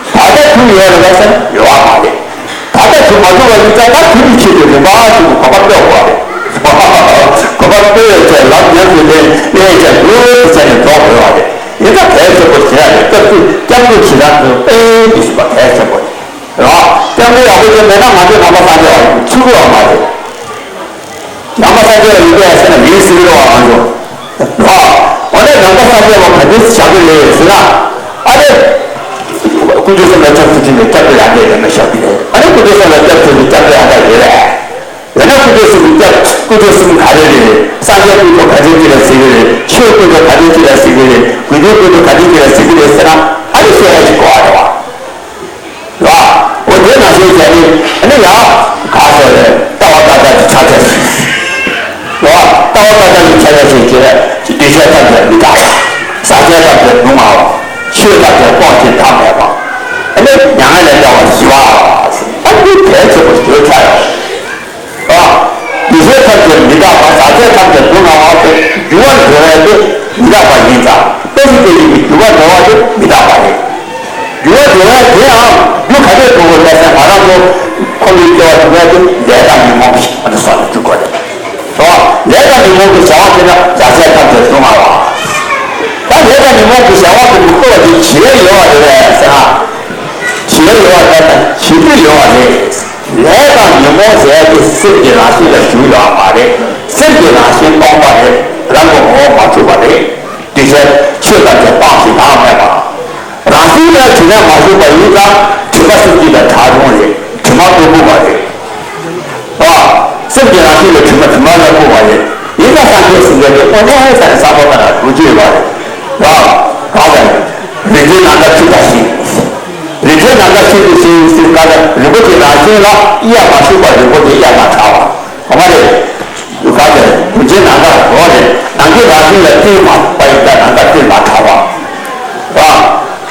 ད་ལྟ་དུས་ཡོད་རེད་ཟེར་ན་ཡོད་མ་རེད། ད་ལྟ་དུས་མ་ཐུག་པ་ཡིན་ཙང་ད་དུས་ཀྱི་ཆེད་དུ་རིམ་པ་ཞིག་གི་གོ་འཕང་སྤོ་དགོས་རེད། གོ་འཕང་སྤོ་ཡོད་ཚད་ལམ་ཉམས་སུ་ལེན་ལེན་བྱས་འགྲོ་དུས་ཚད་ནས་འགྲོ་དགོས་པ་རེད། ཡིན་ཙང་གལ་ཆེན་པོ་ཞིག་རེད། སྐྱབས་སུ་སྐྱབས་འགྲོ་ཞེ་དྲག་ཏུ་དཔེ་མི་སྲིད་པ་གལ་ཆེན་པོ་རེད། རེད་བ། སྐྱབས་འགྲོ་ཡག་པོ་ཅིག་མེད་ན་ང་ཚོས་ནང་པ་སངས་རྒྱས་པ་ཚུགས་ཀྱི་ཡོད་མ་རེད། ནང་པ་སངས་རྒྱས་པ་ཡིན་པས་ཟེར་ན་ཡིན་ཟེར་གྱི་རེད་བ་ང་ཚོ། རེད་བ། འོ་ན་ནང་པ་སངས་རྒྱས་པ་ག་འདྲ་བཞག་གི་རེད་ཟེར་ན། ཨ་ནི། ཀུན་མཁྱེན་གསུམ་ལ་སྐྱབས་སུ་མཆི་བའི་སྐྱབས་འགྲོ་ཡང་དག་ལྡན་མ་བཞག་གི་རེད། ཨ་ནི་ཀུན་མཁྱེན་གསུམ་ལ་སྐྱབས་སུ་མཆི་བའི་སྐྱབས་འགྲོ་ཡང་དག་ཡོད་རེད། ཡོད་ན་ཀུན་མཁྱེན་གསུམ་གྱི་སྐྱབས་ཀུན་མཁྱེན་གསུམ་ག་རེ་རེད། སངས་རྒྱས་ཀུན་ཏུ་ག་འདྲ་ཅིག་ལ་ཟེར་གི་རེད། ཆོས་ཀུན་ཏུ་ག་འདྲ་ཅིག་ལ་ཟེར་གི་རེད། དགེ་འདུན་ཀུན་ཏུ་ག་འདྲ་ཅིག་ལ་ཟེར་གི་རེད་ཟེར་ན། ཨ་ནི་ཤེས་ཡ་ཞིག་དགོས་པ་རེད་བ། རེད་བ། འོ་དེ་ནང་བཞིན་བྱས་ནས་ཨ་ནི་ཡང་ག་ཟེར་རེད། ལྟ་བ་བཀའ་རྟགས་ཀྱི་ཕྱག་རྒྱ་ཞིག་རེད་བ། ལྟ་བ་བཀའ་རྟགས་ཀྱི་ཕྱག་རྒྱ་ཞིག་བྱས་ནས་འདུས་བྱས་ཐམས་ཅད་མི་རྟག་པ། ཟག་བཅས་ཐམས་ཅད་སྡུག་བསྔལ་བ། ཆོས་ཐམས་ཅད་སྤོང་ཞིང་བདག་མེད་པ། ཨ་ནི་མྱ་ངན་ལས་འདས་པ་ཞི་བ། ཨ་ནི་གལ་ཆེན་པོ་ཞིག་ཆགས་ཡོད། ཨ། འདུས་བྱས་ཐམས་ཅད་མི་རྟག་པ། ཟག་བཅས་ཐམས་ཅད་སྡུག་བསྔལ་བ་དེ་འགྱུར་བ་འགྲོ་བ་དེ་མི་རྟག་པ་ཡིན་ཙང་། ཏོག་ཙམ་ཏོག་ཙམ་གྱི་འགྱུར་བ་འགྲོ་བ་དེ་མི་རྟག་པ་རེད། འགྱུར་བ་འགྲོ་བ་དེའང་རྒྱུ་ག་རེ་དགོས་དགོས་ལ་ཟེར་ང་རང་ཚོ་ཁོ་མིའི་སྐྱེ་བ་འགྱུར་བ་དེ་ལས་དང་ཉོན་མོངས་ཀྱི་ཨ་ནི་སོགས་ལ་འཇུག་དགོས་རེད། རེད་བ། ལས་དང་ཉོན་མོངས་ཀྱི་བྱ་བ་དེ་ལ་ཟག་བཅས་ཐམས་ཅད་སྡུག་བསྔལ་བ། ད་ལས་དང་ཉོན་མོངས་ཀྱི་བྱ་བ་དེ་མི་དགོས་པ་དེ་བྱེད་ཡོད་པ་རེད་ཟེར་ན། བྱེད་ཡོད་པ་རེད་དང་བྱེད་རྒྱུ་ཡོད་པ་རེད། ལས་དང་ཉོན་མོངས་ཟེར་ཡ་དེ་སེམས་ཀྱི་རང་བཞིན་ལ་ཞུགས་ཡོད་པ་མ་རེད། སེམས་ཀྱི་རང་བཞིན་སྟོང་པ་རེད། རང་གི་ངོ་བོ་མ་འཁྲུལ་བ་རེད། འདུས་བྱས་ཆོས་ཐམས་ཅད་སྤངས་ཤིང་བདག་མེད་པ། རང་བཞིན་ལ་དྲི་མས་མ་ཞུགས་པ་ཡིན་ཙང་དྲི་མ་སེམས་ཀྱི་ལ་གྲགས་རུང་རེད། དྲི་མ་ཀུན་ཕུང་བ་རེད། ཨ། སེམས་ཀྱི་རང་བཞིན་ལ་དྲི་མ་དྲི་མ་ལ་ཕུང་བ་རེད། ཡིན་ཙང་སངས་རྒྱས་ཟེར་མཁན་དེ་དངོས་གནས་ས་ནས་བསམ་བློ་བཏང་ན་འགྲོ་རྒྱུ་ཡོད་པ་རེད། ཨ། གང་ལྟར། རིག་འཛིན་ནམ་མཁའ་ཁྱབ་པ་བཞིན། རིག་འཛིན་ནམ་མཁའ་ཁྱབ་པ་བཞིན་ཟེར་ག་ལ་རིན་པོ་ཆེ་རང་བཞིན་ལ་དབྱེར་མ་ཞུགས་པར་རིན་པོ་ཆེ་དབྱེར་མ་གྲགས་པ། གོ་མ་རེད། ག་ལ་རིན་ཆེན་ནམ་མཁའ་རོ་རེད། ནམ་མཁའི་རང་བཞིན་ལ་དབྱེར་མ་ཞུགས་པ་ཡིན་ཙང་ནམ་མཁའ་དབྱེར་མ་གྲགས་པ། ར།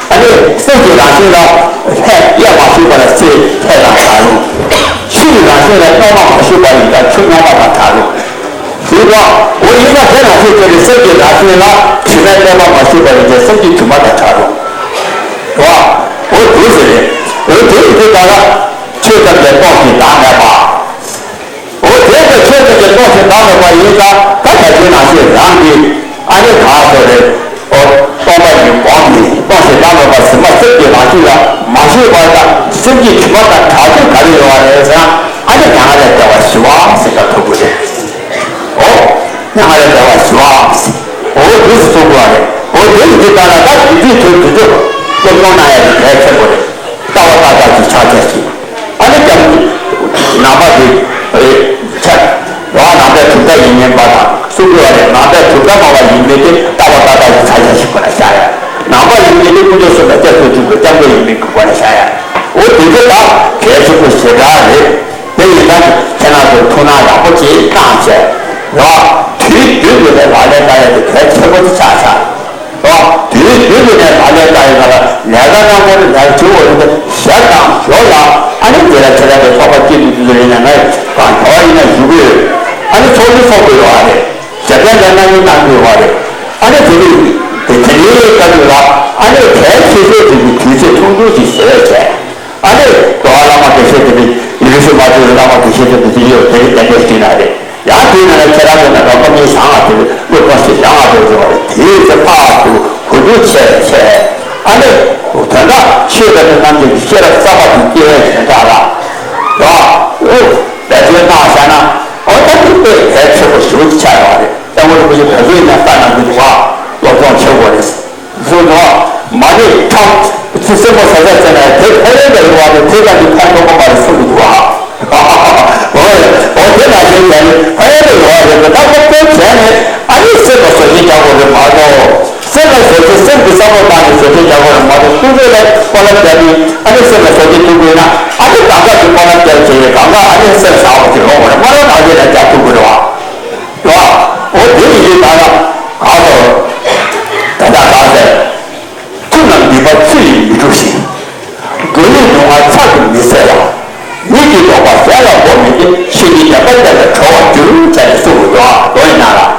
ཨ་ནི་སེམས་ཀྱི་རང་བཞིན་ལ་ལྷས་དབྱེར་མ་ཞུགས་པ་ལ་ཚེ་ལྷས་དང་གྲགས་རུང་། ཆུ་ཡི་རང་བཞིན་ལ་སྙོམས་པར་མ་ཞུགས་པ་ཡིན་ཙང་ཆུ་སྙོམས་པ་དང་གྲགས་རུང་། ཞེས་པ། འོ་ཡིན་ཙང་དེ་ནང་བཞིན་དེ་ནི་སེམས་ཀྱི་རང་བཞིན་ལ་དྲི་མས་གནོད་པ་མ་ཞུགས་པ་ཡིན་ཙང་སེམས་ཀྱི་དྲི་མ་དང་གྲགས་རུང་། རེད་བ། འོ་དེ་ཟེར་རེད། འོ་དེ་ཡིན་དུས་ད་ལ་ཆོས་ཐམས་ཅད་སྤོང་ཞིང་བདག་མེད་པ། འོ་དེ་ལྟར་ཆོས་ཐམས་ཅད་སྤོང་ཞིང་བདག་མེད་པ་ཡིན་ཙང་ད་ད་དེ་ནང་བཞིན་རང་གིས་ཨ་ནི་ག་ཟེར་རེད། འོ་སྟོང་པ་ཉིད་སྒོམ་ནས་སྤོང་ཞིང་བདག་མེད་པ་ཟེར་མ་སེམས་ཀྱི་རང་བཞིན་ལ་མ་ཞུགས་པ་དང་སེམས་ཀྱི་དྲི་མ་དང་གྲགས་ཚུལ་ག་རེ་ཡོད་པ་རེད་ཟེར་ན། ཨ་ནི་མྱ་ངན་ལས་འདས་པ་ཞི་བ་ཟེར་བ་ཐོབ་དགོས་རེད། འོ། མྱ་ངན་ལས་འདས་པ་ཞི་བ། འོ་དེ་སུ་ཐོབ་དགོས་རེད། འོ་དེ་ཡིན་དུས་ད་ལ་ད་དེ་དུས་དོན་དེ་ཚོ་སློབ་སྦྱོང་གནང་ཡ་དེ་གལ་ཆེན་པོ་རེད། ལྟ་བ་ཏག་ཏག་ཅིག་ཆགས་ཆགས་ཤིག་ཨ་ནི་ཀྱང་ནང་པ་དེ་རེད་ཆགས། རང་ནང་པའི་གྲུབ་མཐའ་ཡིན་མིན་པ་དང་སུ་དགོས་པ་རེད། ནང་པའི་གྲུབ་མཐའ་མ་པ་ཡིན་མིན་དེ་ལྟ་བ་ཏག་ཏག་ཅིག་ཆགས་ཆགས་ཤིག་ཁོ་ན་བཞག་ཡ། ནང་པ་ཡིན་མིན་དེ་ཀུན་མཁྱེན་གསུམ་ལ་སྐྱབས་སུ་མཆི་དགོས། སྐྱབས་འགྲོ་ཡིན་མིན་གྱི་སྒོ་ནས་བཞག་ཡ། འོ་དེ་ཚོ་ད་གལ་ཆེན་པོ་ཞེ་དྲག་རེད། དེ་ཡིན་ཙང་ཁྱེད་རང་ཚོ་ཐུགས་སྣང་ཡག་པོ་ཅིག་བཏང་བྱས། རེད་བ། དུས་རྒྱུན་དུ་ནས་ལག་ལེན་བསྟར་ཡ་དེ་གལ་ཆེན་པོ་ཅིག་ཆགས་ཆགས། རེད་བ། དུས་རྒྱུན་དུ་ནས་ལག་ལེན་བསྟར་ཡ་ལ་ལས་ཀ་སྣ་མང་དུ་ལས་བྱེད་འོས་དེ་ཞབས་དང་ཞོར་ལ་ཨ་ནི་དེ་ ཁྱེད་རང་གི་ཚོགས་པ་སྐྱིད་སྡུག་དེ་ཚོ་ཡིན་ན་ང་གང་ག་བ་ཡིན་ན་ཞུ་གི་ཡོད། ཨ་ནི་ཚོགས་འདུ་ཚོགས་དགོས་ཡོད་རེད། ཞབས་བརྟན་དང་གནང་མི་གནང་དགོས་ཡོད་རེད། ཨ་ནི་དེ་ནི་དེ་དེ་ནི་བཀའ་འདུས་ལ་ཨ་ནི་གལ་ཆེ་ཤོས་དེ་ནི་དུས་ཚོད་ཐུང་ཐུང་ཞིག་ཟེར་བྱས། ཨ་ནི་འགྲོ་བ་བླ་མ་དགེ་བཤེས་དེ་ནི་ཡུལ་སྲིད་མ་བྱུང་བླ་མ་དགེ་བཤེས་དེ་ནི་དེ་ཡོད་དེ་ནི་གདན་འདྲེན་ཞུས་ན་རེད། ཡང་དེ་ནང་ཁྱེད་རང་ཚོ་ནང་རོགས་པ་མི་བཟང་བ་དེ་སློབ་སྦྱོང་ཞིག་བཟང་བ་དེ་ཚོ་བ་རེད། དེའི་ཚེ་ཕར་ཚུར་གོ་བསྡུར་བྱས་བྱས། ཨ་ནི་དོན་དག་ཆོས་དང་རྣམ་འབྱེད་ཀྱི་ཤེས་རབ་གསར་པ་དེ་སྐྱེ་བའི་དོན་དག་ལ་རོགས་དབུ་བེད་སྤྱོད་གནང་བྱས་ན་ཨོ་ད་དེ་དཔེ་གལ་ཆེན་པོ་ཞེ་པོ་ཅིག་ཆགས་ཡོད་རེད། སྐྱབས་མགོན་རིན་པོ་ཆེ་བོད་བཟོ་ཡིན་ན་ལྟ་ན་འདི་འདུག་བ། སློབ་སྦྱོང་བྱེད་དགོས་རེད། སོང་ཙང་མ་ཎི་ཁྲག་ཚི་སེར་པོ་ཟ་ཟ་བྱས་ན་དེ་ཕན་ཡོན་དེ་ཡོད་པ་དེ་དེ་ལྟ་དུས་ཕན་ཐོགས་པ་མ་རེད་གསུངས་འདུག་ཨ། འོ་འོ་དེ་ནང་བཞིན་ཡང་ནི་ཕན་ཡོན་དེ་ཡོད་པ་རེད། ད་ཁོ་དཔེ་བྱས་ནས་ཨ་ནི་སེམས་ལ་བཟོ་བཅོས་རྒྱག་དགོས་རེད་མ་གཏོགས། སེམས་ལ་བཟོ་བཅོས་སེམས་ཀྱི་བསམ་བློ་བཏང་ནས་བཟོ་བཅོས་རྒྱག་དགོས་རེད་མ་གཏོགས། སོ་སོ་ལ་སྐོར་ལ་བརྒྱབ་ནས་ཨ་ནི་སེམས་ལ་བཟོ་བཅོས་ཐུབ་དགོས་ན་ཨ་ནི་གང་ག་གི་སྐོར་ལ་བརྒྱབ་བྱས་ནས་གང་ག་ཨ་ནི་སེམས་བཟང་བོ་ཅིག་ཡོང་དགོས་རེད། སྨོན་ལམ་གང་བྱས་ན་རྒྱག་ཐུབ་དགོས་རེད་བ། རེད་བ། འོ་དེ་ཡིན་དུས་ད་ལྟ་གང་དུ་ད་ལྟ་གང་ཟེར། ཐུབ་རྣམས་སྡིག་པ་ཆུ་ཡིས་མི་འཁྲུ་ཞིང་། འགྲོ་ཡི་སྡུག་བསྔལ་ཚར་དུ་མི་བསལ་བ། ཉིད་ཀྱི་དོགས་པ་གཞན་ལ་འབོགས་མི་བྱེད། ཆོས་ཉིད་བདེན་པ་ཅན་ལ་གྲོལ་བར་འགྱུར། བྱས་ནས་གསུངས་འདུག་ཨ། མདོ་ཡི་ནང་ལ།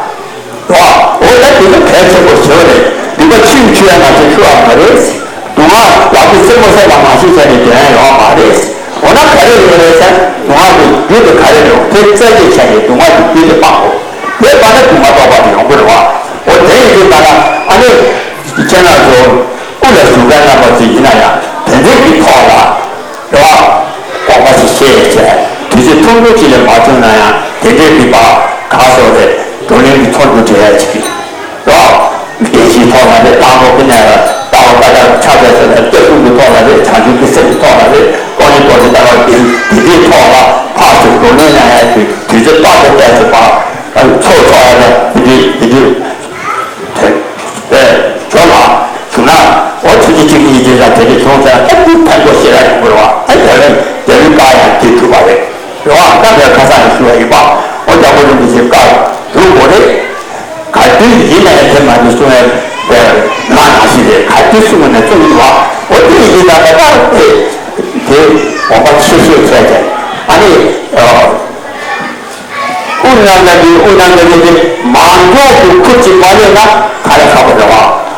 འོ་ད་དེ་ཚོ་གལ་ཆེན་པོ་ཞེ་པོ་རེད། སྡིག་པ་ཆུ་ཡིས་འཁྲུ་ཡ་མ་ཟད་འཁྲུ་བ་མ་རེད། སྡུག་བསྔལ་ལག་པའི་རྩེ་མོ་གསེབ་ལ་མ་ཞུགས་བྱས་ནས་འདོན་ཡ་ཡོད་མ་རེད། འོ་ན་ག་རེ་ཡོད་རེད་ཟེར། སྡུག་བསྔལ་གྱི་རྒྱུ་དེ་ག་རེ་རེད། དེ་བཙལ་འགྲེལ་བྱས་ནས་སྡུག་བསྔལ་གྱི་རྒྱུ་དེ་སྤང་དགོས། དེ་སྤངས་ན་སྡུག་བསྔལ་རྟོགས་པ་དེ་ཡོང་གི་རེད་བ། འོ་དེ་ཡིན་དུས་ད་ལྟ་ཨ་ནི་ཁྱེད་རང་ཚོ་དབུ་ལ་བཞུགས་མཁན་རྣམ་པ་ཚོ་ཡིན་ན་ཡང་དེ་འདྲའི་གི་ཐོག་ལ་རེད་བ། དགོངས་པ་ཞིག་བཞེས་བྱས་དུས་ཚོད་ཐུང་ཐུང་ཅིག་ལས་མ་བྱུང་ན་ཡང་དེ་འདྲའི་གི་བ་ག་སོགས་རེད། བགྲོ་གླེང་གི་ཚོགས་འདུ་གྲས་ཅིག་གི་རོ། རྒྱལ་སྤྱིའི་ཐོག་ལ་རེད། རྟ་མགོ་ཀུན་ནས་རྟ་མགོ་ཀ་ཁ་ཆ་བྱས་ཟེར་ནས་སྐྱབས་གསུམ་གྱི་ཐོག་ལ་རེད། བྱང་ཆུབ་ཀྱི་སེམས་ཀྱི་ཐོག་ལ་རེད། ཀོང་ཇོ་རྡོ་རྗེ་ལྟ་བུ་འདི་འདི་འདྲའི་ཐོག་ལ་ཕར་ཚུར་བགྲོ་གླེང་གནང་ཡ་དུས་དུས་ཚོད་ཏག་ཏག་བལྟས་ཚེ་ཕར་ཚོགས་ཚོགས་ཡ་ལ་འདི་འདྲའི་འདི་འདྲའི་དེ་དེ་ཇོ་ལགས་བྱུང་ན་འོ་ཆུ་ཚོད་གཅིག་གཉིས་རྗེས་ལ་དེ་འདྲའི་བྱུང་ཚེ་ཨ་ཁུ་ཕན་ཐོགས་ཤེས་ར་ཡོང་གི་རེད་བ། ཨ་རྒྱལ་བའི་རྒྱལ་བའི་བཀའ་ཡང་དེ་གྲུབ་པ་རེད། རེད་བ། ད་ངས་ཁ་སང་ནས་ཞུ་བ་ཡིན་པ། ཨོ་རྒྱལ་པོ་རིན་པོ་ཆེའི་བཀའ་སྒྲུབ་དགོས་རེད། ག་དུས་ཡིན་ནའི་དེ་མ་དུས་གསུང་བའི་ནང་ནང་བཞིན་རེད། ག་དུས་གསུང་བ་ནས་གསུང་གི་འདུག་བ། ཨོ་དེ་ཡིན་ད་ད་ད་དེ་དེ་དགོངས་པ་ཆེ་ཤོས་བྱས་ཏེ་ཨ་ནི་དབུ་ནང་ལ་དེ་དབུ་ནང་ལ་དེ་མང་ཚོགས་ཀྱི་ཁུར་གྱིས་མ་ལེན་ན་ག་རེ་ཁག་པོ་རེད་བ།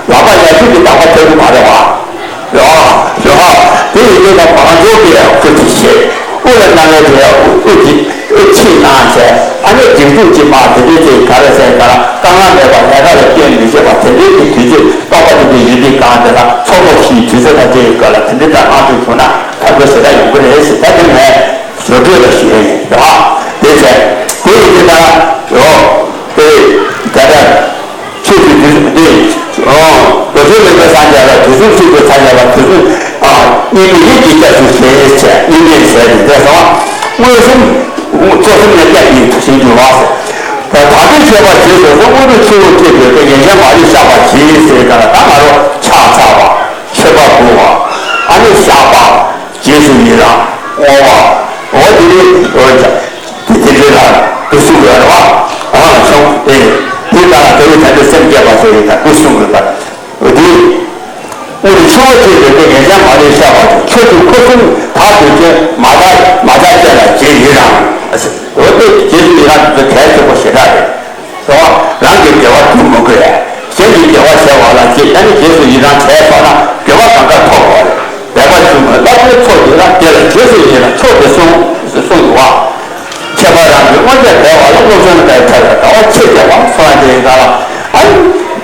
ལག་པ་ཡར་ཞུ་གི་བདག་པ་ཐེབས་ཀྱི་མ་རེད་བ། རེད་བ། རེད་བ། དེ་ཡི་དེ་ལ་མང་ཚོགས་ཀྱི་ཡང་ཁུར་གྱིས་བཞེས། དབུ་ལ་གནང་ཡས་དེ་ཡང་དབུ་གྱིས་དབུ་ཕྱིས་གནང་བྱས། ཨ་ནི་སྒྲིག་འཛུགས་ཀྱི་མ་དེ་འདྲའི་ཅིག་ག་རེ་ཟེར་ག་ལ་དཀའ་ངལ་མེད་པར་ལས་ཀ་ལ་སྐྱོན་མི་བྱེད་པ་དེ་འདྲའི་གི་དུས་ཚོད་རྟོགས་པ་དེ་འདྲའི་ཡོད་དུས་གང་དེ་ལ་ཚོགས་ཐོག་ཞིག་དུས་ཚོད་དང་དེ་ཡི་སྐོར་ལ་དེ་འདྲའི་ལྟར་གནང་ཐུབ་བྱུང་ན་ཐབས་སྐྱོ་ཞེ་དྲག་ཡོང་གི་རེད་ཟེར། ད་དེ་ངས་བཟོ་བཀོད་ལ་ཞུ་ཡས་ཡིན། རེད་བ། དེ་བྱས་དེ་ཡི་དེ་ལྟར་ཡོད་དེ་ད་ལྟ། ཆོས་ཀྱི་དུས་འདི། ཨོ། རྡོ་རྗེ་ལེགས་པའི་སངས་རྒྱས་ལ་དུས་གསུམ་གཅིག་ཏུ་འཚར་ཡོད་པ་དུས་གསུམ། ཨ། སྙིགས་མའི་ཡིད་ཀྱི་སྐྱབས་སུ་མཆི་ཞེས་སྙིང་ནས་ཞེས་ཏེ་འདས་སོ། མངོན་སུམ། ཚོགས་གསུམ་ནས་སྐྱབས་ཀྱི་ཞིང་འགྱུར་བ། ད་ལྟའི་མཆོད་པ་རྗེས་སུ་དངོས་གྲུབ་ཆུ་བོ་སྐྱེས་པའི་སྐད་ཡན་ཆད་མ་ལུས་བཤགས་པར་གྱིས་ཟེར་ག་ལ་ད་ང་རོ་ཕྱག་འཚལ་བ། མཆོད་པ་འབུལ་བ། ཨ་ནི་བཤགས་པ། རྗེས་སུ་ཡི་རང་བསྔོ་བ། འོ་དེ་ནི་འོ་ཅག་དེ་དེ་འདྲའི་ལ་དུ་གསུང་དགོས་རེད་བ། ཨ་ཆོག་དེ་དེ་ལྟར་དེ་བས་ད་དེ་སེམས་བསྐྱེད་པ་ཟེར་ཡིན་ད་དུ་གསུང་དགོས་པ། འོ་དེ་དངོས་གྲུབ་ཆུ་བོ་སྐྱེས་པའི་སྐད་ཡན་ཆད་མ་ལུས་བཤགས་པ་དང་ཆོས་དྲུག་སྐུ་གསུམ་དག་དུས་ཀྱི་མ་དག་མ་དག་ཅན་ལ་རྗེས་ཡི་རང་། འོ་དེ་རྗེས་སུ་ཡི་རང་དེ་གལ་ཆེན་པོ་ཞེ་དྲག་རེད། རེད་བ། རང་གི་དགེ་བ་སྒྲུབ་མི་དགོས། གཞན་གྱི་དགེ་བ་བྱས་པ་ལ་རྗེས་ཨ་ནི་རྗེས་སུ་ཡི་རང་བྱས་སོང་ན་དགེ་བ་གང་ག་ཐོབ་དགོས། འབད་པ་ཞུ་མི་སློབ་དཔོན་ཚོགས་ཀྱི་རང་དེ་ལ་རྗེས་སུ་ཡི་རང་ཚོགས་ཏེ་གསུངས་གསུངས་འདུག་བ། ཁྱད་པར་རང་གི་དབང་ཆ་འབད་བ་ལ་སློབ་སྦྱོང་ལ་ཐར་བའི་དགའ་བ་ཆེ་བརྒྱབ་པ་སོང་བ་དེ་ཡིན་ད་ལ་ཨ་ནི་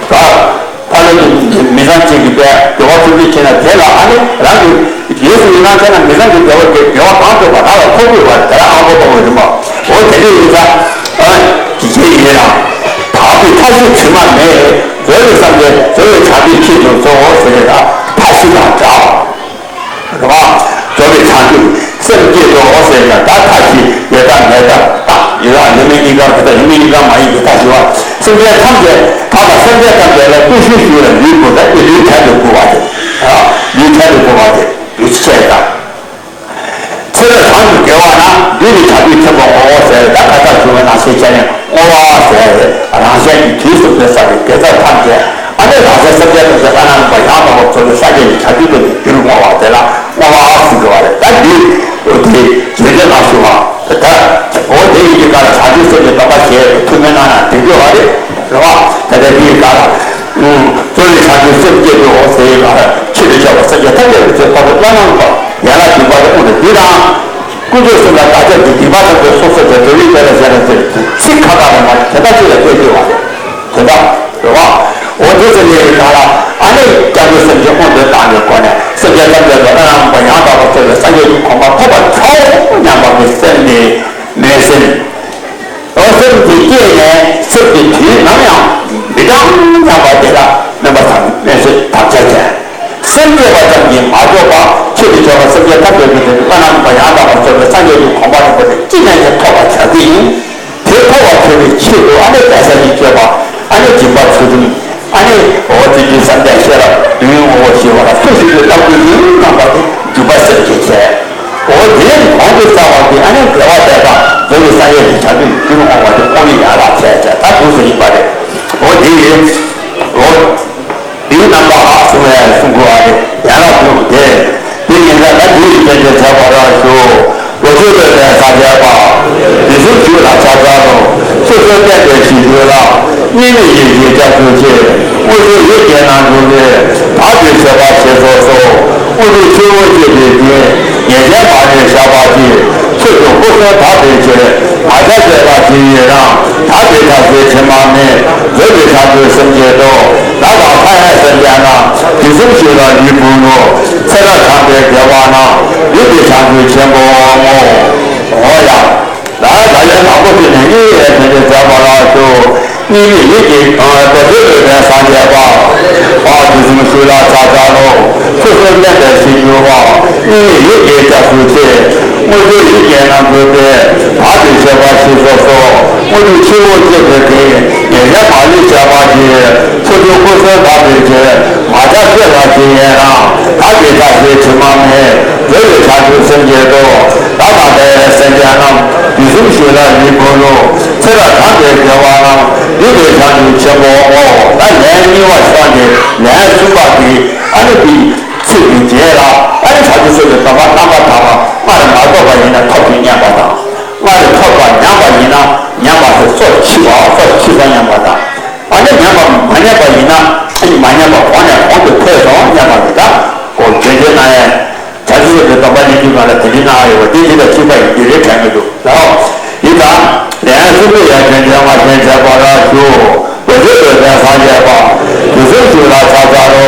དགའ། ཕ་ལོ་གི་མི་ཚང་གཅིག་གིས་དཔེ་དགེ་བ་སྒྲུབ་རྒྱུ་བྱས་ན་དེ་ལ་ཨ་ནི་རང་གི་རྗེས་སུ་ཡི་རང་བྱས་ན་མི་ཚང་གི་དགེ་བ་དགེ་དགེ་བ་གང་ཐོབ་པ་རང་ལ་ཐོབ་དགོས་པ་དེ་ལ་ཨ་ཁོ་གཏོང་བའི་རིམ་པ། འོ་དེ་འདྲ་ཡིན་ཙང་ཨ་ཇི་བྱེད་ཡིན་རང་དག་པའི་མཐའ་བཞི་དྲི་མ་མེད། རྫོགས་པའི་སངས་རྒྱས་རྫོགས་པའི་བྱང་ཆུབ་ཁྱེད་དུ་གསོལ་ཟེར་བའི་ད་མཐའ་བཞི་དང་འདྲ་བ། རེད་བ། རྫོགས་པའི་བྱང་ཆུབ་སེམས་བསྐྱེད་དོ་ཟེར་ན་ད་མཐའ་བཞི་ཡོད་དང་མེད་དང་རྟག་ཡོད་དང་ཡོད་མེད་གཉིས་ཀ་རེད་དང་ཡོད་མེད་གཉིས་ཀ་མ་ཡིན་པའི་མཐའ་བཞི་བ། སེམས་ཅན་ཐམས་ཅད་ད་ལ་སེམས་ཅན་ཐམས་ཅད་ལ་བརྟུལ་ཞུགས་ཞུ་བའི་ལུས་དགོས་ད་ཀྱི་ལུས་དལ་དུ་བསྒོར་བ་དེ། ལུས་དལ་དུ་བསྒོར་བ་དེ་ལུས་ཆད་དང་། ཚེ་རབས་གང་དུ་དགེ་བ་ན་འདུས་ནས་བྱ་རྒོད་ཐེམ་པ་ངོ་བོ་ཟེར་ད་ཁ་ཚ་བྱུང་བའི་ནང་ཞེས་བྱས་ནས་བསྔོ་བ་ཟེར་རང་གཞན་གྱི་དུས་གསུམ་དུ་བསགས་པའི་དགེ་རྩ་ཐམས་ཅད་ཨ་ནི་རང་གཞན་སེམས་ཅན་ཐམས་ཅད་བླ་ན་མེད་པ་ཡང་དག་པར་རྫོགས་པའི་སངས་རྒྱས་ཀྱི་བྱང་ཆུབ་ཏུ་འགྱུར་བསྔོ་བ་དེ་ལ་བསྔོ་བ་ཟེར་གྱི་བ་རེད། ད་འདི་ དེ་རྗེས་འདྲ་ལ་ཞུ་བ། ད་འོ་དེ་ཡིན་གྱི་སྐབས་ལ་བྱང་ཆུབ་སེམས་ཀྱི་སྡོམ་པ་བཞེས་ཐུགས་སྨོན་གནང་ན་དེ་འགྱུར་བ་རེད། རེད་བ། ད་ལྟ་དེའི་སྐབས་ལ། གཙོ་བོའི་བྱང་ཆུབ་སེམས་བསྐྱེད་དུ་འོ་ཟེར་ཡི་ལ། ཆོས་ཀྱི་མཆོག་ཏུ་སེམས་བསྐྱེད་ཐབས་མཁས་པའི་ཚུལ་ཐོབ་པའི་བླ་ན་མེད་པ་ཡན་ལག་བདུན་པ་དེ་དབུ་ནས་འདི་དང་། ཀུན་རྫོབ་སེམས་དང་བདག་ཅག་གི་སྡིག་པ་ཐམས་ཅད་སོ་སོར་བྲལ་འགྲོ་བའི་དོན་ལ་ཞེན་ན་ཟེར་ཚིག་ཁ་ཁ་རེ་མ་དེ་ལྟར་ཅིག་ལ་བསྐྱེད་དགོས་པ་རེད། དེ་ལྟར་རེད་བ། འོ་དེ་ཚེ་ལས་ཀྱི་ནང་ལ་ཨ་ནི་སྐྱབས་འགྲོ་སེམས་བསྐྱེད་དབང་དུ་བཏང་བའི་སྒོ་ནས་སེམས་ཅན་ཐམས་ཅད་ལ་བླ་ན་མེད་པ་ཡང་དག་པར་རྫོགས་པའི་སངས་རྒྱས་ཀྱི་གོ་འཕང་ཐོབ་པར་བྱའོ་སྙམ་པ་གི་སེམས་དེ་སྨོན་སེམས། འོ་སེམས་དེ་སྐྱེས་ནས་སེམས་ཀྱི་དུས་ནམ་ཡང་མི་གྲངས་སྙམ་པ་དེ་ལ་སྨོན་པ་དང་སྨོན་ཚིག་དམ་བཅའ་བྱས། སེམས་བསྐྱེད་པ་ཙམ་གྱིས་མ་ལྕོགས་པར་ཆོས་ཀྱི་མཆོག་ལ་སེམས་ཅན་ཐམས་ཅད་ཀྱི་དོན་དུ་བླ་ན་མེད་པ་ཡང་དག་པར་རྫོགས་པའི་སངས་རྒྱས་ཀྱི་གོ་འཕང་རིན་པོ་ཆེ་ཅི་ནས་ཀྱང་ཐོབ་པར་བྱ་རྒྱུ་ཡིན། དེ་ཐོབ་པར་བྱ་བའི་ཆེད་དུ་ཨ་ནི་དཔལ་བཟང་གི་སྤྱོད་པ། ཨ་ནི་སྦྱིན་པ་ཚུལ་ཁྲིམས། ཨ་ནི་འོ་དེ་དུས་བསམ་གཏན་ཤེས་རབ་ལུས་ངོ་བོ་ཞི་བ་ལ་སུ་ཞིག་གིས་བསླབ་དགོས་ཡིན་རྣམ་པ་དེ་འཇུག་པ་སེམས་བསྐྱེད་བྱས། འོ་དེའི་གོང་དུ་བརྩམས་པ་དེ་ཨ་ནི་དགེ་བ་དེ་དང་རྫོགས་པའི་སངས་རྒྱས་ཀྱི་བྱང་ཆུབ་ཀྱི་རྒྱུར་འོང་བ་དེ་དབང་ཡོད་ཡན་ལག་བྱས་བྱས་ད་དུས་སུ་ཡིན་པ་རེད། འོ་དེ་ཡིན། འོ། འདིའི་རྣམ་པ་ཧ་གསུང་བས་གསུང་དགོས་པ་རེད། ཡན་ལག་དྲུག་སྟེ། དེ་ཡིན་ན་ད་འདི་ཡི་རྒྱན་དེ་མཛད་པར་ཞུ། ལོ་རྒྱུས་ལོས་པའི་སངས་རྒྱས་པ། དུས་གསུམ་རྒྱུད་ལ་ཕྱག་འཚལ་ལོ། སོ་སོར་བསྟན་པའི་གཞིར་གྱུར་ལ། གཉིས་མེད་ཡེ་ཤེས་རྒྱ་མཚོའི་ཆེད། དངོས་གྲུབ་ཡིད་ཀྱི་རྣམ་གྲོལ་གྱི། བདག་གི་སྤྱོད་པ་ཞེས་སོགས་སོ། དངོས་གྲུབ་ཆུ་བོ་གཅིག་པའི་རྒྱུན། ཉེས་ཅན་མ་ལུས་བཤགས་པར་བགྱི། ཆོས་སྐུ་སྐུ་གསུམ་དག་པའི་ཕྱིར། མ་ཆགས་སྤྱོད་པ་ཇི་ཡིན་རང་། དག་པའི་ཐབས་ཤེས་དྲི་མ་མེད། མཛོད་ཀྱི་བྱང་ཆུབ་སེམས་བསྐྱེད་དོ། བདག་དང་མཐའ་ཡས་སེམས་ཅན་རྣམས། དུས་གསུམ་གཅིག་ལ་ལུས་འབུལ་ལོ། ཚེ་རབས་གྲངས་མེད་བརྒལ་བ་ན། ལུས་འདི་བྱང་ཆུབ་ཆེན་པོར་བསྔོ། འོ་ཡ། ད་ད་ཡོད་དང་པོ་དེ་ནས་གཉིས་ཡོད་དེ་འདྲའི་མཛད་པ་ལ་ཞུ། གཉིས་མེད་ཡིད་ཀྱི་ལོ་རྒྱུས་ལོས་པའི་སངས་རྒྱས་པ། དཔལ་དུས་གསུམ་རྒྱུད་ལ་ཕྱག་འཚལ་ལོ། ཆོས་སྐུ་བསྟན་པའི་གཞིར་གྱུར་པ། གཉིས་མེད་ཡེ་ཤེས་རྒྱ་མཚོའི་ཆེད། དངོས་གྲུབ་ཡིད་ཀྱི་རྣམ་གྲོལ་ཏེ། བདག་གི་སྤྱོད་པ་ཞེས་སོགས་སོ། དངོས་གྲུབ་ཆུ་བོ་གཅིག་པའི་རྒྱུན། ཉེས་ཅན་མ་ལུས་བཤགས་པར་བགྱི། ཆོས་སྐུ་སྐུ་གསུམ་དག་པའི་ཕྱིར། མ་ཆགས་སྤྱོད་པ་ཇི་ཡིན་རང་། དག་པའི་ཐབས་ཤེས་དྲི་མ་མེད། མཛོད་ཀྱི་བྱང་ཆུབ་སེམས་བསྐྱེད་དོ། བདག་དང་མཐའ་ཡས་སེམས་ཅན་རྣམས། དུས་གསུམ་གཅིག་ལ་ལུས་འབུལ་ལོ། ཚེ་རབས་གྲངས་མེད་བརྒལ་བ་ན། ལུས་འདི་བྱང་ཆུབ་ཆེན་པོར་བསྔོ། ད་ལན་གཉིས་པ་བྱས་ཏེ་ལན་གསུམ་པ་འདི་ཨ་ནི་འདི་ཚིག་གི་རྗེས་ལ་ཨ་ནི་བྱང་ཆུབ་སེམས་ཀྱི་སྡོམ་པ་རྣམ་པར་དག་པ་སྔར་མ་ཐོབ་པ་ཡིན་ན་ཐོབ་ཅིང་སྙམ་པ་དང་། སྔར་ཐོབ་པ་ཉམས་པ་ཡིན་ན་ཉམས་པ་དེ་སོར་ཆུད་པ་སོར་ཆུད་སོང་སྙམ་པ་དང་། ཨ་ནི་ཉམས་པ་མ་ཉམས་པ་ཡིན་ན་ཨ་ནི་མ་ཉམས་པ་གོང་ནས་གོང་དུ་འཕེལ་སོང་སྙམ་པ་རེད། ད་ཨོ་རྒྱུན་ཆད་ན་ཡང་། བྱང་ཆུབ་སེམས་ཀྱི་སྡོམ་པ་ཉེར་གཅིག་པ་ལ་དེ་འདྲའི་གནང་ཡོད་པ་དེ་འདི་ལ་གཅིག་པ་ཡིན་རྒྱུ་རེད་དྲན་གྱི་འདུག་ལའོ། ཡིན་ཙང་ལན་གསུམ་པའི་ཡར་རྒྱུན་ཆད་མ་ཞེས་བྱ་བ་ར་ཞུ། ལོ་རྒྱུས་ལོས་པའི་སངས་རྒྱས་པ། དུས་གསུམ་གཅིག་ལ་ཕྱག་འཚལ་ལོ།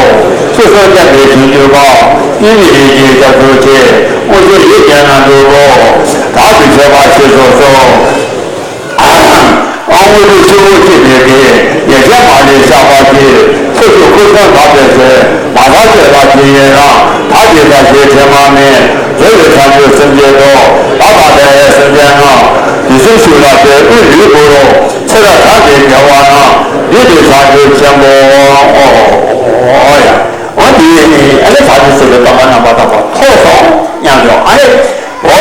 ཆོས་སྐུ་བསྟན་པའི་གཞིར་གྱུར་པ། གཉིས་མེད་ཡེ་ཤེས་རྒྱ་མཚོའི་ཆེད། དངོས་གྲུབ་ཡིད་ཀྱི་རྣམ་གྲོལ་ལོ། བདག་གི་སྤྱོད་པ་ཞེས་སོགས་སོ། དངོས་གྲུབ་ཆུ་བོ་གཅིག་པའི་རྒྱུན། ཉེས་ཅན་མ་ལུས་བཤགས་པར་བགྱི། ཆོས་སྐུ་སྐུ་གསུམ་དག་པའི་ཕྱིར། མ་ཆགས་སྤྱོད་པ་ཇི་ཡིན་རང་། དག་པའི་ཐབས་ཤེས་དྲི་མ་མེད། མཛོད་ཀྱི་བྱང་ཆུབ་སེམས་བསྐྱེད་དོ། བདག་དང་མཐའ་ཡས་སེམས་ཅན་རྣམས། དུས་གསུམ་གཅིག་ལ་དེ་དབུས་ལུས་འབུལ་ལོ། ཚེ་རབས་གྲངས་མེད་བརྒལ་བ་ན། ལུས་འདི་བྱང་ཆུབ་ཆེན་པོར་བསྔོ། ཨོ་ཡ། འོ་འདི་ཨ་ནི་བྱང་ཆུབ་སེམས་ཀྱི་སྡོམ་པ་རྣམ་པར་དག་པ་ཐོབ་སོང་སྙམ་བྱུང་ཨ་ནི། འོ།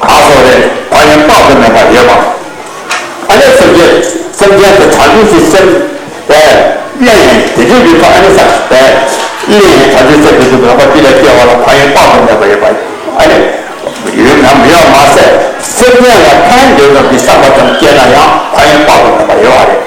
གང་སོགས་རེད། ཕན་ཡོན་དཔག་ཏུ་མེད་པ་ཡོད་པ། ཨ་ནི་སེམས་ཅན་སེམས་ཅན་དུ་བྱང་ཆུབ་ཀྱི་སེམས་དེ་གླེང་ཡིན་དེ་འདྲའི་རིགས་ཐོག་ཨ་ནི་ས་དེ་གླེང་ཡིན་བྱང་ཆུབ་སེམས་ཀྱི་སྡུག་བསྔལ་པ་འདི་ལས་སྐྱེ་བ་ལ་ཕན་ཡོན་དཔག་ཏུ་མེད་པ་ཡོད་པ། ཨ་ནི་ཡོད་ན་མི་ཡོད་མ་ཟད་སེམས་ཅན་ལ་ཕན་འདོད་ཀྱི་བསམ་པ་ཙམ་སྐྱེས་ན་ཡང་ཕན་ཡོན་དཔག་ཏུ་མེད་པ་ཡོད་པ་རེད།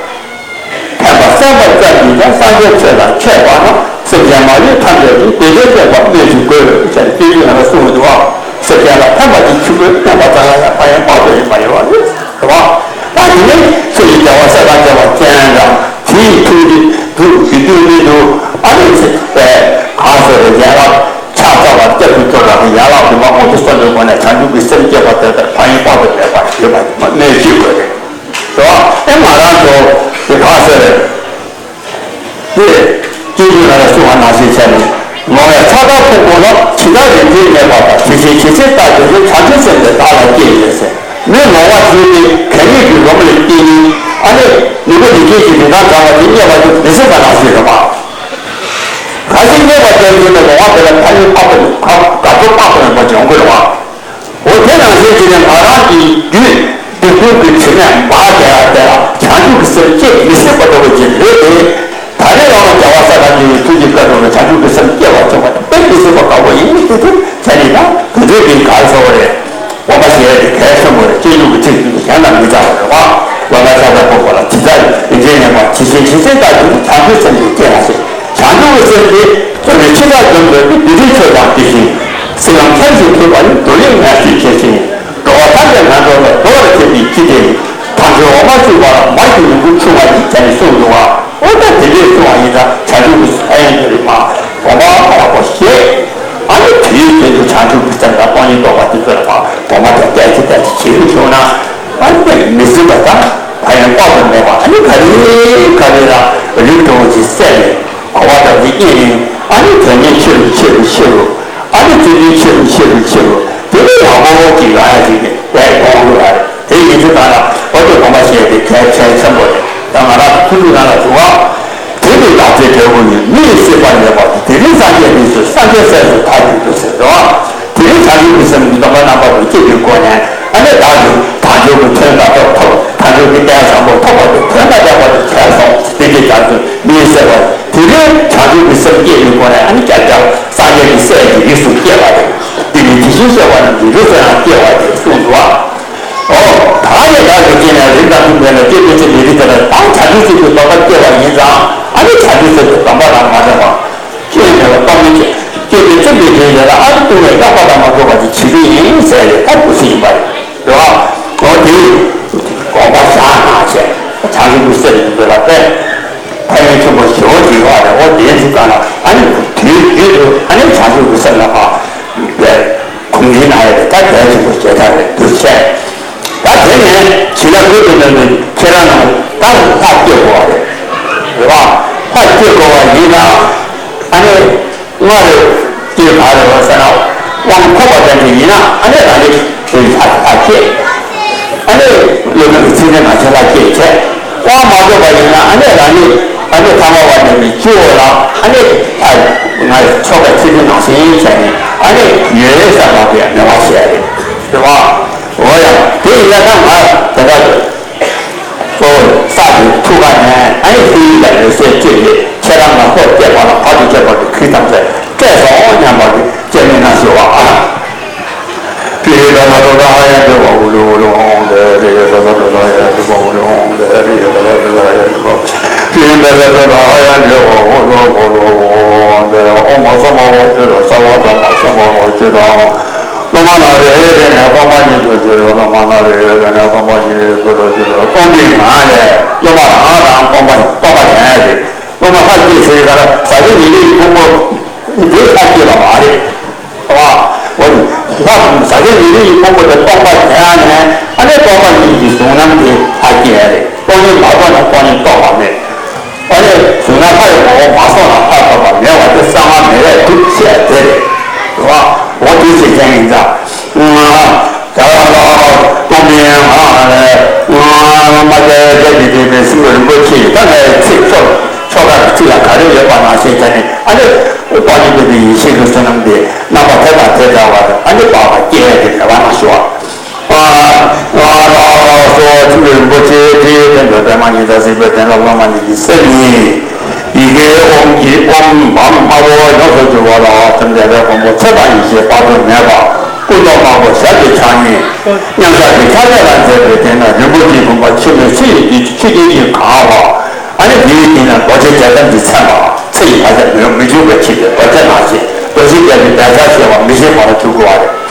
ཕན་པ་བསམ་པ་ཙམ་གྱིས་ཀྱང་སངས་རྒྱས་ཆོས་ལ་མཆོད་པ་ན་སེམས་ཅན་མ་ལུས་ཐམས་ཅད་ཀྱིས་བདེ་ཆེན་སྤྱོད་པ་སྨོས་ཅི་དགོས་ཟེར་སྤྱོད་འཇུག་ནང་ལ་གསུངས་འདུག་ཨ། སེམས་ཅན་ལ་ཕན་པ་དེ་ཆུ་བོའི་ཕན་པ་ཙམ་ལ་ཡང་ཕན་ཡོན་དཔག་ཏུ་ཡོད་མ་ཡོད་པ་རེད། རེད་བ། ད་དེ་ནས་ཆོས་ཀྱི་རྒྱལ་བ་སྲས་དང་བཅས་པ་ཅན་དང་དེའི་ཐུགས་རྗེ་འདུག་གི་འདུག་མི་འདུག་ཨ་ནི་ཚེ་གང་སོགས་པའི་ཡན་ལག་ཕྱག་འཚལ་བ་སྐྱབས་སུ་མཆི་བ་གི་ཡན་ལག་དུ་མ་དབུ་དུ་སོང་བའི་སྒོ་ནས་བྱང་ཆུབ་ཀྱི་སེམས་བསྐྱེད་པ་དེ་ལྟར་ཕན་ཡོན་དཔག་ཏུ་མེད་པ་ཡོད་པ་ཡིན་པ་སྨོས་ཅི་དགོས་རེད། རེད་བ། ཨེ་ང་རང་ཚོ་དེ་ག་ཟེར། དེ་སྤྱོད་འཇུག་ནང་ལ་གསུངས་པ་ནང་བཞིན་བྱས་ནས་ངོ་བོའི་ས་དང་ཕུང་པོ་ལ་ཇི་ལྟར་རིགས་མཐུན་གནས་པ་དང་དེ་བཞིན་ཇི་སྲིད་ལྟར་དེ་བཞིན་བྱང་ཆུབ་སེམས་དེ་བདག་ལ་སྐྱེས་ཡོད་ཟེར། མི་ལོང་བ་ཞིག་སྟེ་གད་སྙིགས་ཀྱི་ལོང་ལས་སྐྱེས་ནི་ཨ་ནི་ནུས་པ་ལས་སྐྱེས་ཀྱི་རིན་ཐང་བྲལ་བ་དེ་རྙེད་པ་དེ་མི་སྲིད་པ་ནང་བཞིན་རེད་བ། གལ་སྲིད་རྙེད་པ་དེ་ཡིན་ན་ལོང་བ་དེ་ལ་ཕན་ཡོན་དཔག་ཏུ་དགའ་སྤྲོ་དཔག་ཏུ་མེད་པ་འབྱུང་གི་རེད་བ། འོ་དེ་ནང་བཞིན་གྱི་ནས་ང་རང་གི་རྒྱུད་སྡིག་ལྟུང་གི་དྲི་མས་འབར་བསྡད་ཡ་དེ་ལ་བྱང་ཆུབ་ཀྱི་སེམས་བསྐྱེད་མི་སྲིད་པ་འདྲ་བོ་ཅིག་རེད་དེ། ད་རེས་ལ་རྒྱལ་བ་སྲས་དང་བཅས་པའི་ཐུགས་ཀྱི་བཀའ་དྲུང་ནས་བྱང་ཆུབ་ཀྱི་སེམས་བསྐྱེད་པར་བྱུང་བ་དེ་དཔེ་མི་སྲིད་པ་དགའ་བོ་ཡིན་ཏེ་དེ་བྱས་ནས་ད་དེ་འདྲའི་གི་ག་རེ་ཟེར་བ་རེད། ཇི་བཞིན་ཇི་སྲིད་བདག་གིས་བྱང་ཆུབ་སེམས་ཀྱིས་བསྐྱེད་པར་བྱེད། བྱང་ཆུབ་ཀྱི་སེམས་དེ་བཅོམ་ལྡན་ཁྱེད་ཅག་བཅོམ་པའི་བདུད་འདུལ་ཕྱིར་དང་དེ་བཞིན་སྲིད་ལམ་ཁྱེར་ཞིང་ཐུབ་པ་ནི་འགྲོ་ལས་ངལ་ཞིང་གྲོལ་ཞིང་འགྲོ་བ་ཐམས་ཅད་ངན་སོང་ལས་སྒྲོལ་བར་བྱེད་པའི་ཕྱིར་ཏེ། དལ་འབྱོར་འོ་མ་བཅུ་པ་ལ་མར་གྱི་ནུ་འབུར་འཁྲུ་བ་ཡིན་ཟེར་ནས་གསུངས་འདུག་པ། འོ་ད་དེ་འདྲས་གསུངས་པ་ཡིན་ཙང་བྱང་ཆུབ་ཀྱི་ཕན་ཡོན་དེ་རིགས་མ་སྒོམ་པ་ཡག་པོ་བྱེད། ཨ་ནི་དུས་རྒྱུན་དུ་བྱང་ཆུབ་ཀྱི་སེམས་དང་སྟོང་ཉིད་རྟོགས་པ་དེ་ཚོ་ལ་མ་སྒོམ་པ་དང་བསྡད་ཅི་བསྡད་ཅི་བྱེད་ཀྱི་བྱུང་ན། ཨ་ནི་མི་སྲིད་པ་དང་ཕན་ཡོན་དཔག་ཏུ་མེད་པ། ཨ་ནི་ག་ལེ་ག་ལེ་ལ་རིགས་གྲོགས་ཀྱི་སེམས་ནས་གོ་བ་དང་འདི་སྐྱེས་ནས། ཨ་ནི་དོན་གཉེར་ཆེ་རུ་ཆེ་རུ་ཆེ་རུ། ཨ་ནི་བརྩོན་འགྲུས་ཆེ་རུ་ཆེ་རུ་ཆེ་རུ། དེ་ནས་ཡག་པོ་ཅིག་ཡོང་ཡ་ཅིག་ནས་དེ་གཏོང་དགོས་པ་རེད། དེ་ཡིན་ཚེ་ད་ལ་འོ་དེ་སྒོམ་པ་བྱས་ཏེ་གལ་ཆེན་ཆེན་པོ་རེད། ད་ང་རང་ཚོ་ཁུ་ཚུར་ནང་ལ་བྱུང་བ། དེ་ནི་བདག་ཚེ་འབྲས་བུ་ཡིན། མི་ཡི་སྲིད་པ་ཉེ་བར་དུ། དེ་རིང་སངས་རྒྱས་དེ་ཚོས་སངས་རྒྱས་སྲས་སུ་བདག་གྱུར་ཏོ་ཟེར་འདུག་པ། དེ་རིང་བྱང་ཆུབ་ཀྱི་སེམས་ཀྱི་སྡོམ་པ་རྣམ་པ་དང་བཅས་པའི་སྒོ་ནས། ཨ་ནི་བདག་གིས་དལ་འབྱོར་གྱི་དོན་དག་ཐོབ་ཐོབ། དལ་འབྱོར་གྱི་རྟེན་བཟང་པོ་ཐོབ་པ་དེ་དོན་དང་ལྡན་པ་དེ་བྱས་སོང་། དེ་འདྲའི་རྒྱ་མཚོ་མི་ཡི་སྲིད་པ། དེ་རིང་བྱང་ཆུབ་ཀྱི་སེམས་བསྐྱེད་པའི་སྒོ་ནས། ཨ་ནི་བསྐྱར་བསྐྱར་སངས་རྒྱས་ཀྱི་སྲས་ཀྱི་རིགས་སུ་སྐྱེ་བ་དེ། དེ་ནི་དེ་བཞིན་གཤེགས་པ་རྣམས་ཀྱི་རིགས་སུ་ཡང་སྐྱེ་བ་དེ་གསུངས་འདུག་པ། ཨོ། ད་ནི་བདག་གིས་སྐྱེས་ནས་རིགས་དང་མཐུན་པའི་ལ་སྐྱེས་པའི་ཚེ་མི་རིགས་དེ་ལ་བདག་བྱང་ཆུབ་སེམས་ཀྱི་སྡོམ་པ་བསྐྱེད་པ་ཡིན་ཙང་། ཨ་ནི་བྱང་ཆུབ་སེམས་ཀྱི་སྡོམ་པ་དང་མ་བྲལ་བ། སྐྱེས་ནས་ལ་སྟོང་ཉིད་ཀྱི་སྐྱེས་པའི་ཚེ་མི་རིགས་དེ་ལ། ཨ་ནི་ལྟུང་བའི་རྙོག་པ་དང་མ་འགྲོགས་པ་ཅིག་བྱེད་ཀྱི་ཡིན་ཟེར་ཏེ་ད་འདུག་སེ་ཡིན་པ་རེད། རེད་བ། ཨོ་དེ་དགོངས་པ་བཞག་གནང་བྱས། བྱང་ཆུབ་ཀྱི་སེམས་ཀྱི་འདོད་ལ་དཔེ་ཕན་ཡོན་ཆེན་པོ་ཞེ་པོ་ཅིག་ཡོད་རེད། ཨོ་དེ་ཚོ་གང་ལ་ཨ་ནི་དུས་རྒྱུན་དུ་ཨ་ནི་བྱང་ཆུབ་ཀྱི་སེམས་ལ་ཕར་དཔེ་གོམས་འདྲིས་གནང་ཡ་དེ་ད་གལ་ཆེན་པོ་ཞེ་དྲག་རེད་འདུག་བྱས། ད་དེ་ནས་བྱིན་རླབས་ཀུན་ཏུ་སྣོན་པའི་ཁྱེད་རང་རྣམས་ད་ལྷ་སྐྱེ་དགོས་པ་རེད། རེད་བ། ལྷ་སྐྱེ་དགོས་པ་ཡིན་ན། ཨ་ནི་སྔར་སྐྱེས་ག་རེ་བ་ཟེར་ན། དབང་ཐོབ་པ་ཅན་དེ་ཡིན་ན། ཨ་ནི་རང་ཉིད་ཀྱི་ལྷ་ལྷ་སྐྱེ། ཨ་ནི་སློབ་དཔོན་གྱི་མཚན་ཉིད་ནང་བཞིན་ལྷ་སྐྱེ་བྱས། དབང་མ་ཐོབ་པ་ཡིན་ན། ཨ་ནི་རང་ཉིད་ཨ་ནི་ཐ་མལ་པ་ནས་ནི་སྤྱི་བོ་ལ། ཨ་ནི་ཨ་ང་ཕྱོགས་པའི་མཚན་ཉིད་ནང་བཞིན་བྱས་ནས། ཨ་ནི་ཡོད་ས་མ་པའི་མེད་པ་བྱས་རེད། རེད་བ། འོ་ཡ། དེ་ཡིན་ན་ད་ང་དེ་ག་གཙོ་བོ་ས་གི་ཐུགས་ཀ་ནས། ཨ་ནི་ལྷའི་ཡུལ་ལ་འོད་ཟེར་སྤྲོས་ཏེ་ཁྱེད་རང་ལ་ལྷོ་བལྟས་པ་ལ་བར་དུ་ཁྱབ་པ་གི་ཁུལ་ཐམས་ཅད་སྤྲད་སོང་སྙམ་པ་གི་སྤྱན་ནས་ན་ཞུ་བ་ཨ། སློབ་མ་ནང་རེ་རེ་ནས་སྟོང་པ་ཉིད་དུ་འགྱུར་རོ། སློབ་མ་ནང་རེ་རེ་ནས་སྟོང་པ་ཉིད་དུ་འགྱུར་རོ། སྟོང་པའི་ངང་ལས་སློབ་མ་རང་རང་སྟོང་པ་སྟོང་པ་ཉིད་རེད། སློབ་མ་ལྷ་སྐྱེས་ཟེར་ག་ལ་ཟ་ཟི་ཉི་ཟླའི་ཕུང་པོ་འདི་ལྷ་སྐྱེས་པ་མ་རེད། ལྷ་ཟ་ཟི་ཉི་ཟླའི་ཕུང་པོ་དེ་སྟོང་པ་ཉིད་ནས། ཨ་ནི་སྟོང་པ་ཉིད་ཀྱི་གཟུགས་རྣམ་དེ་ལྷ་སྐྱེས་རེད། སྟོང་ཉིད་མ་རྟོགས་ན་སྟོང་ཉིད་རྟོགས་པ་མེད། ཨ་ནི་གཟུགས་ན་ལྷ་ཡི་ངོ་བོ་མ་སོང་ན་ལྷ་ཐོབ་པ་མེད་པ་དེ་གསང་སྔགས་མི་རབས་གྲུབ་བྱས་དེ་རེད། རེད་བ། འོ་དེ་བྱེད་མཁན་ཡིན་ཙང་། ད་ལ་སྟོང་པའི་ངང་ལས་མ་སྐྱེས་རྒྱལ་གྱི་དེ་པའི་སྲིན་པོ་རིན་པོ་ཆེ་ད་ལྟའི་ཚིག་ཆོ་ཆོ་ག་གི་ཚིག་ལ་ག་རེ་ཡོད་པ་ནང་བཞིན་བྱས་ནས། ཨ་ནི་སྟོང་ཉིད་དེ་ཡེ་ཤེས་ཀྱི་བསོད་ནམས་དེ་རྣམ་པ་དེ་དང་དེ་འདྲ་བར་ཨ་ནི་བག་ལ་སྐྱེ་ཡ་དེ་མེད་པ་ན་ཞུ་བ། ཨ་ཨ་ལ་ལ་སོ་ཆུ་རིན་པོ་ཆེ་དེའི་སྟེང་དུ་པདྨ་ཉི་ཟླ་གཟིགས་པའི་སྟེང་ལ་སློབ་མ་ཉིད་ཀྱི་སེམས་ཉིད་ཡི་གེ་ཨོཾ་གྱི་ཨོཾ་བཛྲ་ཨ་ཏི་ཡོངས་སུ་གྱུར་པ་ལ་ཐིམ་པས་དཔལ་མགོན་པོ་ཚེ་དང་ཡེ་ཤེས་དཔག་ཏུ་མེད་པ། སྐུ་མདོག་དམར་པོ་ཞལ་གཅིག་ཕྱག་གཉིས། མཉམ་གཞག་གི་ཕྱག་རྒྱ་ལ་མཛད་པའི་སྟེང་ན་རིན་པོ་ཆེའི་བུམ་པ་ཆུ་མིག་ཆུ་ཡི་རྒྱུན་ཆུ་རྒྱུན་གྱིས་གང་བ། ཨ་ནི་དེའི་སྟེང་ན་རྡོ་རྗེ་རྒྱ་གྲམ་གྱི་མཚན་མ། ཚེ་ཡི་བར་ཆད་མི་མི་འཇུག་པའི་ཕྱིར་ཏེ་རྡོ་རྗེ་ནང་བཞིན། རྡོ་རྗེ་རྒྱལ་པོའི་བཛྲ་ཞེས་པ་མི་ཤེས་པ་ལ་འཇུག་དགོས་པ་རེད།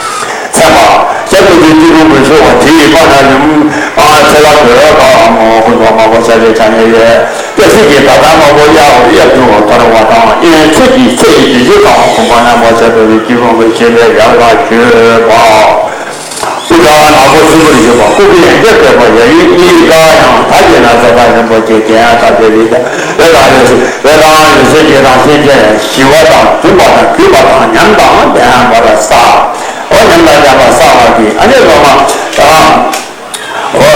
མཚན་མ། ཞབས་ཀྱི་དཀྱིལ་འཁོར་དུ་ཞུགས་པ་དེ་ཡི་བར་ན་ཡུམ། ཨ་ཚེ་ལ་འགོད་པའམ་སྐུ་མདོག་དམར་པོ་ཞལ་གཅིག་ཕྱག་གཉིས་ཡོད། ཏོག་ཙམ་གྱི་ད་ལྟ་དམར་པོ་གཡའ་གཡའ་བྱུང་བ་ཐར་བ་དང་། ཨེ་ཚེ་གཅིག་ཚེ་ཡི་དུས་ཀྱི་གང་བ་བུམ་པ་རྣམ་པར་ཤར་བའི་དཀྱིལ་འཁོར་གྱི་ཞལ་ལས་ཡར་ལ་བརྗོད་པ། དབུ་སྐྲ་ནག་པོ་སིལ་བུར་བཞུགས་པ། སྐུ་གི་ཡང་རྒྱབ་བརྒྱབ་པ་ཡ་ཡིག་གཉིས་ཀ་ཡང་དག་གི་ན་ཚ་དང་ཉམ་པོ་ཅན་གྱི་ཡང་དག་པའི་རིགས་དང་། འོད་དང་རིགས་འོད་དང་རིགས་སུ་ཅན་དང་སེམས་ཅན་ཞི་བ་དང་གྲིམ་པ་དང་གུས་པ་དང་ཉམས་དང་ལྡན་པར་བསགས། འོ་ཉམས་དང་ལྡན་པར་བསགས་པ་གི་ཨ་ནི་སློབ་མ་དང་། འོ་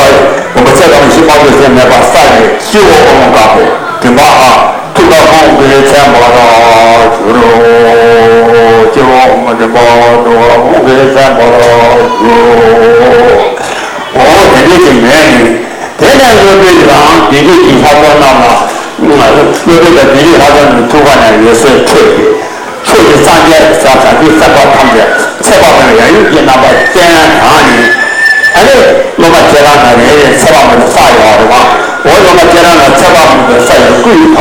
བུམ་པ་ཚེ་དང་ཤི་མ་དུས་ཚེ་མེད་པར་བསགས་ནས་སྤྱི་བོ་ཨོ་མོ་དཀར་པོ་མགྲིན་པ་ཨ། ཐུགས་ཀ་ཧཱུྃ་གིས་མཚན་པར་གྱུར། སྤྱི་བོ་ཨོཾ་མ་ཎི་པདྨ་ཧཱུྃ་གིས་མཚན་པར་གྱུར། འོ་དེ་འདྲ་ཅིག་མེད་ནས། དེ་ནས་སློབ་དཔོན་རང་དེ་འདྲ་གི་ལྷ་ཚོགས་རྣམས་ལ། སློབ་དཔོན་དང་དེ་འདྲའི་ལྷ་ཚོགས་རྣམས་ཐུགས་ཀ་ནས་འོད་ཟེར་འཕྲོས་ཏེ། ཕྱོགས་ཀྱི་སངས་རྒྱས་ཀྱི་ས་དང་དེའི་སེམས་དཔའ་ཐམས་ཅད་ཚེ་དཔག་མེད་པའི་ཡབ་ཡུམ་གྱི་རྣམ་པ་ཅན་དང་ནི། ཨ་ནི་སློབ་མ་ཁྱེད་རང་ལ་རེ་རེ་ཚེ་དཔག་མེད་དུ་བསགས་ཡོད་རེད་བ། འོ་སློབ་མ་ཁྱེད་རང་ལ་ཚེ་དཔག་མེད་དུ་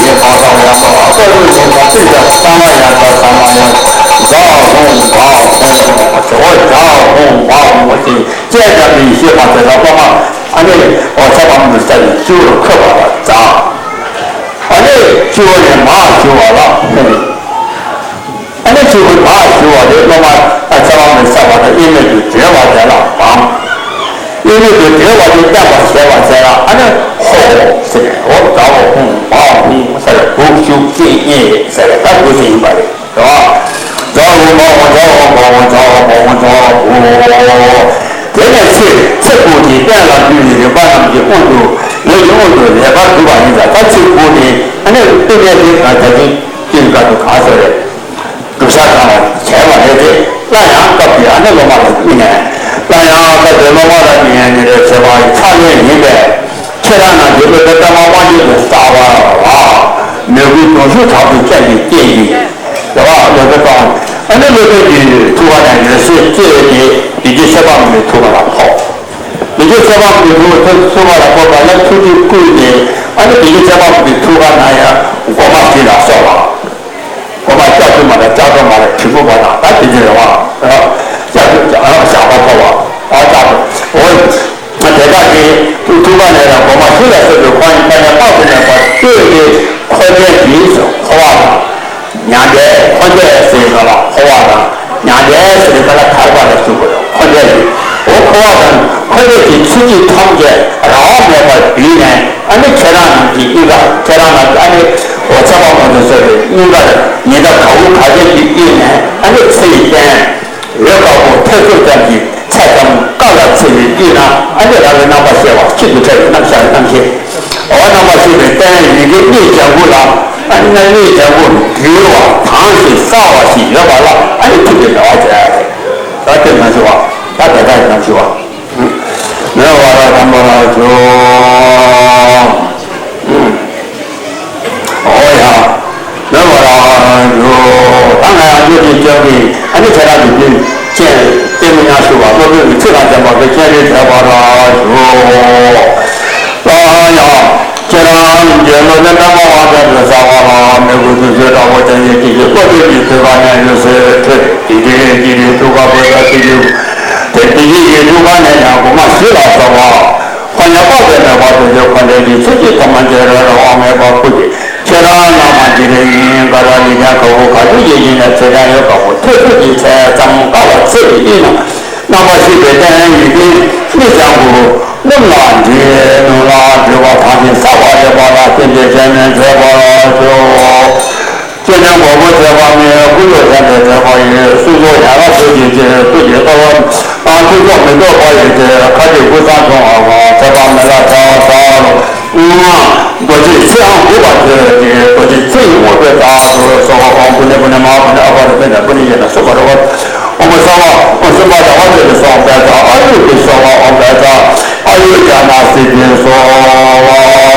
ཡེ་ཤེས་བག་ཚ་བ་ཡང་བག་ཚ་བ་ཀུན་ལས་བྱུང་བ་ཀུན་ཀྱང་ས་མ་ཡ་ས་ས་མ་ཡ་ཛ་ཧོ་བ་ཧོ་ཇོ་བོ་ཛ་ཧོ་བ་ཧོ་ཞེས་བཅས་ཀྱང་ཡེ་ཤེས་བག་ཚ་བ་སློབ་མ་ཨ་ནི་འོ་ཚ་བ་མི་ས་ཡི་སྤྱི་བོར་འཁོད་པ་ལ་ཛ། ཨ་ནི་སྤྱི་བོ་ནས་མར་ཞུ་བ་ལ་ཧོ། ཨ་ནི་ཆོས་སྐུ་མར་ཞུ་བ་དེ་སློབ་མ་ཚེ་དབང་མི་ཚེ་བ་དང་དབྱེར་མེད་དུ་གྲོལ་བ་དེ་ལ་བམ། དབྱེར་མེད་དུ་གྲོལ་བ་དེ་བསྟན་པར་བྱེད་པ་དེ་ལ་ཨ་ནི་ཧོ་ཟེར་ནས་ཧོ་ཟླ་བོ་ཧོ་མ་ཧོ་ཟེར་དགུག་གཞུག་རྐྱེན་དབྱེ་ཟེར་ད་དགུ་ཟིན་པ་རེད་རོ། ཟླ་བོ་མ་ཧོ་ཟླ་བོ་མ་ཧོ་ཟླ་བོ་མ་ཧོ་ཟླ་བོ་ཧོ། དེ་ནས་ཚེ་ཚེ་དགུ་དེ་གཏན་ལ་འདུས་ནས་རིམ་པ་རྣམས་ཀྱི་དབང་དུ་ལས་ཀྱི་དབང་དུ་ལས་ཀར་འགྲུབ་པ་ཡིན་ཙང་ད་ཚེ་དགུ་དེ་ཨ་ནི་ཏིང་ངེ་འཛིན་གང་བྱ་ཅིང་ཅི་ཡི་བཀའ་དུ་གང་ཟེར་རེད། སྒྲུབ་བྱ་གང་ལ་བྱས་པ་རེད་དེ། སླར་ཡང་སྐབས་དེ་ཨ་ནི་སློབ་མ་ལ་སྨིན་ནས། སླར་ཡང་སྐབས་དེ་སློབ་མ་ལ་སྨིན་ཡང་ཉིན་རེ་བྱེད་པ་ཡི་ཕྱག་ལེན་ཡིན་པས། ཁྱེད་རང་རྣམས་ཀྱིས་སློབ་དཔོན་པདྨ་དབང་ཆེན་དུ་བསགས་པ་ལ་མོས་གུས་གདུང་ཤུགས་དྲག་ཏུ་བསྐྱེད་པའི་རྐྱེན་གྱིས། རེ་བ་སློབ་དཔོན་པདྨ་ཨ་ནི་སློབ་དཔོན་གྱི་ཐུགས་ཀ་ནས་འོད་ཟེར་སྐྱེས་ཏེ་བདེ་སྐྱིད་ཁྱད་པར་མེད་པའི་ཐུགས་ཀ་ལ་ཕོག་བདེ་སྐྱིད་ཁྱད་པར་མེད་པའི་ཐུགས་ཐུགས་ཀ་ལ་ཕོག་པ་ལ་ཐུགས་རྗེ་བསྐུལ་ནས་ཨ་ནི་བདེ་སྐྱིད་ཁྱད་པར་མེད་པའི་ཐུགས་ཀ་ན་ཡང་སྒོ་མ་བཞི་ལ་སོགས་པ། སྒོ་མ་ལྕགས་ཀྱུ་མ་དང་ལྕགས་སྒྲོག་མ་དང་དྲིལ་བུ་མ་དང་ད་དེ་ཚོ་རེད་བ། ལྕགས་ཀྱུ་ཨ་ཞགས་པ་ཐོབ་པ་ཨ་ལྕགས་ཀྱུ་འོ། དེ་དག་གིས་ཐུགས་ཐུགས་ཀ་ནས་ཡང་སྒོ་མ་བཞི་ལ་སོགས་པའི་ཁོང་གི་ཐ་སྙད་དཔག་ཏུ་མེད་པ་བསྟོད་དེ་འཁོར་འདས་ཀྱི་འཁོར་བ་དང་། མྱང་འདས་འཁོར་འདས་ཟེར་བ་ལ་འཁོར་བ་དང་། མྱང་འདས་ཟེར་བ་ལ་ཐར་པ་ལ་ཞུགས་པ་དང་འཁོར་འདས་ཀྱི། འོ་འཁོར་བ་དང་འཁོར་འདས་ཀྱི་ཚུལ་གྱིས་ཐམས་ཅད་རང་དབང་མེད་པར་བསྡུས་ནས་ཨ་ནི་ཁྱེད་རང་རྣམས་ཀྱི་སྙིང་ག་ཁྱེད་རང་རྣམས་ཀྱི་ཨ་ནི་འོ་ཚེ་དཔག་མེད་དུ་གསོལ་བའི་སྙིང་གར་ཉི་ཟླ་ག་འུ་ག་ཚོད་ཀྱི་དབུས་ནས་ཨ་ནི་ཚེ་ཡི་རྟེན། འོད་དཀར་པོ་ཐེར་ཚོགས་ཙམ་གྱི་ཚད་ཙམ་ཀ་ལ་ཚེ་ཡི་དབུས་ན་ཨ་ནི་རང་གི་རྣམ་པ་ཤེས་པ་གཅིག་ཏུ་ཕྲད་པའི་རྣམ་གཞག་རྣམ་ཤེས། འོ་རྣམ་པ་ཤེས་པའི་རྟེན་ཡི་གེ་གཉིས་ལྗང་གུ་ལ་ཨ་ནི་གཉིས་ལྗང་གུ་འདུལ་བ་གང་ཞིག་གསལ་བ་ཞིག་ཡོད་པ་ལ་ཨ་ནི་ཐུགས་ཀྱི་བདེ་བ་སྩལ་ཡ་རེད། ད་དེ་རྣམ་ཤེས་པ་ད་དེ་དག་གི་རྣམ་ཤེས་པ། མོས་པ་ལ་དམ་པ་ལ་འཇུག་འོ་ཡ། མོས་པ་ལ་འཇུག་ད་ང་ཡང་བློ་གྲོས་སྐྱོང་གི་ཨ་ནི་ཁྱེད་རང་གི་དུས་ཆེན་ལྟད་མོ་ཉག་ཞུ་བ་སློབ་དཔོན་གྱི་ཚིག་དང་ལྡན་པ་གི་སྤྱན་རས་གཟིགས་པ་ལ་འཇུག་ལ་ཡང་། ཁྱེད་རང་རྒྱལ་བློན་ནི་བླ་མ་དབང་ཆེན་དུ་བསགས་པ་ལ་མོས་གུས་འདུ་འཛི་དྲག་པོ་ཅན་གྱི་སྐྱེས་ཀྱི་བློ་གྲོས་ཀྱི་ཐོད་པ་ནས་འོད་ཟེར་འཕྲོས་ཏེ་དེ་རིང་དེ་རིང་ཐུགས་ཀ་བོད་ལ་ཐུགས་རྒྱུད་དེ་དེ་ཡི་ཡི་ཐུགས་ཀ་ནས་ཡང་སྒོ་མ་བཞི་ལ་སོགས་པ། ཁོ་ནས་དཔག་ཏུ་མེད་པ་དུ་ཞིག་ཁོ་འདྲའི་གི་ཚིག་གི་ཐོག་མ་འདི་ར་ར་དབང་མེད་པ་སྐུ་གི་ཁྱེད་རང་རྣམ་པ་འདི་རེ་ཡིན་ག་ར་ལི་ཀན་ག་བོ་ག་དུས་ཡིན་ཡིན་ན་ཚེ་རང་ཡོད་ག་བོ་ཐེ་ཚོད་ཀྱི་ཚད་ཙམ་ཀ་ལ་ཚེ་ཡི་ཡིན་ན། རྣམ་པ་ཤེས་པའི་རྟེན་ཡིན་ཏེ། མི་ལྕང་གུ་སྣུམ་ལ་འདྲིས་སྣུམ་ལ་འདྲིས་པ་དང་ཞིང་ས་བ་རེ་བ་ལ་བརྟེན་ཏེ་བྱས་ནས་མཛད་པར་ཤོག་ཅེས་ནས་མགོན་པོ་མཛད་པ་མིའི་སྐུ་ལུས་ལྡན་པའི་མཛད་པ་ཡིན། སྲུང་སྐྱོབ་ཡན་ལག་ཐོད་ཀྱི་རྗེས་སྐུ་གྱི་ལྟ་བ་ཨང་ཐུགས་ཐོག་མི་ལྡོག་པ་ཡིན་ཏེ། ཁ་ཅིག་ཀུན་བཟང་སྐྱོང་བ་ལ་མཛད་པ་མི་ལ་བྱ་བ་བྱ་བ་ལ། རྡོ་རྗེ་ཚེ་དབང་དགུག་པར་མཛད་དེ། རྡོ་རྗེ་ཚེ་ཡི་དབང་པོའི་བདག་ཏུ་གསོལ། ཨོཾ་པུ་ནེ་པུ་ནེ་མ་ཧཱ་པུ་ནེ་ཨ་པ་ར་མི་ཏ་པུ་ནེ་ཡེ་ན་སུ་པ་ར་བ། ཨོཾ་སརྦ་ཨོཾ་སུམྦྷ་ཟླ་བ་ཚེས་ལ་སོགས་པའི་ཚེ་ཨ་ཡུ་གི་གསོལ་བ་འོང་བའི་ཚེ་ཨ་ཡུ་ཛྙཱ་ན་སིདྡྷི་སོགས།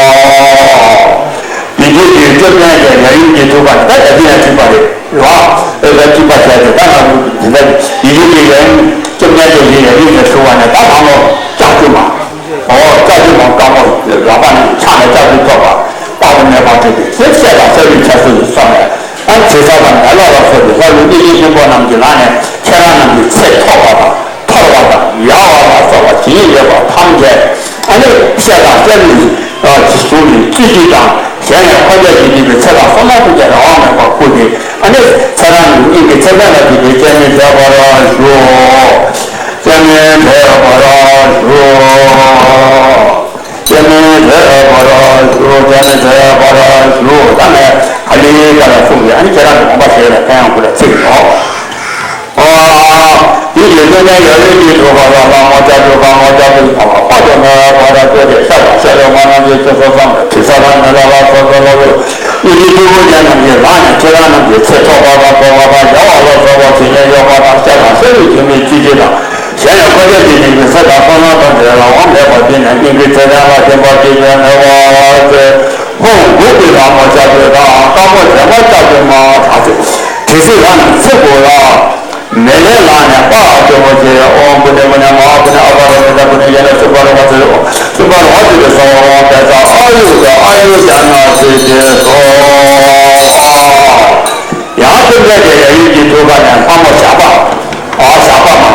ཡིན་གྱི་དུས་བཅོམ་ལྡན་འདས་ཡབ་ཡུམ་གྱི་ཐུགས་ཀ་ནས་ད་ཡ་དེ་ཡང་བྱིན་པ་རེད་བ། ཨེ་ད་བྱིན་པ་བྱས་ཏེ་ད་ང་ཚོ་འདི་འདྲ་ཡིན་གྱི་དུས་ཡབ་ཡུམ་བཅོམ་ལྡན་འདས་ཀྱི་ཡབ་ཡུམ་ནས་བྱུང་བ་ནས་ད་ད་ལོ་ལྕགས་ཀྱུ་མ། ཨོ་ལྕགས་ཀྱུ་མ་དཀར་མོ་རང་པ་ནས་ཕྱག་ནས་ལྕགས་ཀྱུ་ཐོགས་པ་དཔག་ཏུ་མེད་པ་བསྟན་ཏེ་དེ་བཤད་དང་བཤད་པའི་ཆ་སུ་ཡིན་གསུངས་ནས། ཨ་དྲི་ཟ་དང་མེ་ལོང་ལ་སོགས་པའི་ལྷ་ཀླུ་གནོད་སྦྱིན་སྲིན་པོ་རྣམས་ཀྱི་ལག་ནས་ཁྱེད་རང་རྣམས་ཀྱི་ཚེ་ཐོགས་པ་དང་འཐོར་བ་དང་ཡལ་བ་ལ་སོགས་པ་ཇི་སྙེད་ཡོད་པ་ཐམས་ཅད་ཨ་ནི་བཤད་དང་བཤད་ལུགས་ཀྱི་ཟུར་ནས་བརྩི་བརྒྱུད་དང་གཞན་ཡང་འཁོར་འདས་ཀྱི་སྡུག་བསྔལ་ཚེ་དང་བསོད་ནམས་ཐམས་ཅད་རང་དབང་མེད་པར་བསྐུར་ཏེ་ཨ་ནི་ཚེ་རང་སྙིང་གི་ཚེ་ཕན་ལ་བརྩོན་པའི་སྤྱན་ནི་མཛད་པར་ཞུ། སྤྱན་ནི་མཛད་པར་ཞུ། སྤྱན་ནི་མཛད་པར་ཞུ། སྤྱན་ནི་མཛད་པར་ཞུ། ད་ནས་ཨ་ལི་ཀ་ལ་གསུངས་ཏེ་ཨ་ནི་ཁྱེད་རང་གི་དགོངས་པ་བཞེས་ལ་ཕན་ཡོན་ཁུ་ལ་ཚིག་ཡོད། ཨ་དེ་ཡི་ལུས་ནས་ཡབ་ཡུམ་གྱི་ཐུགས་ཀ་ལ་ལྷ་མོ་ལྕགས་ཀྱུ་དཀར་མོ་ལྕགས་ཀྱུ་དམར་པོ་དཔག་ཏུ་མེད་པར་སྤྲོས་ཏེ་ཤ་དང་ཤ་ལུས་ངག་རྣམས་ཀྱི་ཚུལ་སོགས་སམ་དྲི་ཟ་དང་མེ་ལོང་ལ་སོགས་པའི་ལྷ་ཀླུ་གནོད་སྦྱིན་སྲིན་པོ་ཅན་རྣམས་ཀྱི་ལག་ནས་ཁྱེད་རང་རྣམས་ཀྱི་ཚེ་ཐོགས་པ་དང་འཐོར་བ་དང་ཡལ་བ་ལ་སོགས་པ་ཇི་སྙེད་ཡོད་པ་དང་ཤ་དང་ཤ་ལུས་ཀྱི་མི་བཅུད་ཀྱི་དང་། གཞན་ཡང་འཁོར་འདས་ཀྱི་སྡུག་བསྔལ་ཚེ་དང་བསོད་ནམས་ཐམས་ཅད་རང་དབང་མེད་པར་བརྗོད་ནས་སྙིང་གི་ཚེ་ཕན་ལ་བརྟེན་པར་བྱེད་པའི་མོས་པ་ཅན། ཧཱུྃ་དགུག་པའི་ལྷ་མོ་ལྕགས་ཀྱུ་དང་དཀར་མོ་བྱད་མ་ལྕགས་ཀྱུ་མ་དྲི་ཟའི་ལྷ་རྣམས་ཚེ་དགུ་ལ་མེ་ལྷའི་ལག་ནས་སྤར་སྤྲོ་པོ་ཆེ། ཨོཾ་པུ་ནེ་པུ་ནེ་མ་ཧཱ་པུ་ནེ་ཨ་པ་ར་མི་ཏ་པུ་ནེ་ཡེ་ན་སུ་པ་ར་བ་ཏི་རུ་སུ་པ་ར་བ་ཏི་རུ་སོ་ཨོཾ་ཏེ་ས་ཨ་ཡུ་ཏེ་ཨ་ཡུ་ཛྙཱ་ན་སིདྡྷི་སོ། ཡང་བཅོམ་ལྡན་འདས་ཡབ་ཡུམ་གྱི་ཐུགས་ཀ་ནས་ལྷ་མོ་ཞགས་པ། ཨ་ཞགས་པ་མ།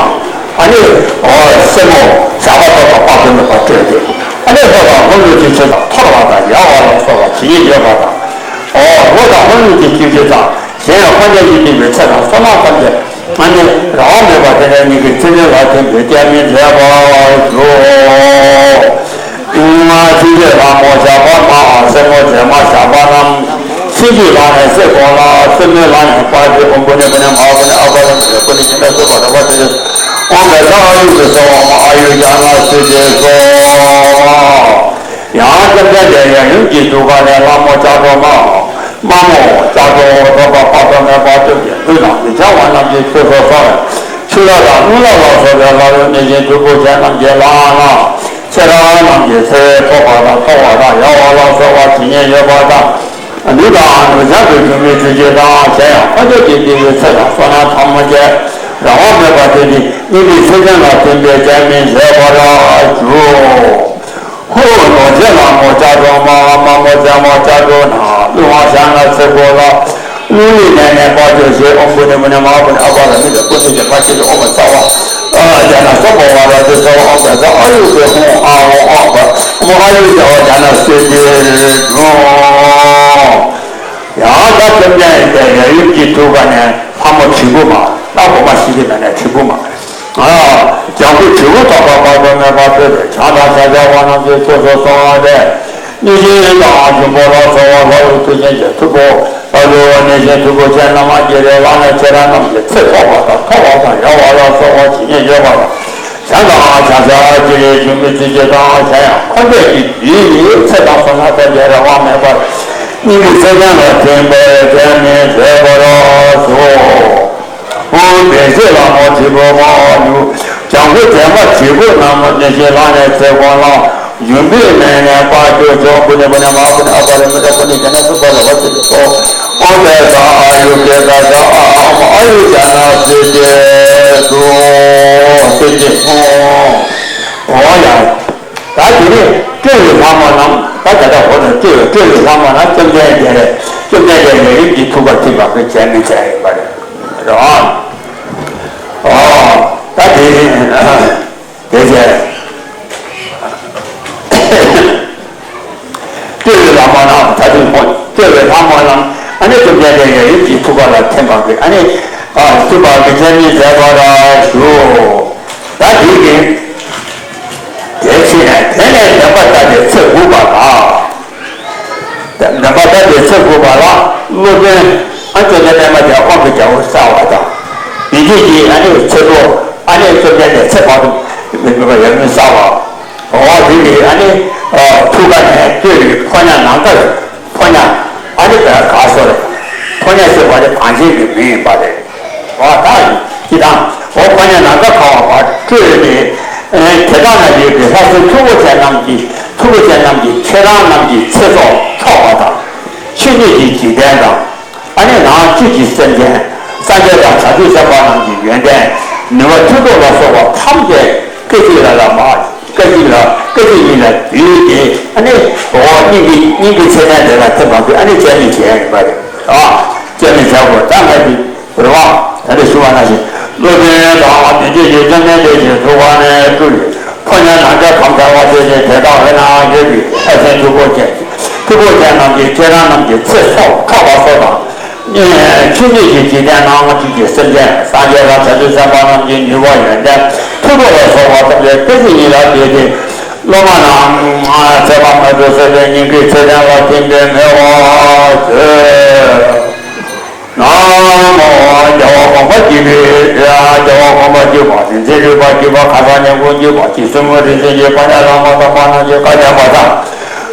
ཨ་ནི། ཨོ་སེར་མོ་ཞགས་པ་ཐོགས་པ་དཔག་ཏུ་མེད་པ་སྤྲོས་ཏེ། ཨ་ནི་ལྷོ་དང་ལྷོ་ནུབ་ཀྱི་ཆོས་དང་འཐོར་བ་དང་ཡལ་བ་ལ་སོགས་པ་ཇི་སྙེད་ཡོད་པ་དང་། ཨོ་ལྷོ་དང་ལྷོ་ནུབ་ཀྱི་བཅུད་ཀྱི་དང་གཞན་ཡང་འཁོར་འདས་ཀྱི་སྡུག་བསྔལ་ཚེ་དང་བསོད་ནམས་ཐམས་ཅད་ཨ་ནི་རང་དབང་མེད་པ་དེ་འདྲའི་སྙིང་གི་ཚེ་ཕན་ལ་བརྩོན་པའི་སྤྱན་ནི་མཛད་པར་ཞུ། ཨ་མཆིན་པའི་ལྷ་མོ་ཞགས་པ་མ། སེར་མོ་བྱད་མ་ཞགས་པ་བསྣམས། མཆིན་གྱི་ལྷ་ནི་སེར་ཀོ་ལ། སེན་མོའི་ལྷ་ནི་དཔལ་གྱི་ཨོཾ་པུ་ནེ་པུ་ནེ་མ་ཧཱ་པུ་ནེ་ཨ་པ་ར་མི་ཏ་པུ་ནེ་ཡེ་ན་སུ་པ་ར་བ་ཏི་རུ་ཨོཾ་བཛྲ་ཨ་ཡུ་ཏེ་སྭཱ་ཧཱ། ཨ་ཡུ་ཛྙཱ་ན་སིདྡྷི་སྭཱ་ཧཱ། ཡང་བཅོམ་ལྡན་འདས་ཡབ་ཡུམ་གྱི་ཐུགས་ཀ་ནས་ལྷ་མོ་ལྕགས་སྒྲོག་མ། དམར་མོ་ལྕགས་སྒྲོག་ཐོགས་པ་དཔག་ཏུ་མེད་པ་སྤྲོས་ཏེ་ལུས་དང་ལུས་སྦྱང་བ་རྣམས་ཀྱི་ཚུལ་སོགས་སམ་ཆུ་རགས་དང་རླུང་རགས་ལ་སོགས་པའི་ལྷ་ཀླུ་གནོད་སྦྱིན་སྲིན་པོ་ཅན་རྣམས་ཀྱི་ལག་ན། ཁྱེད་རང་རྣམས་ཀྱི་ཚེ་ཐོགས་པ་དང་འཐོར་བ་དང་ཡལ་བ་ལ་སོགས་པ་ཇི་སྙེད་ཡོད་པ་དང་། ལུས་དང་ལུས་སྦྱང་དུ་འགྱུར་མི་བཅུད་ཀྱི་དང་གཞན་ཡང་འཁོར་འདས་ཀྱི་སྡུག་བསྔལ་ཚེ་དང་བསོད་ནམས་ཐམས་ཅད་རང་དབང་མེད་པར་བརྗོད་ཅིང་སྙིང་གི་ཚེ་ཕན་ལ་བརྩོན་པའི་སྤྱན་ནི་མཛད་པར་ཞུ། ཧཱུྃ་རྡོ་རྗེ་ལྷ་མོ་ལྕགས་སྒྲོག་མ། དམར་མོ་བྱད་མ་ལྕགས་སྒྲོག་བསྣམས། རླུང་དབང་ཞགས་ནག་ཚེར་ཀོ་ལ། རླུང་ལུས་ནད་ནས་དཔལ་འབྱོར་ཞེས། ཨོཾ་པུ་ནེ་པུ་ནེ་མ་ཧཱ་པུ་ནེ་ཨ་པ་ར་མི་ཏ་པུ་ནེ་ཡེ་ན་སུ་པ་ར་བ་ཏི་རུ་ཨོཾ་ཨ་ཛྙཱ་ན་སྭ་བྷཱ་ཝ་ར་ཏི་སྭཱ་ཧཱ། ཨོཾ་བཛྲ་ཨ་ཡུ་ཏེ་ཧཱུྃ་ཨ་ཧཱུྃ་ཨ་པ་ཨོཾ་ཨ་ཡུ་ཛྙཱ་ན་སིདྡྷི་སྭཱ་ཧཱ། ཡང་དག་བཅོམ་ལྡན་འདས་ཡབ་ཡུམ་གྱི་ཐུགས་ཀ་ནས་ལྷ་མོ་དྲིལ་བུ་མ། ད་སྒོ་མ་བཞི་གི་ནང་ནས་དྲིལ་བུ་མ། ལྗང་གུ་དྲིལ་བུ་ཐོགས་པ་དཔག་ཏུ་མེད་པ་སྤྲོས་ཏེ་བྱང་དང་ཤར་བྱ་བ་རྣམས་ཀྱི་ཚུལ་སོགས་སོང་སྟེ། གནོད་སྦྱིན་དང་འབྱུང་པོ་ལ་སོགས་པ་ལྷ་ཀླུ་མཐུ་ཆེན་གྱི་མཐུ་བོ་ལྷ་ཀླུ་གནོད་སྦྱིན་མཐུ་བོ་ཅན་རྣམས་ཀྱི་ལག་ནས་ཁྱེད་རང་རྣམས་ཀྱི་ཚེ་ཐོགས་པ་དང་འཐོར་བ་དང་ཡལ་བ་ལ་སོགས་པ་ཇི་སྙེད་ཡོད་པ་དང་། བྱང་དང་བྱང་ཤར་ཅི་རིགས་འབྱུང་མི་བཅུད་ཀྱི་དང་གཞན་ཡང་འཁོར་འདས་ཀྱི་སྡུག་བསྔལ་ཚེ་དང་བསོད་ནམས་ཐམས་ཅད་རང་དབང་མེད་པར་སྙིང་གི་ཚེ་ཕན་ལ་བརྩོན་པའི་སྤྱན་ནི་མཛད་པར་ཞུ། ཨོཾ་བདེ་གཤེགས་ལྷ་མོ་དྲིལ་བུ་མ། ལྗང་གུ་བྱད་མ་དྲིལ་བུ་བསྣམས། གནོད་སྦྱིན་ལྷ་ནི་ཚེར་ཀོ་ལ། འབྱུང་པོའི་ནད་ནས་དཔལ་འབྱོར་ཤོག་ཨོཾ་པུ་ནེ་པུ་ནེ་མ་ཧཱ་པུ་ནེ་ཨ་པ་ར་མི་ཏ་པུ་ནེ་ཡེ་ན་སུ་པ་ར་བ་ཏི་རུ་སྭཱ་ཧཱ། ཨོཾ་ཏེ་ས་ཨ་ཡུ་ཏེ་ས་ཤ་ཨ་ཨོཾ་ཨ་ཡུ་ཛྙཱ་ན་སིདྡྷི་སྭཱ་ཧཱ། སིདྡྷི་སྭཱ་ཧཱ། འོ་ཡ། ད་དེ་ནས་སྤྲོས་པའི་ལྷ་མོ་རྣམས་ད་ད་ལྟ་འོ་ན་སྤྲོས་པའི་སྤྲོས་པའི་ལྷ་མོ་རྣམས་བཅོམ་ལྡན་འདས་བཅོམ་ལྡན་འདས་ཡབ་ཡུམ་གྱི་ཐུགས་ཀར་ཐིམ་པ་གི་བྱས་མི་བྱས་ཡིན་པ་རེད། རེད་བ། ཨོ། ད་དེ་ནས་དེ་བྱས། སྤྲོས་པའི་ལྷ་མོ་རྣམས་ད་དུང་ཁོང་སྤྲོས་པའི་ལྷ་མོ་རྣམས་ཨ་ནི་བཅོམ་ལྡན་འདས་ཡབ་ཡུམ་གྱི་ཐུགས་ཀ་ལ་ཐིམ་པ་གི་ཨ་ནི་ཨ་ཐིམ་པ་གི་བྱས་མི་མཛད་པར་ཞུ། ད་དེ་གི་དེ་ཕྱིན་ནས་དེ་ནས་བདེན་པ་ལྟ་སྟེ་ཚེ་འགུགས་པ་ལ། བདེན་པ་ལྟ་སྟེ་ཚེ་འགུགས་པ་ལ་སློབ་དཔོན་ཨ་བཅོམ་ལྡན་པདྨ་འདི་དབང་གི་རྒྱལ་པོ་གསལ་བ་དང་། ཡིན་གྱི་ཡིན་ཨ་ནི་ཚེ་འགུགས་ཨ་ནི་བཅོམ་ལྡན་འདས་ཚེ་དཔག་ཏུ་མེད་པ་ཡབ་ཡུམ་གསལ་བ། འོ་དེ་ནི་ཨ་ནི་ ཐུགས་ཀ་ནས་བསྐྱོད་པའི་ཕོ་ཉ་ནམ་མཁའ་ཕོ་ཉ་ཨ་ནི་བས་ག་སོ་རེད། ཕོ་ཉ་ཞེས་པ་དེ་གངས་ཅན་གྱི་མིང་ཡིན་པ་རེད། འོ་ད་ཡིན་ཅི་དང་འོ་ཕོ་ཉ་ནམ་མཁའ་ཁ་བ་བ་སྤྲོས་ཏེ། དེ་དག་ན་ཡོད་པའི་ལྷ་སྲིན་ཕུར་བུ་ཅན་རྣམས་ཀྱིས་ཕུར་བུ་ཅན་རྣམས་ཀྱིས་ཁྱེད་རང་རྣམས་ཀྱི་ཚེ་སྲོག་འཕྲོག་པ་དང་། ཆོས་ཉིད་ཀྱི་འཇིག་རྟེན་དང་། ཨ་ནི་ནང་བཅུད་ཀྱི་སེམས་ཅན། སངས་རྒྱས་དང་བྱང་ཆུབ་སེམས་དཔའ་རྣམས་ཀྱི་ཡོན་ཏན། ནུས་པ་མཐུ་སྟོབས་ལ་སོགས་པ་ཐམས་ཅད་སྐད་ཅིག་ལ་ལ་མ། སྐད་ཅིག་ལ་སྐད་ཅིག་ཉིད་ལ་བསྡུས་ཏེ། ཨ་ནི་འོ་སྙིང་གི་སྙིང་གི་ཚད་ལྡན་དེ་ལ་ཐིམ་པ་དེ་ཨ་ནི་སྤྱན་མི་བྱེད་ཡ་ཡིན་པ་རེད། ཨ་སྤྱན་མི་བྱ་དགོས། ད་ང་གི་རེད་བ། ད་ནི་ཞུ་བ་ནང་བཞིན་སློབ་དཔོན་དང་དོན་བྱེད་ཀྱི་བཅོམ་ལྡན་འདས་ཀྱི་ཐུགས་ཀ་ནས་སྤྲུལ་པའི་ཕོ་ཉ་ནམ་མཁའ་གང་ཟེར་བ་དེ་ནི་དེ་དག་འོད་སྣང་ཡོད་པའི་ལྷ་སྲིན་ཕུར་བུ་ཅན། ཕུར་བུ་ཅན་རྣམས་ཀྱིས་ཁྱེད་རང་རྣམས་ཀྱི་ཚེ་སྲོག་འཕྲོག་པ་སོགས་དང་། ཆོས་ཉིད་ཀྱི་འཇིག་རྟེན་ནང་བཅུད་ཀྱི་སེམས་ཅན་སངས་རྒྱས་དང་བྱང་ཆུབ་སེམས་དཔའ་རྣམས་ཀྱི་ནུས་པ་ཡོན་ཏན་མཐུ་སྟོབས་ལ་སོགས་པ་ཐམས་ཅད་སྐད་ཅིག་ཉིད་ལ་བསྡུས་ཏེ། སློབ་མ་རྣམས་ཚད་མ་མེད་པའི་སྲིད་པའི་སྙིང་གའི་ཚད་ལྡན་ལ་ཐིམ་པའི་མོས་པ་མཛོད། ན་མོ། རྒྱལ་བ་དགོངས་པ་གཅིག་པུའི། རྒྱལ་བ་དགོངས་པ་གཅིག་པ་ནི་མཛད་རིག་པ་གཅིག་པ་ཁ་སང་ཉིན་གུང་གཅིག་པ་གཅིག་གསུང་མོལ་རིན་ཆེན་གྱི་དཔལ་ལྡན་བླ་མ་དམ་པ་རྣམས་ཀྱི་བཀའ་བསྟན་པ་དང་།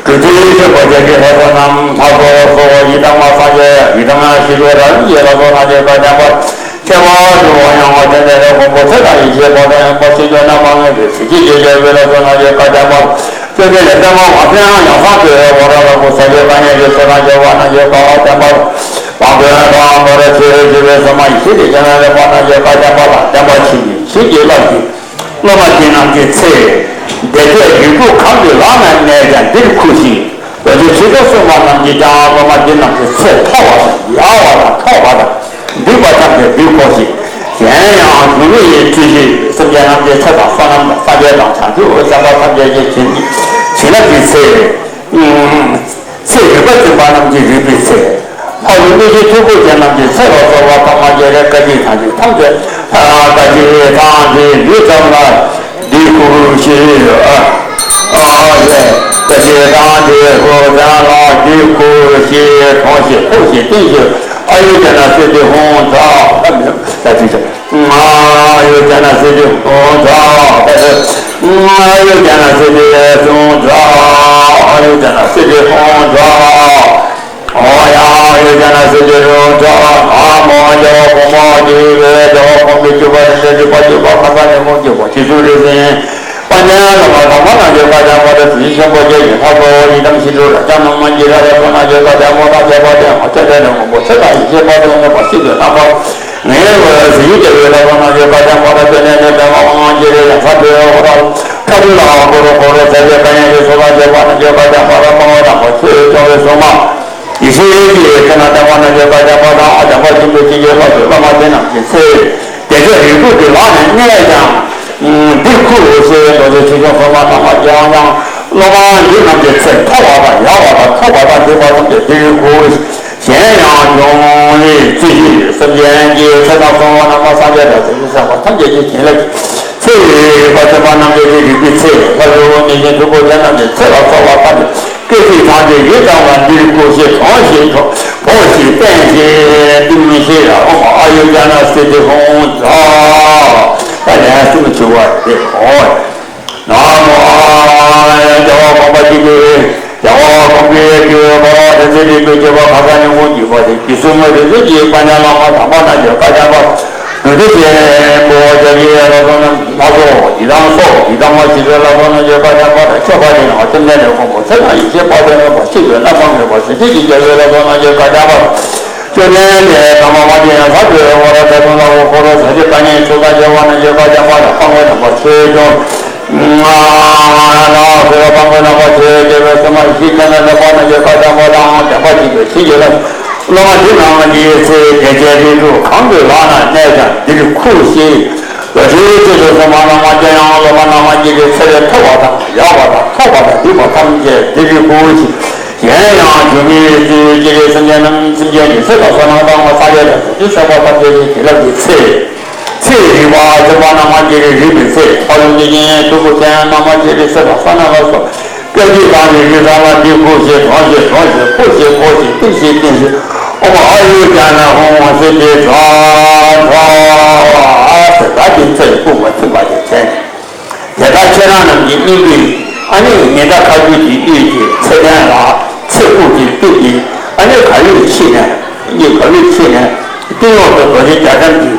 གྲུབ་ཆེན་ཆེན་པོ་དེ་གའི་ལྷ་ཚོགས་རྣམས་ལྷ་ཚོགས་སོགས་ཡི་དམ་ལྔ་སངས་རྒྱས་ཡི་དམ་ལྔ་ཞི་ཁྲོ་རབ་འབྱམས་ཀྱི་ལྷ་ཚོགས་རྣམས་ཀྱི་བཀའ་བསྟན་པ། ཁྱད་པར་དུ་བ་ཡང་བ་དེ་འདྲ་རེ་སྒོམ་པོ་ཚེ་དང་ཡེ་ཤེས་པ་དང་ཡང་པ་ཤེས་བྱ་རྣམ་པར་ངེས་པའི་གཟི་བརྗིད་ཀྱི་རྒྱལ་པོའི་ལྷ་ཚོགས་རྣམས་ཀྱི་བཀའ་བསྟན་པ། བཅོམ་ལྡན་འདས་པདྨ་དབང་ཆེན་ཡང་ཡང་གསང་དུ་ཡོད་པ་ར་ལ་ཀོ་ས་ཆའི་བཀའ་ཉན་གྱི་ཚོགས་དང་སྦྱོར་བ་རྣམས་ཀྱི་བཀའ་བསྟན་པ། དབང་པོའི་དང་པོ་ར་ཆོས་ཞུ་བའི་སོ་མ་ཡེ་ཤེས་ཀྱི་སྤྱན་རས་པ་རྣམས་ཀྱི་བཀའ་བསྟན་པ་དང་བསྟན་པ་ཆེན་པོའི་ཆོས་ཀྱི་བླ་མ། སློབ་མ་འདི་རྣམས་ཀྱི་ཚེ། བདེ་སྐྱིད་རིགས་དྲུག་གང་གི་ལག་ན་གནས་ཀྱང་འདིར་འཁུར་ཞིང་། རྡོ་རྗེ་ཁྲི་སྟོང་སྲུང་མ་རྣམས་ཀྱིས་ཀྱང་སློབ་མ་འདི་རྣམས་ཀྱི་ཚེ་ཐོབ་པ་དང་ཡག་པ་དང་འཕྲོག་པ་དང་སྡིག་པ་ཐམས་ཅད་སྡིག་གོ་ཞིང་། གཞན་ཡང་གཞུང་ལུགས་ཡི་ཁྲིད་ཀྱི་སེམས་ཅན་རྣམས་ཀྱི་ཚེ་དང་བསོད་ནམས་དང་སངས་རྒྱས་དང་བྱང་ཆུབ་སེམས་དཔའ་ཐམས་ཅད་ཀྱི་བྱིན་བྱིན་རླབས་ཀྱི་ཚེ། ཚེ་རིག་པ་འཛིན་པ་རྣམས་ཀྱི་རིག་པའི་ཚེ། ལྷ་ཀླུ་མི་ཤེས་ཐུབ་པོ་ཅན་རྣམས་ཀྱི་ཚེ་ལ་སོགས་པ་ཐོག་མ་བརྒྱད་རེ་བཀའ་ཁྲིད་ཐམས་ཅད་ཐམས་ཅད་བཀའ་ཁྲིད་ཐམས་ཅད་ལུས་ཙམ་ལ་འདི་ཁུར་ཤེས། ཨ་ལས་བཀའ་ཁྲིད་ཐམས་ཅད་ལུས་ཙམ་ལ་འདི་ཁུར་ཤེས་གྲོང་ཤེས་ཁུར་ཤེས་བསྟན་ཤེས། ཨ་ཡུ་ཅ་ན་སི་ཏི་ཧོང་ཛ། ཨ་ཡུ་ཅ་ན་སི་ཏི་ཧོང་ཛ། ཨ་ཡུ་ཅ་ན་སི་ཏི་ཧོང་ཛ། ཨ་ཡུ་ཅ་ན་སི་ཏི་ཧོང་ཛ། ཨོ་ཡ། ཨ་ཡུ་ཅ་ན་སི་ཏི་ཧོང་ཛ། ཨ་མོ། རྒྱལ་བ་གོང་མ་འདི་བས་རྒྱལ་བ་གོང་མའི་སྤྱོད་པ་རིན་ཆེན་གྱི་བཀའ་བརྒྱུད་པ་ཁ་སང་ཉིན་གུང་གི་བ་ཅི་སུ་རེ་ཟིན། དཔལ་ལྡན་བླ་མ་དམ་པ་རྣམས་ཀྱི་བཀའ་བསྟན་པ་དང་དེ་བཞིན་ཆེན་པོ་བརྒྱད་ཀྱི་ལྷ་ཚོགས་ཡི་དམ་ཞི་ཁྲོ་རབ་འབྱམས་རྣམ་མང་གི་ར་ར་ཚོགས་རྣམས་ཀྱི་བཀའ་བསྟན་པ་དང་ཁྱད་པར་ཅན་ཨོ་ཅག་ལས་ནས་མང་པོ་ཚེ་དང་ཡེ་ཤེས་དཔལ་དུ་ནུས་པ་སྲིད་པའི་རྣམ་པ། ངེས་པར་གཟི་བརྗིད་རྒྱལ་པོའི་ལྷ་ཚོགས་རྣམས་ཀྱི་བཀའ་བསྟན་པ་དང་བཅོམ་ལྡན་འདས་པདྨ་དབང་ཆེན་རེ་ཡང་ས་འཕེལ་འོ་ར། ཁ་ཐུ་ལའང་གུ་རུ་གུ་རུ་ས་སྐྱ་བཀའ་ཉན་གྱི་ཚོགས་དང་བཅས་པ་རྣམས་ཀྱི་བཀའ་བསྟན་པ་དང་སྤང་བའི་དམ་པ་ཆོས་སྐྱོང་བའི་སྲུང་མ། ཡེ་ཤེས་ཀྱི་ཕྲིན་ལས་བསྟན་པ་རྣམས་ཀྱི་བཀའ་བསྟན་པ་དང་བསྟན་པ་ཆེན་པོའི་སྤྱི་རྒྱས་ལྷ་ཚོགས་བླ་མ་དེ་རྣམས་ཀྱི་ཚེ། བདེ་སྐྱིད་རིགས་དྲུག་གི་ལག་ནས་གནས་ཀྱང་། འདིར་འཁུར་ཞེས་རྡོ་རྗེ་ཁྲི་སྟོང་སྲུང་མ་དམ་པ་ཀྱང་ཡང་སློབ་མ་འདི་རྣམས་ཀྱི་ཚེ་ཐོབ་པ་དང་ཡག་པ་དང་འཕྲོག་པ་དང་སྡིག་པ་ཐམས་ཅད་འདིར་འཁུར། གཞན་ཡང་འབྱུང་བའི་ཚེ་ཞིག་སེམས་ཅན་གྱི་ཚེ་དང་སོང་བ་རྣམ་པ་སངས་རྒྱས་དང་བྱང་ཆུབ་སེམས་དཔའ་ཐམས་ཅད་ཀྱི་བྱིན་རླབས་ཀྱི་ཚེ། རིག་པ་ཐེག་པ་རྣམས་ཀྱི་རིག་པའི་ཚེ། ལྷ་ཀླུ་མི་ཤེས་ཐུབ་པོ་ཅན་རྣམས་ཀྱི་ཚེ་ལ་སོགས་པ་ཐམས་ཅད་སྐད་ཅིག་ཐམས་ཅད་ཡིད་ཙམ་ལ་འདིར་འཁུར་ཞེས་གྲོང་ཞེས་གྲོང་བོ་ཞེས་བསྟན་ཞེས་བསྟིམ་ཞེས་ཨོཾ་ཨཱ་ཡུར་ཛྙཱ་ན་སིདྡྷི་ཧཱུྃ་ཛཿ། ད་ལན་གསུམ་བྱུང་བ་རེད་ཨོ། ན་མོ། རྒྱལ་བ་དགོངས་པ་གཅིག་པུའི། རྒྱལ་བ་དགོངས་པའི་རྒྱལ་བའི་འཁོར་ལོ་དེ་ཚེ་རིང་པོའི་སྤྱོད་པ་ཁ་སང་ཉིན་གུང་བརྒྱུད་པ་དེ་རྒྱུད་གསུམ་རིག་འཛིན་གྱི་དཔལ་ལྡན་བླ་མ་དམ་པ་རྣམས་ཀྱི་བཀའ་བསྟན་པ། རྡོ་རྗེ་ཆེན་པོ་རྒྱ་གར་ལྷ་ཚོགས་ཡི་དམ་སོགས་ཡི་དམ་ཞི་ཁྲོའི་ལྷ་ཚོགས་རྣམས་ཀྱི་བཀའ་བསྟན་པ་དང་ཆོས་འཕགས་པའི་ནང་བཅོམ་ལྡན་འདས་མགོན་པོ་ཚེ་དང་ཡེ་ཤེས་དཔལ་ལྡན་འོད་དཔག་མེད་པ་སྲིད་པའི་རྣམ་པར་ངེས་པ་གཟི་བརྗིད་ཀྱི་རྒྱལ་པོའི་ལྷ་ཚོགས་རྣམས་ཀྱི་བཀའ་བསྟན་པ། བཅོམ་ལྡན་འདས་དམ་པ་དབང་ཆེན་ཡང་དག་པའི་འོ་ར་ཚེ་ཐུང་ལ་འོ་འཁོར་ལོ་ས་གཞི་བཀའ་ཉན་ཚུལ་དང་རྒྱལ་བ་རྣམས་ཀྱི་བཀའ་བསྟན་པ་དང་སྤང་བའི་དམ་པ་ཆོས་སྐྱོང་། ལ་སོགས་པ་སྤང་བའི་རྣམ་པ་ཆོས་སྐྱོང་བའི་སེམས་མ་ཡེ་ཤེས་ཀྱི་རྣམ་པ་རྣམས་ཀྱི་བཀའ་བསྟན་པ་དང་བསྟན་པ་ཆེན་པོའི་ཆོས་ཀྱི་ལམ། སློབ་མ་འདི་རྣམས་ཀྱི་ཚེ་བདེ་སྐྱིད་རིགས་དྲུག་གང་གི་ལག་ན་གནས་ཀྱང་འདིར་འཁུར་ཞེས། རྡོ་རྗེ་སྤྱན་རས་གཟིགས་སློབ་མ་རྣམས་ཀྱང་ཡང་སློབ་མ་རྣམས་ཀྱི་ཚེ་ལས་ཐོབ་པ་དང་ཡག་པ་དང་འཕྲོག་པ་དང་སྡིག་པ་ཐམས་ཅད་འདིར་འཁུར་ཞེས། གཞན་ཡང་སྒྱུ་མའི་ཚུལ་གྱིས་སེམས་ཅན་རྣམས་སེམས་ཅན་གྱི་ཚེ་དང་བསོད་ནམས་དང་སངས་རྒྱས་དང་བྱང་ཆུབ་སེམས་དཔའ་ཐམས་ཅད་ཀྱི་བྱིན་རླབས་ཀྱི་ཚེ། ཚེ་རིག་པ་ཐེག་པ་རྣམ་ཤེས་ཀྱི་རིག་པའི་ཚེ། ལྷ་ཀླུ་མི་ཤེས་ཐུབ་པོ་ཅན་རྣམ་ཤེས་ཀྱི་ཚེ་དང་བསོད་ནམས་ལ་སོགས་སྐད་ཅིག་ཐམས་ཅད་ཡིད་ཙམ་ལ་འདིར་འཁུར་ཞེས་གྲོང་ཞེས་གྲོང་ཞེས་འཁུར་ཞེས་འཁུར་ཞེས་བསྟིམ་ཞེས་བསྟིམ་ཞེས་ཨོཾ་ཨཱ་ཡུར་ཛྙཱ་ན་ཧཱུྃ་ཧཱུྃ་སིདྡྷི་ཛཿ་ཛཿ་ཟེར་བདག་གི་ཚེ་ལ་སྐུ་མ་ཐིམ་པ་ཞིག་བྱས་ནས། དེ་ལྟར་ཁྱེད་རང་རྣམས་ཀྱི་སྙིང་པོའི་ ཨ་ནི་ཉི་ཟླ་མཁའ་འགྱུར་གྱི་དབུས་ཀྱི་ཚེ་བརྟན་ལ་ཚེ་སྐུགས་ཀྱི་སྟེང་གི་ཨ་ནི་ག་ཡུལ་ཕྱིན་ནས་གཉིས་ག་ཡུལ་ཕྱིན་ནས་སྟེང་འོག་ཏུ་རྡོ་རྗེ་རྒྱ་གྲམ་གྱི་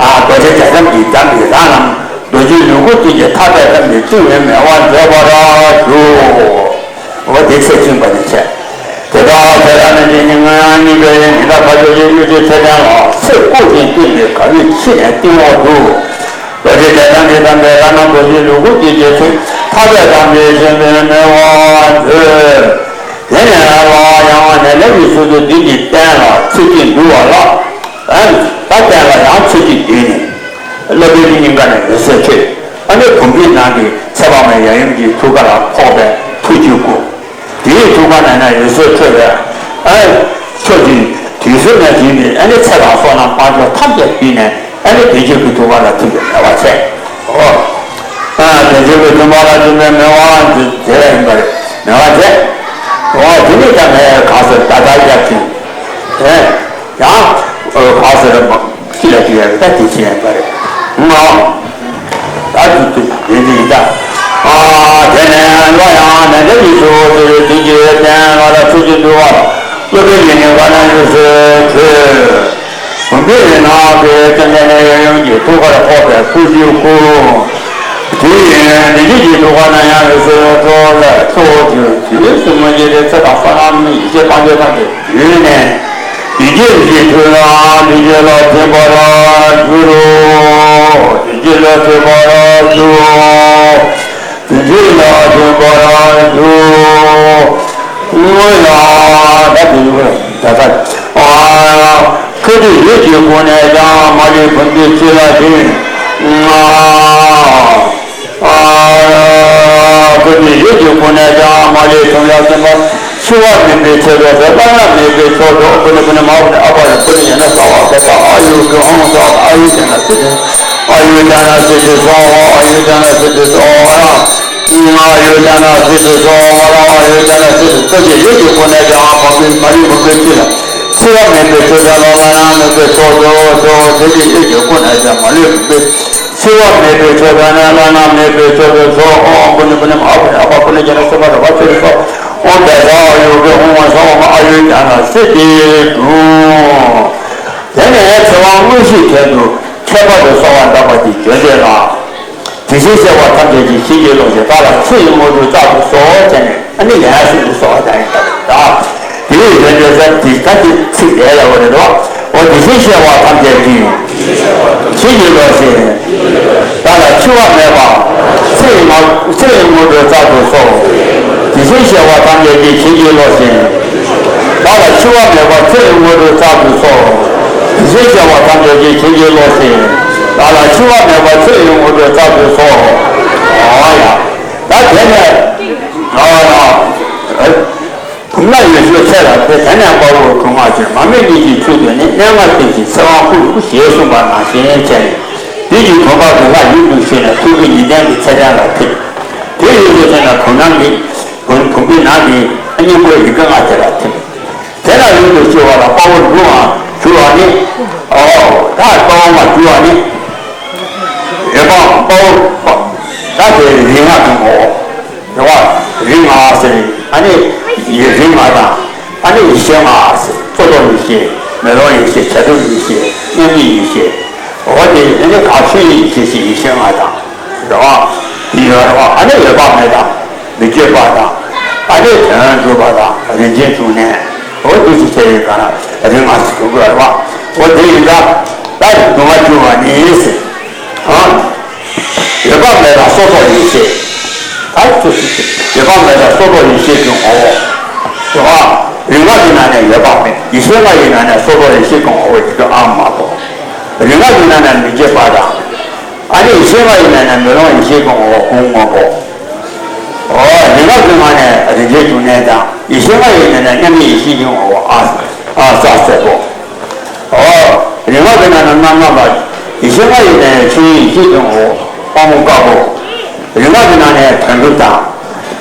ཨ་རྡོ་རྗེ་རྒྱ་གྲམ་གྱི་འགྲམ་གྱི་རང་རྣམས་རྡོ་རྗེ་ལུ་གུ་ཅན་གྱི་ཐག་པས་བསྡམས་ཏེ་བཅིངས་པའི་མེ་དབང་མཛད་པར་གྱུར། འོ་དེ་ཚེ་བཅིངས་པ་ནི་བྱས། དེ་ལྟར་ཁྱེད་རང་རྣམས་ཀྱི་སྙིང་གཉིས་པའི་ཉི་ཟླ་མཁའ་འགྱུར་གྱི་དབུས་ཀྱི་ཚེ་བརྟན་ལ་ཚེ་སྐུགས་ཀྱི་སྟེང་གི་ག་ཡུལ་ཕྱིན་ནས་སྟེང་འོག་ཏུ། རྡོ་རྗེ་རྒྱ་གྲམ་གྱིས་བསྡམས་པའི་རང་རྣམས་རྡོ་རྗེ་ལུ་གུ་ཅན་གྱི་ཚིག་ཐག་པས་བསྡམས་ཏེ་བཅིངས་པའི་མེ་དབང་མཛད། དེ་ནས་ལ་ཡང་ནས་ལས་ཀྱི་ཚུལ་དུ་མདུན་གྱི་སྟན་ལ་ཚེ་གཅིག་འདུ་བ་ལ། ཨ་ད་སྟན་ལ་ཡང་ཚེ་གཅིག་འདུས་ནས། སློབ་དཔོན་གྱི་སྙིང་ག་ནས་འོད་ཟེར་འཕྲོས། ཨ་ནི་བུམ་པའི་ནང་གི་ཚེ་དཔག་མེད་ཡབ་ཡུམ་གྱི་ཐུགས་ཀ་ལ་ཕོག་པའི་ཐུགས་རྒྱུད་བསྐུལ། དེའི་ཐུགས་ཀ་ནས་ནས་འོད་ཟེར་འཕྲོས་པས། ཨ་ཕྱོགས་བཅུའི་དུས་གསུམ་ན་བཞུགས་པའི་ཨ་ནི་ཚེ་དང་བསོད་ནམས་དཔལ་འབྱོར་ཐམས་ཅད་བསྡུས་ནས་ཨ་ནི་བདེ་མཆོག་གི་ཐུགས་ཀ་ལ་ཐིམ་པའི་མེ་དབང་བྱས། ཨོ། ཨ་བདེ་མཆོག་གི་ཐུགས་ཀ་ལ་ཐིམ་པའི་མེ་དབང་མཛད་པ་ཡིན་པ་རེད། མེ་དབང་བྱས། ཨོ་དེ་ནས་ཀྱང་ངས་གང་ཟེར་ད་ལྟ་ཡར་ཕྱིན། ཨེ། ཡང་། ཨོ་གང་ཟེར་མ། ཅི་ལ་ཅི་ཡང་ད་དེ་ཅི་ཡང་པ་རེད། ང་། ད་དུ་དུ་དེ་འདི་ཡིན་ད། ཨ་དེ་ནས་ལོ་ཡང་ནན་ཏན་གྱི་ཞུ་བོ་དེ་དེ་གི་བསྟན་ང་ལ་ཚུལ་གྱི་འདུལ་བ། སློབ་དཔོན་ཡིན་ནི་བ་ན་ཡོད་ཟེར་བྱོས། བུམ་པའི་ནང་གི་ཙན་དན་ནས་ཡང་ཡང་གི་ཐུགས་ཀར་ཕོག་པའི་སྐུ་གཟུགས་སྐུ། དེ་ཡིན་འདི་ཉིད་ཀྱི་ཐུགས་ཀ་ན་ཡང་ཡོད་ཟེར་བྱོས་ལ་ཚོགས་ཀྱི་དུས་སུ་མ་བྱས་ཏེ་ཚེ་དང་བསོད་ནམས་ཡེ་ཤེས་སྤང་བྱ་ཐམས་ཅད་ཡོད་ནས། བདེ་སྐྱིད་ཀྱི་མཐུ་ལ་བདེ་སྐྱིད་ལ་ཐིམ་པར་འགྱུར་རོ། བདེ་སྐྱིད་ལ་ཐིམ་པར་འགྱུར་རོ། བདེ་སྐྱིད་ལ་ཐིམ་པར་འགྱུར་རོ། སྔོན་ལ་ད་དེ་ཡོད་ད་ད། ཁ་ཏོན་ཡིད་ཀྱི་སྒོ་ནས་ཀྱང་མ་ལུས་བུམ་པའི་ཚུལ་ལ་བཞེངས། ཨ་ཀུན་ཏུ་ཡིད་ཀྱི་སྒོ་ནས་ཀྱང་མ་ལུས་བུམ་ལ་སེམས་པ་འཆི་བ་མེད་པའི་ཆེད་དུ་བླ་ན་མེད་པའི་མཆོག་ཏུ་ཨོ་པུ་ནི་པུ་ནི་མ་པུ་ནི་ཨ་པ་ནི་པུ་ནི་ཡ་ན་ས་བ་ས་པ་ཨ་ཡུ་གི་ཧོང་ས་ཨ་ཡུ་ཅ་ན་སི་ཏི་ཨ་ཡུ་ཅ་ན་སི་ཏི་སོ་ཨ་ཡུ་ཅ་ན་སི་ཏི་སོ་ཨ་ཡུ་ཅ་ན་སི་ཏི་སོ་ཨ་ཡུ་ཅ་ན་སི་ཏི་སོ་ཀུན་ཏུ་ཡིད་ཀྱི་སྒོ་ནས་ཀྱང་མ་ལུས་མ་ལུས་བུམ་པའི་ཚུལ་ལ་འཆི་བ་མེད་པའི་ཆོས་ལ་བླ་ན་མེད་པའི་མཆོག་ཏུ་སོ་ཀུན་ཏུ་ཡིད་ཀྱི་སྒོ་ནས་ཀྱང་མ་ལུས་བུམ་པའི། འཆི་བ་མེད་པའི་མཆོག་ཏུ་ནི་བླ་ན་མེད་པའི་མཆོག་ཏུ་སོགས་ཨོཾ་པུ་ནི་པུ་ནི་མ་ཧཱ་པུ་ནི་ཨ་པ་པུ་ནི་ཡ་ན་སེ་པ་ར་བ་ཚེ་རུ་སོགས་ཨོཾ་བཛྲ་ཨཱ་ཡུ་གི་ཧཱུྃ་ཝ་ས་ཨོཾ་ཨཱ་ཡུ་ཛྙཱ་ན་སིདྡྷི་ཏུ། དེ་ནས་ཚེ་དབང་དངོས་གཞིའི་དོན་དུ་ཁྱད་པར་དུ་གསོལ་བ་གདབ་པ་དེའི་རྒྱུ་མཚན་ལ། དེ་བཞིན་གཤེགས་པ་ཐམས་ཅད་ཀྱིས་བྱིན་གྱིས་རློབ་ཅིང་བདག་ལ་ཚེ་ཡི་དངོས་གྲུབ་སྩལ་དུ་གསོལ་བྱས་ནས་ཨ་ནི་ཡང་ཡང་སེ་རུ་གསོལ་བ་གདབ་ཡིན་པ་རེད་ད། དེའི་ཡོན་ཏན་ཟབ་དེ་ལྟ་སྟེ་ཚིག་དེ་ལ་འོ་རེད་དོ། འོ་དེ་བཞིན་གཤེགས་པ་ཐམས་ཅད་ཀྱིས། བྱིན་གྱིས་རློབ་ཅིང་། བདག་ལ་འཆི་བ་མེད་པ། ཚེ་ཡི་མ་ཚེ་ཡི་དངོས་གྲུབ་སྩལ་དུ་གསོལ། དེ་བཞིན་གཤེགས་པ་ཐམས་ཅད་ཀྱིས་བྱིན་གྱིས་རློབ་ཅིང་། བདག་ལ་འཆི་བ་མེད་པ་ཚེ་ཡི་དངོས་གྲུབ་སྩལ་དུ་གསོལ། དེ་བཞིན་གཤེགས་པ་ཐམས་ཅད་ཀྱིས་བྱིན་གྱིས་རློབ་ཅིང་། བདག་ལ་འཆི་བ་མེད་པ་ཚེ་ཡི་དངོས་གྲུབ་སྩལ་དུ་གསོལ། འོ་ཡ། ད་དེ་ནས། ཨ་ན། བུམ་ལ་ཡོད་ཚུལ་ཚེ་ལ་ཕེབས། དེ་ནས་དཔའ་བོས་གོང་མ་ཆེན་མར་མེ་གཉིས་ཀྱི་ཚུལ་དུ་ནི། གནས་ལྔ་སྟེང་གི་ཚེ་དབང་སྐུ་ཞེས་གསུངས་པ་ནང་བཞིན་བྱས་ནས། དེ་ཡི་བུམ་པ་གི་ལྷ་ཡུལ་དུ་བྱོན་ནས་ཐུགས་ཀྱི་ཉི་སྟེང་གི་ཚེ་སྟན་ལ་ཕེབས། དེ་ཡུལ་དུ་བྱོན་ནས་བུམ་ནང་གི་བུམ་བུམ་པའི་ནང་གི་སྙིང་པོའི་ཡི་གེ་ལྔ་དེ་ལ་ཐིམ། དེ་ལ་ཡུལ་དུ་བྱོན་པ་ལ་དཔའ་བོ་འབྲུ་ལྔ་བྱུང་བ་ནི། ཨོ། ད་དཔའ་བོ་ལྔ་བྱུང་བ་ནི། འོད་དཔག་དཔའ་བོ་དཔག་ད་དེ་རིགས་ལྔ་དང་ངོ་། རེད་བ། རིགས་ལྔ་ཟེར། ཨ་ནི་ཡི་རིགས་ལྔ་དང་། ཨ་ནི་ཡེ་ཤེས་ལྔ་ཟེར། སོ་སོར་ཡེ་ཤེས། མེ་ལོང་ཡེ་ཤེས། བྱ་གྲུབ་ཡེ་ཤེས། མཉམ་ཉིད་ཡེ་ཤེས། འོ་དེ་ཨ་ནི་ག་ཆོས་ཡེ་ཤེས་ཤིག་ཡེ་ཤེས་ལྔ་དང་། རེད་བ། ཡི་རེད་བ། ཨ་ནི་འོད་དཔག་མེད་དང་། མི་བསྐྱོད་པ་དང་། ཨ་ནི་དོན་གྲུབ་པ་དང་རིན་ཆེན་འབྱུང་གནས། འོ་དེ་ཅི་བྱས་ཡོད་ག་ན་རིགས་ལྔ་ཟེར་གྱི་རེད་བ། འོ་དེ་ཡིན་ད། ད་རིགས་ལྔ་བྱུང་བ་ནི་ཟེར། ཨ། འོད་དཔག་མེད་དང་སོ་སོར་ཡེ་ཤེས། ད་ཅི་ཞིག་འོད་དཔག་མེད་དང་སོ་སོར་ཡེ་ཤེས་ཀྱི་ངོ་བོ། རེད་བ། རིགས་ལྔ་ཡི་ནང་ནས་འོད་དཔག་མེད། ཡེ་ཤེས་ལྔ་ཡི་ནང་ནས་སོ་སོར་ཡེ་ཤེས་ཀྱི་ངོ་བོ་ཡིན་གྱི་ཨ་མ་གཏོགས། རིགས་ལྔ་ཡི་ནང་ནས་མི་བསྐྱོད་པ་དང་། ཨ་ནི་ཡེ་ཤེས་ལྔ་ཡི་ནང་ནས་མེ་ལོང་ཡེ་ཤེས་ཀྱི་ངོ་བོ་ཧཱུྃ་སྔོན་པོ། ཨོ། རིགས་ལྔ་གི་ནང་ནས་རིན་ཆེན་འབྱུང་གནས་དང་། ཡེ་ཤེས་ལྔ་ཡི་ནང་ནས་མཉམ་ཉིད་ཡེ་ཤེས་ཀྱི་ངོ་བོ་ཨ་ཨ་ས་སེར་པོ། ཨོ། རིགས་ལྔ་གི་ནང་ནས་རྣམ་སྣང་ལ། ཡེ་ཤེས་ལྔ་ཡི་ནང་ནས་ཆོས་དབྱིངས་ཡེ་ཤེས་ཀྱི་ངོ་བོ་དཔའ་མོ་དཀར་པོ། རིགས་ལྔ་གི་ནང་ནས་དོན་གྲུབ་དང་།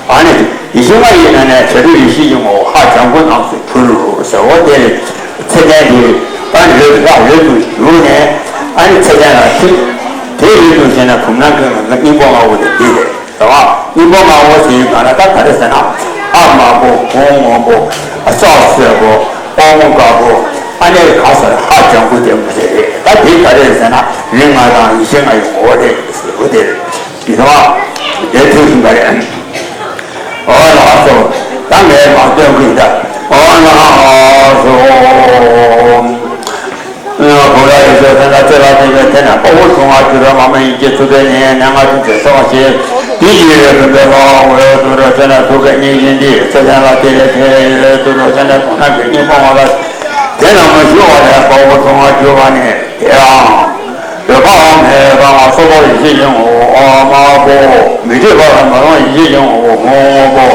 ཨ་ནི། ཡེ་ཤེས་ལྔ་ཡི་ནང་ནས་བྱ་གྲུབ་ཡེ་ཤེས་ཀྱི་ངོ་བོ་ཧ་ལྗང་གུ་རྣམས་སུ་གྱུར་ཟེར། འོ་དེ་ཚེ་བརྟན་དེ་ཨ་ནི་འོད་ལྷ་འོད་དུ་ཞུགས་ནས་ཨ་ནི་ཚེ་བརྟན་ལ་ཐིམ། དེ་འོད་དུ་ཞེན་ན་བུམ་སྣང་གི་ངང་གི་སྙིང་པོ་ལྔ་བོ་དེ་འདི་རེད། དང་། སྙིང་པོ་ལྔ་པོ་ཟེར་ཡོད་ག་ན་ད་ག་རེ་ཟེར་ན། ཨ་དམར་པོ། གོང་སྔོན་པོ། ས་སེར་པོ། དབང་པོ་དཀར་པོ། ཨ་ནི་ག་ཟེར། ཧ་ལྗང་གུ་དེ་མོ་ཟེར་རེད། ད་དེ་ག་རེ་ཟེར་ན་རིགས་ལྔ་དང་ཡེ་ཤེས་ལྔ་ཡི་ངོ་བོ་རེད་ཟེར་བ་དེ་རེད། ཡིན་ཙང་དེ་ཐུགས་ཟིན་པ་རེད། ཨོ་ལགས་སོ། ད་ངས་མ་སྟོན་གི་ཡིན་ད། ཨོ་ལགས་སོ། བུམ་པ་ཡེ་ཤེས་སེམས་དང་ཚེ་ལ་བརྟེན་པའི་དེ་ནས་དཔའ་བོ་དུག་ལྔ་འགྱུར་བའི་མ་མོ་ཡིན་གྱི་ཚུལ་དེ་ནི་གནས་ལྔ་དྲུག་ཅུ་སོགས་ཞེས་དེ་ཡི་བུམ་པའི་ལ་འོད་དུ་རོ་ཆེ་ན་ཐུགས་ཀའི་སྙིང་བཞིན་ཏེ། ཚེ་ལྡན་ལ་དེ་ལས་ཆེ་དུ་རོ་ཆེ་ན་དུག་ལྔ་གི་སྙིང་པོ་ལྔ་ལ་དེ་རྣམས་ཞུ་བ་ལས་དཔའ་བོ་དུག་ལྔ་འགྱུར་བ་ནི་དེའང་། འདོད་པའམ་མེད་པའམ་སོགས་པ་ཡེ་ཤེས་ཀྱི་ངོ་བོ་དམར་པོ། མི་འདོད་པ་དང་མ་རུངས་ཡེ་ཤེས་ཀྱི་ངོ་བོ་སྔོན་པོ།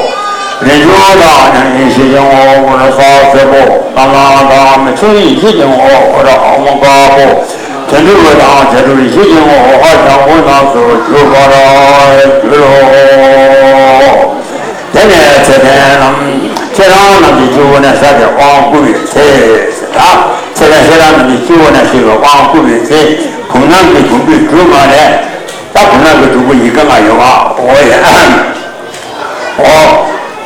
རིན་འབྱུང་དང་མཉམ་ཡེ་ཤེས་ཀྱི་ངོ་བོ་ས་སེར་པོ། རྣམ་སྣང་དང་མི་མཐུན་ཡེ་ཤེས་ཀྱི་ངོ་བོ་ཨ་དམར་དཀར་པོ། དོན་གྲུབ་དང་བྱ་གྲུབ་ཡེ་ཤེས་ཀྱི་ངོ་བོ་ཧ་ལྗང་གུ་རྣམས་སུ་གྱུར་པར་འགྱུར་རོ། དེ་ནས་ཚེ་ལྡན་རྣམས་ཁྱེད་རང་རྣམས་ཀྱི་སྤྱི་བོ་ནས་ཟ་སྟེ་དབང་བསྐུར་བའི་ཚེ། ད་ཚེ་ལྡན་ཁྱེད་རང་རྣམས་ཀྱི་སྤྱི་བོ་ནས་ཟ་སྟེ་དབང་བསྐུར་བའི་ཚེ། བུམ་སྣམ་གྱི་བུམ་པའི་སྒྲུབ་ངག་ལས། ད་བུམ་སྣམ་གྱི་སྒྲུབ་པ་ཡི་གེ་ལྔ་ཡོད་པ། འོ་ཡ། འོ།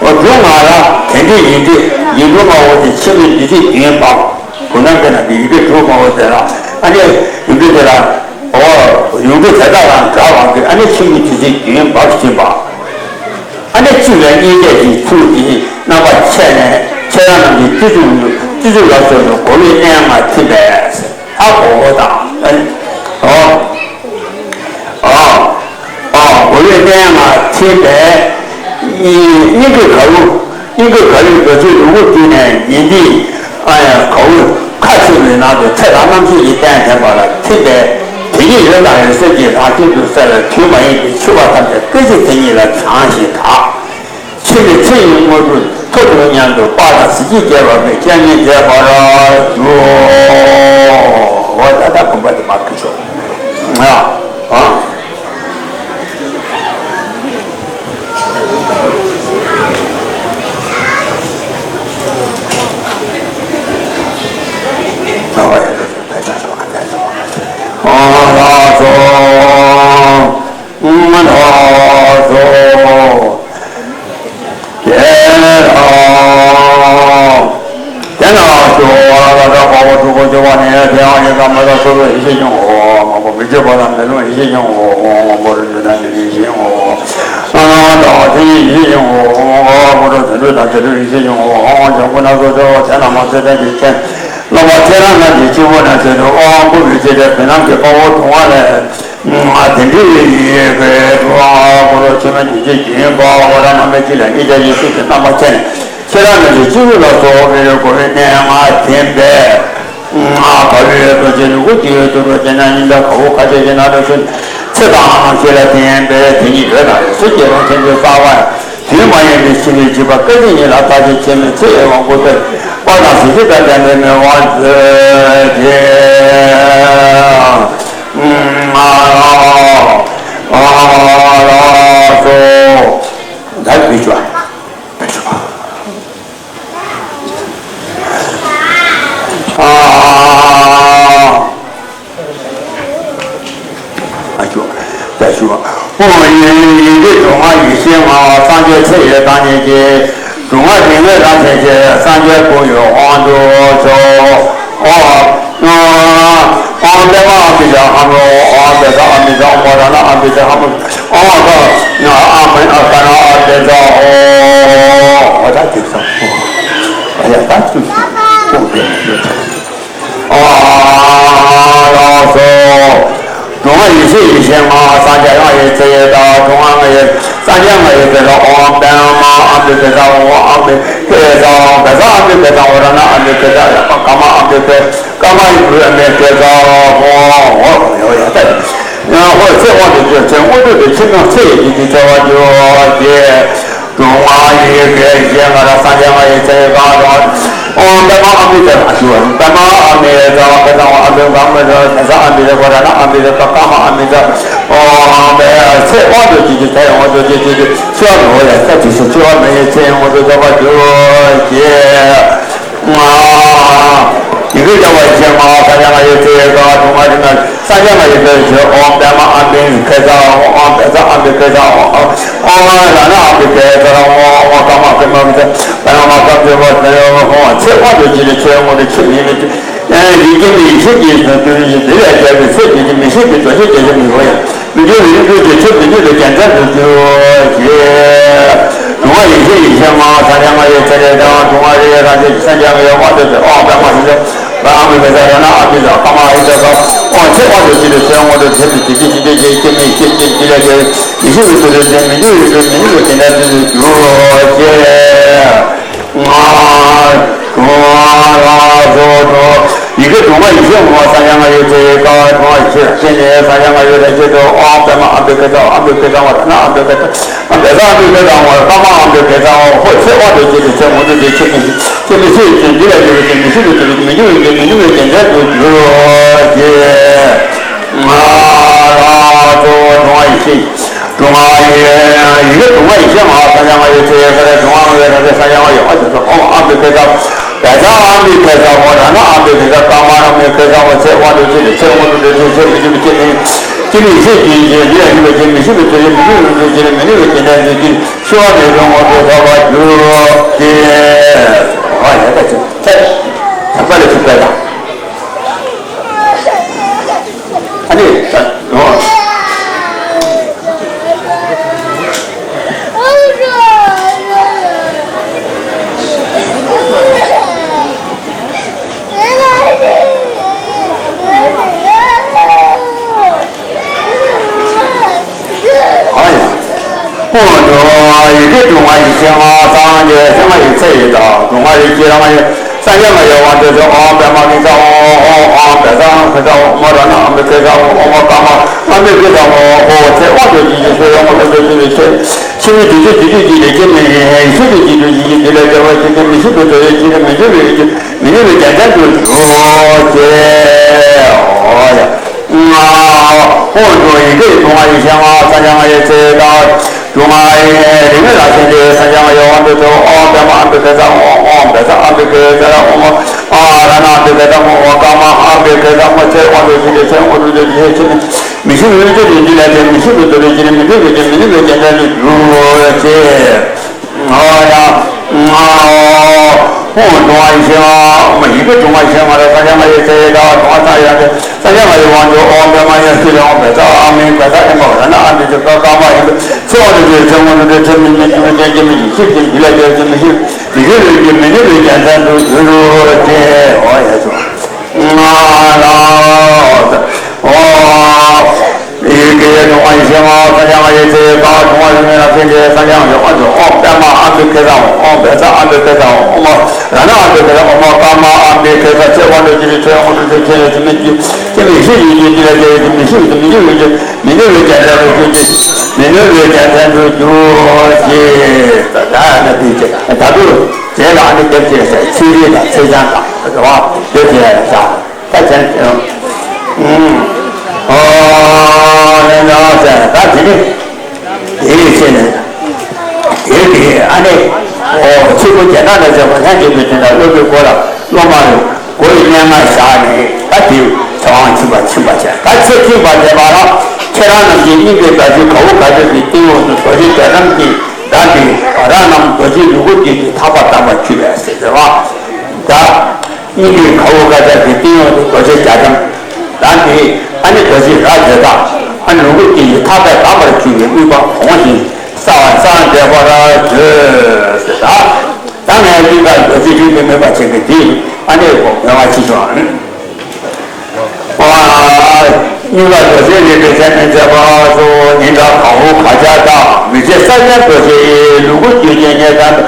འོ་སྒྲུབ་ངག་ལ་དེ་འདྲའི་ཡིན་ཏེ། ཡིག་འབྲུ་དམར་པོ་དེ་ཕྱི་མའི་བདུད་རྩི་རྒྱུན་འབབ། བུམ་སྣམ་གྱི་ནང་གི་ཡི་གེ་འབྲུ་དམར་པོ་དེ་ལ། ཨ་ནི་ཡིག་འབྲུ་དེ་ལ། འོ། ཡིག་འབྲུ་དེ་དག་དང་འདྲ་བ་གི། ཨ་ནི་ཕྱི་མའི་བདུད་རྩི་རྒྱུན་འབབ་བཞིན་པ། ཨ་ནི་བཅུད་ལ་གཉིས་ཆས་ཀྱི་ཚུལ་གྱིས་རྣམ་པ་ཕྱེ་ནས་ཁྱེད་རང་རྣམས་ཀྱི་སྤྱི་གཙུག་སྤྱི་གཙུག་ལ་སོགས་པའི་གོ་བའི་གནས་ལྔ་ཐིམ་པས། ཨ་གོ་བོ་དང་། ཨ་ནི། འོ། ཨ། ཨ། གོ་བའི་གནས་ལྔ་ཐིམ་པས། སྙིང་གི་ག་ལུ། སྙིང་གི་ག་ལུའི་རྡོ་རྗེ་ལུ་གུ་བརྒྱུད་ནས་ཉི་ཟླའི། ཨ་ཡ། ག་འོད་ཁ་ཕྱེ་བའི་ནང་དུ་ཚེ་དང་རྣམ་ཤེས་ཀྱི་རྟེན་བརྟེན་པ་ལ་ཐིམ་པས། དེ་ཉིད་འོད་དང་འོད་ཟེར་གྱིས་རང་བཞིན་དུ་གསལ་བའི་དུས་མ་ཡིན་པའི་འཆི་བ་ཐམས་ཅད་སྐད་ཅིག་དེ་ཉིད་ལ་བྱང་ཞིང་དག། འཆི་མེད་ཚེ་ཡི་དངོས་གྲུབ་ཐོབ་ཐུབ་སྙམ་དུ་དཔལ་དང་གཟི་བརྗིད་རྒྱས་པ་སྐྱེ་བར་བྱེད་པར་འགྱུར། འོ་ད་ལྟ་བུམ་པ་དེ་མར་བྲིས་ཆོག་ཨ། ཨ། ཨ་ལགས་སོ། ཨ་ལགས་སོ། དེ་ལ། དེ་ན་སྐྱོ་བ་ལ་དག་པ་པོ་དྲུག་པོ་སྐྱོ་བ་ནི་དེའང་ཡིན་ཙང་མི་དང་སོ་སོ་ཡེ་ཤེས་ཀྱི་ངོ་བོ། མ་བུ་མི་བསྐྱོད་པ་དང་མི་ལྷུང་ཡེ་ཤེས་ཀྱི་ངོ་བོ། དབང་པོ་རིན་པོ་ཆེ་དང་ཡེ་ཤེས་ཀྱི་ངོ་བོ། སྣང་བ་དང་མཐུན་ཡེ་ཤེས་ཀྱི་ངོ་བོ། དབང་པོ་དང་དོན་གྲུབ་དང་བྱ་གྲུབ་ཡེ་ཤེས་ཀྱི་ངོ་བོ། དབང་པོ་ལྗང་གུ་རྣམས་སུ་གྱུར་པ་དེ་རྣམས་ལ་ཚེ་ལྡན་གྱི་ཁྱེད་རྣམ་པ་ཁྱེད་རང་རྣམས་ཀྱི་སྤྱི་བོ་ནས་ཟེར་དུས་དབང་བསྐུར་བའི་ཚེ་དེ་བུམ་སྣམ་གྱི་དཔའ་བོ་དུག་ལྔ་ལས། དེ་འདྲའི་ཡི་གེ་དུག་ལྔ་གོ་རུ་ཆེན་མོའི་འདུས་བྱས་རྒྱུན་པ་འོ་ར་རྣམ་པའི་སྤྱི་ལ་གཉིས་ཆ་ཡི་ཚུལ་གྱིས་རྣམ་པར་ཕྱེ་ནས་ཁྱེད་རང་རྣམས་ཀྱི་སྤྱི་བོ་ལ་སོགས་པའི་གོ་བའི་གནས་ལྔ་ཐིམ་པས། དཔའ་བོའི་རྡོ་རྗེ་ལུ་གུ་བརྒྱུད་དུ་རུ་ཅན་ན་སྙིང་ག་འོ་ཁ་ཆེ་ཞིང་ན་རུ་ཆུ་ཚེ་དང་ཤེས་ལ་བརྟེན་པའི་དེ་ཉིད་འོད་དང་ཡི་ཚུལ་གྱི་རང་བཞིན་དུ་གསལ་བ། དུས་མ་ཡིན་པའི་འཆི་བའི་འཇིགས་པ་སྐད་ཅིག་ཉིད་ལ་ཐར་ཞིང་འཆི་མེད་ཚེ་ཡི་དབང་བསྐུར་ཏེ། དཔལ་དང་གཟི་བརྗིད་དང་ལྡན་པའི་མི་དབང་མཛོད་ཅིག་ཨ་ལགས་སོ། ད་བུ་ཆུ་བ། བུ་ཆུ་བ། ཨ། ཨ་ཅོ། ད་ཞུ་བ། ཨོ་ཡེ་ཡེ་ཡེ་འདི་དུག་ལྔ་ཡེ་ཤེས་ལྔ། སངས་རྒྱས་ཚེ་ཡི་བདག་ཉིད་ཀྱི། དུག་ལྔ་རིགས་ལྔའི་རང་བཞིན་གྱི། སངས་རྒྱས་སྐུ་ཡི་དབང་དུ་ཆོག་ཨོ། ཨོ་པདྨ་ཨ་མི་ཛ་ཨ་མི། ཨོ་བཛྲ་ཨ་མི་ཛ། ཨོ་མོ་ར་ཎ་ཨ་མི་ཛ། ཨ་མི། ཨོ་ཀ་ཨ་མི་ཨ་ཀ་ན་ཨ་བཛྲ། ཨོ་ད་ཅིག་སོང་། ཨོ་ཡ་ད་ཅིག་སོང་། ཨོ་དེ་ཨ་ལགས་སོ། དུག་ལྔ་ཡེ་ཤེས་ཡེ་ཤེས་ལྔ། སངས་རྒྱས་ལྔ་ཡི་ཚེ་ཡི་བདག་དུག་ལྔ་ལྔ་ཡི། སངས་རྒྱས་ལྔ་ཡི་ཚེ་ལ་ཨོཾ་པདྨ་ཨ་མི་བཛྲ། ཨོཾ་ཨ་མི་བཛྲ། ཨོཾ་བཛྲ་ཨ་མི་བཛྲ། ཨོ་ར་ཎ་ཨ་མི་བཛྲ། ཡ་པ་ཀ་མ་ཨ་མི་བཛྲ། ཀ་མ་ཡི་བུ་ཨ་མི་བཛྲ། ཨོཾ་ཨོ་ཡ་ཡ་ད། ཡང་ཧོ་ཚེ་དབང་དུ་གྱུར་ཚེ་དངོས་གྲུབ་ཏུ་ཕྱིར་མྱོང་ཚེ་ཡི་དུས་ཀྱི་ཚེ་བ་འགྱུར་ཏེ། དུག་ལྔ་ཡི་གེ་ཞེས་ང་ར་སངས་རྒྱས་ལྔ་ཡི་ཚེ་ཡི་གང་རུང་། ཨོཾ་པདྨ་ཨ་མི་ཛ། ཨ་ཞུ་བ། པདྨ་ཨ་མི་ཛ། པད་ཚང་ཨ་མི་གང་མི་ཛ། བཛྲ་ཨ་མི་ཛ། ཨོ་ར་ཎ་ཨ་མི་ཛ། ཀ་མ་ཨ་མི་ཛ། ཨོཾ་པད་ཚེ་དབང་དུ་གྱུར་གྱི་ཚེ་ཡི་དབང་དུ་གྱུར་གྱི་ཚེ་བ་འོ་ཡ་ས་དུས་སུ་འཆི་བ་མེད་ཡི་ཚེ་ཡི་དབང་དུ་རྫོགས་པར་གྱུར་ཅིག་ང་ ཡི་གེ་སྦྱང་བ་ཡེ་ཤེས་མ་སངས་རྒྱས་ང་ཡི་ཚེ་ག་དུང་ང་རི་ན་སངས་རྒྱས་ང་ཡི་ཚེ་ཆོས་ཨོཾ་པདྨ་ཨམ་བི་ཁེ་ས་ཨོཾ་ཨོཾ་བེ་ས་ཨམ་བི་ཁེ་ས་ཨོཾ་ཨོཾ་ཨོཾ་ར་ན་ཨམ་བི་ཁེ་ས་ཨོཾ་ཨོཾ་ཀ་མ་ཀ་མ་ཀ་ས་པ་ན་མ་ཀམ་ཚེ་བ་ཚེ་ཡོ་ཧོ་ཚེ་དབང་དུ་བྱེད་པའི་ཆོས་དངོས་གྲུབ་ཆེན་མི་མི་ཡི་གེ་མི་ཡེ་ཤེས་ཀྱི་དོན་དུ་འདི་ལས་སྐྱེ་བའི་ཚེ་འདི་ནི་མི་ཤེས་པའི་རྡོ་རྗེ་རྒྱ་མཚོའི་མི་འོ་ཡ། མི་འགྱུར་བའི་རིགས་རྒྱུད་ཀྱི་ཆོས་མི་ནུས་པའི་རྒྱལ་མཚན་དུ་གྱུར་ཅིག་སྒྲུབ་པ་ཡེ་ཤེས་ཡེ་ཤེས་མ་སངས་རྒྱས་ང་ཡི་ཚེ་རེ་དང་སྒྲུབ་པ་རེ་རང་བཞིན་གྱི་སངས་རྒྱས་ང་ཡི་དབང་དུ་བྱས་ཨོཾ་པདྨ་ཧཱུྃ་ཕཊ་པ་ཨ་མི་ཀ་ས་ར་ན་ཨ་མི་ཀ་ཀ་མ་ཧཱུྃ་ཕཊ་པ་ཨོཾ་ཚེ་དབང་དུ་བྱེད་པའི་ཆོས་དངོས་གྲུབ་ཆེན་མི་ཡི་གེ་ཅི་སྟེ་ཅི་སྟེ་ཅི་སྟེ་ཅི་མི་ཤེས་ཅི་ཅི་ལས་སྐྱེ་བའི་ཡེ་ཤེས་མི་ཐུབ་པའི་མི་འགྱུར་བའི་རིགས་མི་ནུས་པའི་རྒྱལ་མཚན་དུ་གྱུར་ཅིག་ང་། ཡི་གེ་དུང་ང་ཡེ་ཤེས་ངོ་བོ་སངས་རྒྱས་ང་ཡི་ཚེ་ཀ་དུང་ང་ཡེ་ཤེས་ཤེས་ནས་སངས་རྒྱས་ང་ཡི་རེ་ཆེ་དུ་ཨོཾ་པདྨ་ཨམ་བི་ཀེ་ས་ཨམ་བི་ཀེ་ས་ཨོཾ་ར་ན་ཨམ་བི་ཀེ་ས་ཨམ་བེ་ས་ཨམ་བི་ཀེ་ས་ཨོཾ་ཀ་མ་ཨམ་བི་ཀེ་ས་ཨོཾ་ཧོ་ཚེ་དབང་དུ་བྱེད་པའི་ཆོས་དངོས་གྲུབ་ཆེན་མི་ཤེས་ཅི་མི་ཤེས་ཅི་འདི་ལས་སྐྱེ་བའི་ཆོས་མི་ཤེས་པའི་ཚུལ་མི་འགྱུར་བའི་ཚུལ་མི་འགྱུར་བའི་རྒྱལ་མཚན་དུ་གྱུར་ཅིག་ང་ལ་གཙོ་བོ་དུང་ང་ཡེ་ཤེས། དུང་ང་ཡེ་ཡི་གེ་དུང་ང་ཡེ་ཤེས་མ་སངས་རྒྱས་ང་ཡི་ཚེ་ས་ར་དུང་ང་ང་ཡེ་ར་ཚེ་སངས་རྒྱས་ང་ཡི་ཨ་ཙི་ཨོཾ་ཨམ་བི་ཀེ་ས་བེ་ས་ཨམ་བི་ཀེ་ས་ཨོ་ར་ན་ཨམ་བི་ཀེ་ས་ཀ་མ་ར་མི་ཀེ་ས་ཨོ་ཚེ་དབང་དུ་བྱེད་པའི་ཆོས་དངོས་གྲུབ་ཆེན་མི་ཤེས་པའི་ཚུལ་མི་འགྱུར་བའི་ཚུལ་མི་ཤེས་པའི་ཚུལ་འདི་ལས་སྐྱེ་བའི་ཆོས་མི་ཤེས་པའི་ཚུལ་མི་འགྱུར་བའི་ཚུལ་མི་ནུས་པའི་རྒྱལ་མཚན་དུ་གྱུར་ཅིག་ཤེས་པ་མེད་པའི་ངོ་བོས་ཐོབ་པར་གྱུར་ཅིག་ཨ་ཡ་ད་ཅི་ཐད་ཐད་པ་ལ་ཞིག་པ་དང་། ཨ་ནི་ད་ནོ། ཨ་ཡ། ཧོ་འགྲོ་བ་ཡི་གེ་དུང་ང་ཡེ་ཤེས་མ་སངས་རྒྱས་ང་ཡི་ཚེ་ཡི་དང་དུང་ང་ཡེ་ཤེས་རང་ཡི། སངས་རྒྱས་ང་ཡི་དབང་དུ་བྱས་ཨོཾ་པདྨ་ཀི་ཙ་ཧོ་ཧོ་ཨོཾ་བེ་ཙ་ཧོ་ཧོ་ཨོཾ་ར་ན་ཨམ་བི་ཀེ་ཙ་ཧོ་ཨོཾ་ཀ་མ་ཨམ་བི་ཀེ་ཙ་ཧོ་ཧོ་ཚེ་དབང་དུ་བྱེད་ཀྱི་ཆོས་ཡོངས་སུ་རྫོགས་པའི་ཆོས་ཆོས་ཉིད་དུས་གཅིག་དུས་གཅིག་གི་ལས་སྐྱེ་མེད་ཡེ་ཤེས་དུས་གཅིག་དུས་གཅིག་གི་འདི་ལས་སྐྱེ་བ་ཆོས་ཅན་མི་ཤེས་པའི་དོན་ཡོད་ཅེས་མི་འགྱུར་བའི་རྒྱུ་མི་འགྱུར་བའི་རྒྱལ་མཚན་དུ་གྱུར་ཅིག་ཨོ་ཡ། ང་། ཧོ་འགྲོ་ཡི་གེ་དུང་ང་ཡེ་ཤེས་མ་སངས་རྒྱས་ང་ཡི་ཚེ་དང་། དུང་ང་ཡི་རིག་མེད་ལ་ཞེན་ཏེ་སངས་རྒྱས་ང་ཡི་དབང་དུ་བྱས་ཨོཾ་པདྨ་ཨམ་བི་ཀེ་ཙ་ཨོཾ་ཨོཾ་བེ་ས་ཨམ་བི་ཀེ་ཙ་ཨོཾ་ཨ་ར་ན་ཨམ་བི་ཀེ་ཙ་ཨོཾ་ཀ་མ་ཨམ་བི་ཀེ་ཙ་ཨོཾ་ཚེ་དབང་དུ་བྱེད་ཀྱི་ཆོས་དངོས་གྲུབ་ཆེན་མི་ཤེས་པའི་ཚུལ་འདི་ལས་སྐྱེ་མི་ཤེས་པའི་ཚུལ་འདི་ལས་སྐྱེ་མི་འགྱུར་བའི་ཚུལ་མི་འགྱུར་བའི་རྒྱལ་མཚན་དུ་གྱུར་ཅིག་ཨོ་ཡ། ཨོ། དུང་ང་ཡེ་ཤེས་མ། ཡི་གེ་དུང་ང་ཡེ་ཤེས་མ་ར་སངས་རྒྱས་ང་ཡི་ཚེ་ཡི་དང་དུང་ང་སངས་རྒྱས་ཀྱི་སངས་རྒྱས་ང་ཡི་དབང་དུ་ཨོཾ་པདྨ་ཡེ་ཤེས་ཨོཾ་བེ་ཙ་ཨ་མི་བེ་ཙ་ཨེ་མ་ར་ན་ཨ་མི་ཅི་ཀ་ཀ་མ་ཡེ་ཤེས་ཚེ་དབང་དུ་བྱེད་ཚེ་དབང་དུ་བྱེད་ཚེ་མི་མི་འགྱུར་བའི་རྒྱལ་མཚན་མི་ཤེས་ཀྱི་འདི་ལས་སྐྱེ་ཚེ་མི་ཤེས་མི་འགྱུར་བའི་རྒྱལ་མི་འགྱུར་བའི་རྒྱལ་མཚན་དུ་གྱུར་ཅིག་ཨོ་ཡ་ཚོ། ང་ལ། ཨོ། ཡི་གེ་དུང་ང་ཡེ་ཤེས་མ་སངས་རྒྱས་ང་ཡི་ཚེ་ཀ་དུང་ང་རིག་མེད་ལ་ཞེན་ཏེ་སངས་རྒྱས་ང་ཡི་དབང་དུ་ཨོཾ་པདྨ་ཨམ་བི་ཀེ་ཙ་ཨོཾ་ཨོཾ་བེ་ཙ་ཨམ་བི་ཀེ་ཙ་ཨོཾ་ཨོཾ་ར་ན་ཨམ་བི་ཀེ་ཙ་ཨོཾ་ཀ་མ་ཨམ་བི་ཀེ་ཙ་ཚེ་དབང་དུ་བྱེད་པའི་ཆོས་དངོས་གྲུབ་ཆེན་མི་ཤེས་ཀྱི་འདི་ལས་སྐྱེ་མི་ཤེས་ཀྱི་མི་འགྱུར་བའི་རྒྱལ་མི་འགྱུར་བའི་རྒྱལ་མཚན་དུ་གྱུར་ཅིག་མི་འགྱུར་བའི་རྒྱལ་མཚན་དུ་གྱུར་ཅིག་ད་ད་ད་དུས་ཅིག་ད་དུ་དེ་ལ་ཨ་ནི་དེབ་ཅིག་ཚིག་རིས་དང་ཚིག་བྱང་དང་རེད་བ་དེ་དེ་ལ་བཞག་ད་ཅན། ཨོ་ལེ་ན་ཟེར་ད་དེ་ནི་དེའི་ཚེ་ནས་དེ་དེ་ཨ་ནི་ཨོ་ཆོས་སྐུ་རྒྱ་ནག་ལ་ཟེར་བ་ལྷན་སྐྱེས་པའི་དོན་དག་སློབ་དཔོན་སྒོ་ལ་སློབ་མ་རུ་སྒོ་ཡི་སྙན་ངག་བཞག་ནས་ད་དེ་ཚེ་དབང་ཕྱིན་པ་ཕྱིན་པ་བྱས་ད་ཚེ་ཕྱིན་པ་བྱས་པ་ལ་ཁྱེད་རང་རྣམས་ཀྱིས་སྙིང་གའི་དགའ་སྤྲོའི་གའུ་ག་ཚོད་ཀྱི་སྟེང་འོག་ཏུ་རྡོ་རྗེ་རྒྱ་གྲམ་གྱི་བདག་གི་རང་རྣམས་རྡོ་རྗེའི་ལུ་གུ་བརྒྱུད་དེ་ཐར་པ་དམ་པར་གྱུར་པས་ཟེར་ཟེར་བ། ད། སྙིང་གའི་གའུ་ག་ཚོད་ཀྱི་སྟེང་འོག་ཏུ་རྡོ་རྗེ་རྒྱ་གྲམ། ད་འདི་ཨ་ནི་རྡོ་རྗེ་ར་དེ་དག་ཨ་ནི་ལུ་གུ་དེ་ཡི་ཐག་པས་དམ་པར་གྱུར་པའི་དམིགས་པ་གོང་བཞིན་བསགས་པ་བསགས་འདེབས་པར་མཛོད་ཟེར་ད། ད་ངས་སྙིང་ག་རྡོ་རྗེ་རིགས་ཀྱི་དམིགས་པ་བྱེད་ཀྱི་དེ་ཨ་ནི་གོ་མེད་པ་ཅི་བྱུང་ཨ། སྙིང་ག་རྡོ་རྗེ་རིགས་ཀྱི་ཚད་མས་མཛད་པ་སོགས་ཉིན་གྲངས་གང་རུང་གང་ཤར་དང་མི་ཕྱེད་ས་ཆེན་རྡོ་རྗེ་ཡི་ལུ་གུ་རྒྱུད་ཀྱི་ངེས་དང་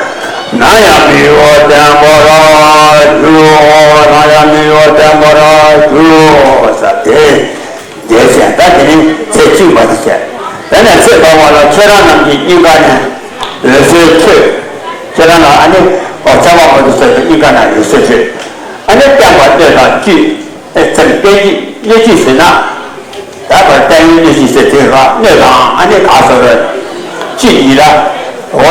ནམ་ཡང་མི་གཡོ་བརྟན་པར་གྱུར། ནམ་ཡང་མི་གཡོ་བརྟན་པར་གྱུར་ཟེར་ཏེ། དེ་བཞིན་ད་དེ་ནི་ཚེ་གཅིག་མ་དེ་བྱས། དེ་ནས་ཚེ་འཕོས་པ་ལ་ཁྱེད་རང་རྣམས་ཀྱི་སྙིང་ག་ནས་འོད་ཟེར་འཕྲོས། ཁྱེད་རང་ལ་ཨ་ནི་འོ་ཚེ་དཔག་མེད་དུ་སོགས་པའི་སྙིང་ག་ནས་འོད་ཟེར་འཕྲོས། ཨ་ནི་བརྟན་པ་སྣོད་དང་བཅུད། ཨེ་ཙམ་བརྟན་གྱི་སྣོད་བཅུད་ཟེར་ན། ད་བར་བརྟན་གཡོའི་སྣོད་བཅུད་ཟེར་དེ་ར་སྣོད་དང་ཨ་ནི་ག་ཟེར་ར། བཅུད་ཡིན་ལ། འོ་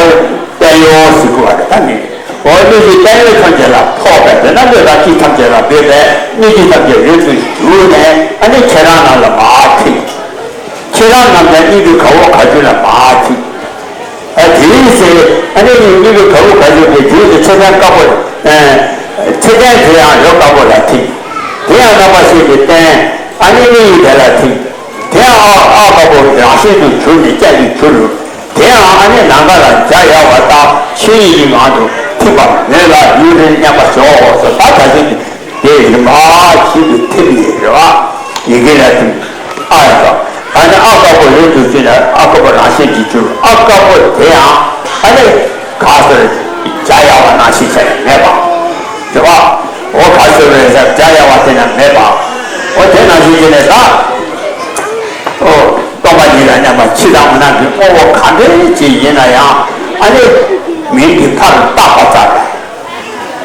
བརྟན་གཡོ་ཟེར་དགོས་པ་རེད་ད་མིན། འོ་སྣོད་བཅུད་བརྟན་གཡོ་ཐམས་ཅད་ལ་ཕོག་པས། དེ་ན་སྣོད་དང་སྤྱི་ཐམས་ཅད་ལ་འབེབས་པས། སྣོད་བཅུད་ཐམས་ཅད་རིམ་དུ་ཞུགས་ནས་ཨ་ནི་ཁྱེད་རང་རྣམས་ལ་མར་ཐིམ། ཁྱེད་རང་རྣམས་ཀྱང་སྣོད་བཅུད་ག་བུ་ག་ཅུ་ལ་མར་ཐིམ། ཨ་དེའི་ཚེ་ཨ་ནི་སྣོད་བཅུད་ག་བུ་ག་ཅུ་དེ་དེའི་ཚེ་ཚེ་ཚན་དཀར་པོ། ཨ་ཚེ་ཚན་དེ་ཡང་ཡོ་དཀར་པོ་ལ་ཐིམ། དེ་ཡང་རྣམ་པར་ཤེས་པའི་རྟེན་ཨ་ནི་སྣོད་ཡུལ་དེ་ལ་ཐིམ། དེ་ཡང་ཨ་ཨ་དཀར་པོ་རང་བཞིན་དུ་གྱུར་ནས་ཀྱང་ནི་གྱུར། དེ་ཡང་ཨ་ནི་ནམ་མཁའ་ལ་འཇའ་ཡལ་བ་ལྟར་ཆོས་ཉིད་ཀྱི་ངང་དུ་ཐིམ་པར་མོས་ལ་ཡུན་རིང་མཉམ་པར་ཞོག་ཟེར། ད་ད་ཅིག་དེ་རིམ་པ་བཞིན་དུ་ཐིམ་ནས་རེད་བ། ཡི་གེ་ལ་ཐིམ། ཨ་ཡ་ད། ཨ་ནི་ཨ་དཀར་པོ་ཡོད་དུ་བཅུག་ནས་ཨ་དཀར་པོ་རང་བཞིན་གྱིས་གྱུར། ཨ་དཀར་པོ་དེ་ཡང་ཨ་ནི་ག་ཟེར་འཇའ་ཡལ་བ་ནང་བཞིན་བྱས་ནས་མེད་པ། རེད་བ། འོ་ག་ཟེར་བའི་ས་འཇའ་ཡལ་བ་དེ་ན་མེད་པ། འོ་དེ་ནང་བཞིན་བྱས་ནས་ད། འོ་སྟོང་པ་ཉིད་ལ་མཉམ་པ་ཕྱི་དང་ནང་གི་དངོས་པོ་ག་འདྲ་ཅིག་ཡིན་ན་ཡང་ཨ་ནི་མིང་གི་ཕར་བཏགས་པ་ཙམ་ལ།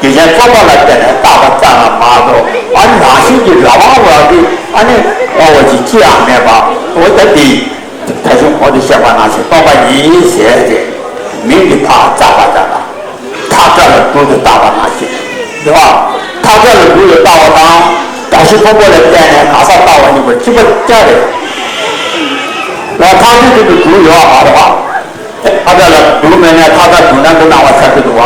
རྒྱུ་ཅན་རྩོད་པ་ལ་བརྟེན་ནས་བཏགས་པ་ཙམ་ལ་མ་གཏོགས་ཨ་ནི་རང་བཞིན་གྱིས་རང་དབང་བ་གི་ཨ་ནི་དངོས་པོ་ཅིག་ཅི་ཡང་མེད་པ། འོ་ད་འདི། ད་གཞུང་གོང་དུ་བཤད་པ་ནང་བཞིན་སྟོང་པ་ཉིད་ཟེར་ཏེ་མིང་གི་ཕར་བཏགས་པ་དང་། ཐག་ཁྲ་ལ་དྲུག་ཏུ་བཏགས་པ་ནང་བཞིན། རེད་བ། ཐག་ཁྲ་ལ་དྲུག་ཏུ་བཏགས་པ་དང་། གྲྭ་བཞི་ཕུང་པོ་ལ་བརྟེན་ནས་གང་ཟག་བཏགས་པ་གཉིས་པོ་གཅིག་པ་རྐྱང་རེད། ལ་ཐག་ཆོད་དེ་དུ་དྲུག་ཡོད་པ་མ་རེད་བ། ཐག་ཁྲ་ལ་དྲུག་མེད་ན་ཐག་ཁྲ་དྲུག་སྣང་དུ་སྣང་བ་ཆགས་ཀྱི་འདུག་བ།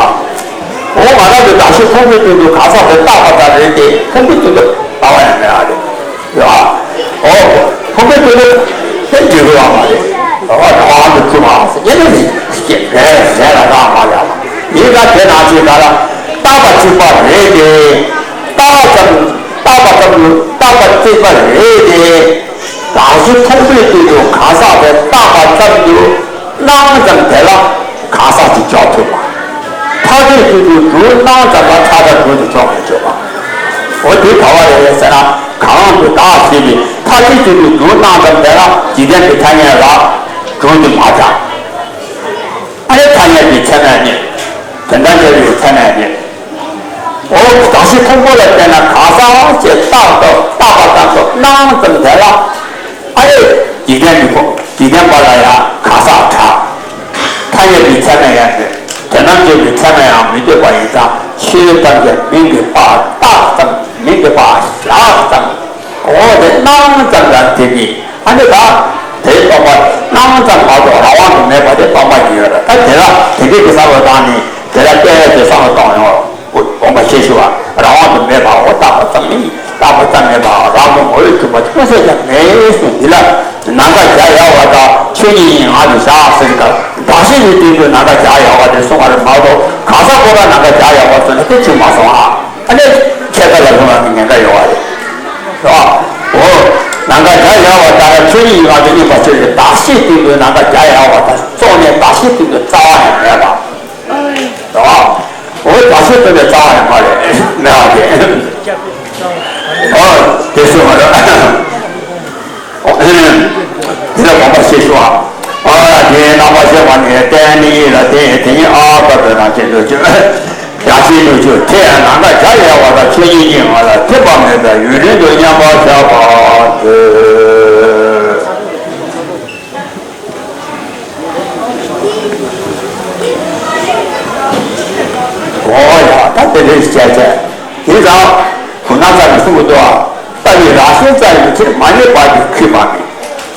འོ་ང་རང་གི་གྲྭ་བཞི་ཕུང་པོའི་སྟེང་དུ་གང་ཟག་དེ་བཏགས་པ་ལྟར་རེད་དེ་ཕུང་པོའི་སྟེང་དུ་བཏགས་པ་ཡང་མེད་པ་རེད། ཡ། ཨོ། ཁོང་པའི་དུས་ལ་དེ་འགྲིག་གི་ཡོད་མ་རེད། ཨོ་རང་དབང་དུ་གྱུར་པ་ཟེར་ཡེ་ནས་རེད་རེད་ལ་རང་མ་རེད་ལ། ཡིན་ད་དེ་ནང་བཞིན་ག་ལ་བཏགས་པ་གཅིག་པ་རེད་དེ། བཏགས་པ་ཙམ་བཏགས་པ་ཙམ་དུ་བཏགས་པ་གཅིག་པ་རེད་དེ། གང་ཞིག་ཁོང་པའི་དུས་དུ་གང་ཟག་དེ་བཏགས་པ་ཙམ་དུ། སྣང་ཙམ་དེ་ལ་གང་ཟག་ཅིག་འཇོག་ཐུབ་པ། ཐ་དད་དུ་དུ་དུ་སྣང་ཙམ་ལ་ཐ་དད་དུ་དུ་འཇོག་མི་འཇོག་པ། འོ་དེ་ག་བ་རེད་ཟེར་ན་གང་དུ་བདག་ཞེས་པའི་ཐ་དད་དུ་དུ་དུ་སྣང་ཙམ་དེ་ལ་འཇིག་རྟེན་གྱི་ཐ་སྙད་ལ་གྲུབ་དུ་མ་བྱ། ཨ་ནི་ཐ་སྙད་ཀྱི་ཚད་མས་རྙེད། དོན་དམ་དཔྱོད་པའི་ཚད་མས་རྙེད། འོ་གང་ཞིག་ཁོང་པོ་ལ་བརྟེན་ན་གང་ཟག་ཅེས་བཏགས་པ་བཏགས་པ་ཙམ་དུ་སྣང་ཙམ་དེ་ལ། ཨ་ནི་འཇིག་རྟེན་མི་ཁོ་འཇིག་རྟེན་པ་ལ་ཡང་གང་ཟག་གྲགས། ཐ་སྙད་པའི་ཚད་མས་ཡང་ཡོད། དོན་དམ་དཔྱོད་པའི་ཚད་མས་ཡང་མི་འདོད་པ་ཡིན་ཙང་ཆོས་ཐམས་ཅད་མིང་གི་བར་བཏགས་ཙམ་མིང་གི་བར་བཞག་ཙམ། འོ་དེ་སྣང་ཙམ་ལ་དེ་ནི་ཨ་ནི་ད་དེ་སྟོང་པ་སྣང་ཙམ་མ་གཏོགས་རང་དབང་དུ་མེད་པ་དེ་སྟོང་པ་ཉིད་ཡོད་རེད། ད་དེ་ལ་དེ་འདྲའི་གི་བསམ་བློ་བཏང་ནས་དེ་ལ་བལྟས་ཏེ་བསམ་བློ་གཏོང་ཡོང་། དགོངས་པ་ཆེ་ཞུ་བ། རང་དབང་དུ་མེད་པའོ། བཏགས་པ་ཙམ་མིན། བཏགས་པ་ཙམ་མིན་པའོ། རང་དུ་ངོ་བོས་གྲུབ་པ་ཅུང་ཟད་ཀྱང་མེད་གསུངས། འདི་ལ་ནམ་མཁའ་འཇའ་ཡལ་བ་དང་ཆོས་ཉིད་ཡིན་ང་དུ་བཞག་ཟེར་ག་གང་ཞིག་ཡོད་དུས་སུ་ནམ་མཁའ་འཇའ་ཡལ་བ་དེ་གསུངས་པ་རེད་མ་གཏོགས་གང་ཟག་ཁོ་ན་ནམ་མཁའ་འཇའ་ཡལ་བ་ཚོ་ནི་དེ་ཆུད་མ་སོང་ཨ། ཨ་ནི་ཁྱད་པར་ལ་ལྷུང་བ་གི་ཉེན་ཁ་ཡོད་བ་རེད། རེད་བ། འོ། ནམ་མཁའ་འཇའ་ཡལ་བ་ལྟར་ཆོས་ཉིད་ཡིན་ང་དུ་གཉིས་པ་ཆོས་ཀྱི་གདགས་གཞི་དུས་སུ་ནམ་མཁའ་འཇའ་ཡལ་བ་དང་སོགས་ནས་གདགས་གཞི་དུས་སུ་རྩ་བ་ནས་མེད་པ། རེད་བ། འོ་ད་ཤེས་ཐུབ་པའི་རྩ་བ་ནས་མ་རེད། མེད་པ་དེ། འོ་དེ་སུ་མ་རེད། འོ་དེ་ལ་དགོངས་པ་ཞེས་ཞུ་བ། ཨ་དེའི་རྣམ་པར་ཤེས་པ་ནི་རྟེན་ནི་ཡིད་ལ་བརྟེན་དེ་ཉིད་ཨ་དཀར་པོའི་རང་བཞིན་དུ་གྱུར། རང་བཞིན་དུ་གྱུར་དེ་ནམ་མཁའ་འཇའ་ཡལ་བ་དང་ཆོས་ཉིད་ཀྱི་ངང་ལ་ཐིམ་པ་མེད་པས་ཡུན་རིང་དུ་མཉམ་པར་བཞག་པར་འདོད། འོ་ཡ་ད་དེ་འདྲའི་བཤད་བྱས། དེ་ཙང་། གུ་ན་ཙ་ནས་གསུང་གི་འདུག་ཨ། ལྟ་བའི་རང་བཞིན་རྩ་ཡི་ཕྱིར་མ་རྙེད་པར་གྱུར་ཁུས་མ་མེད།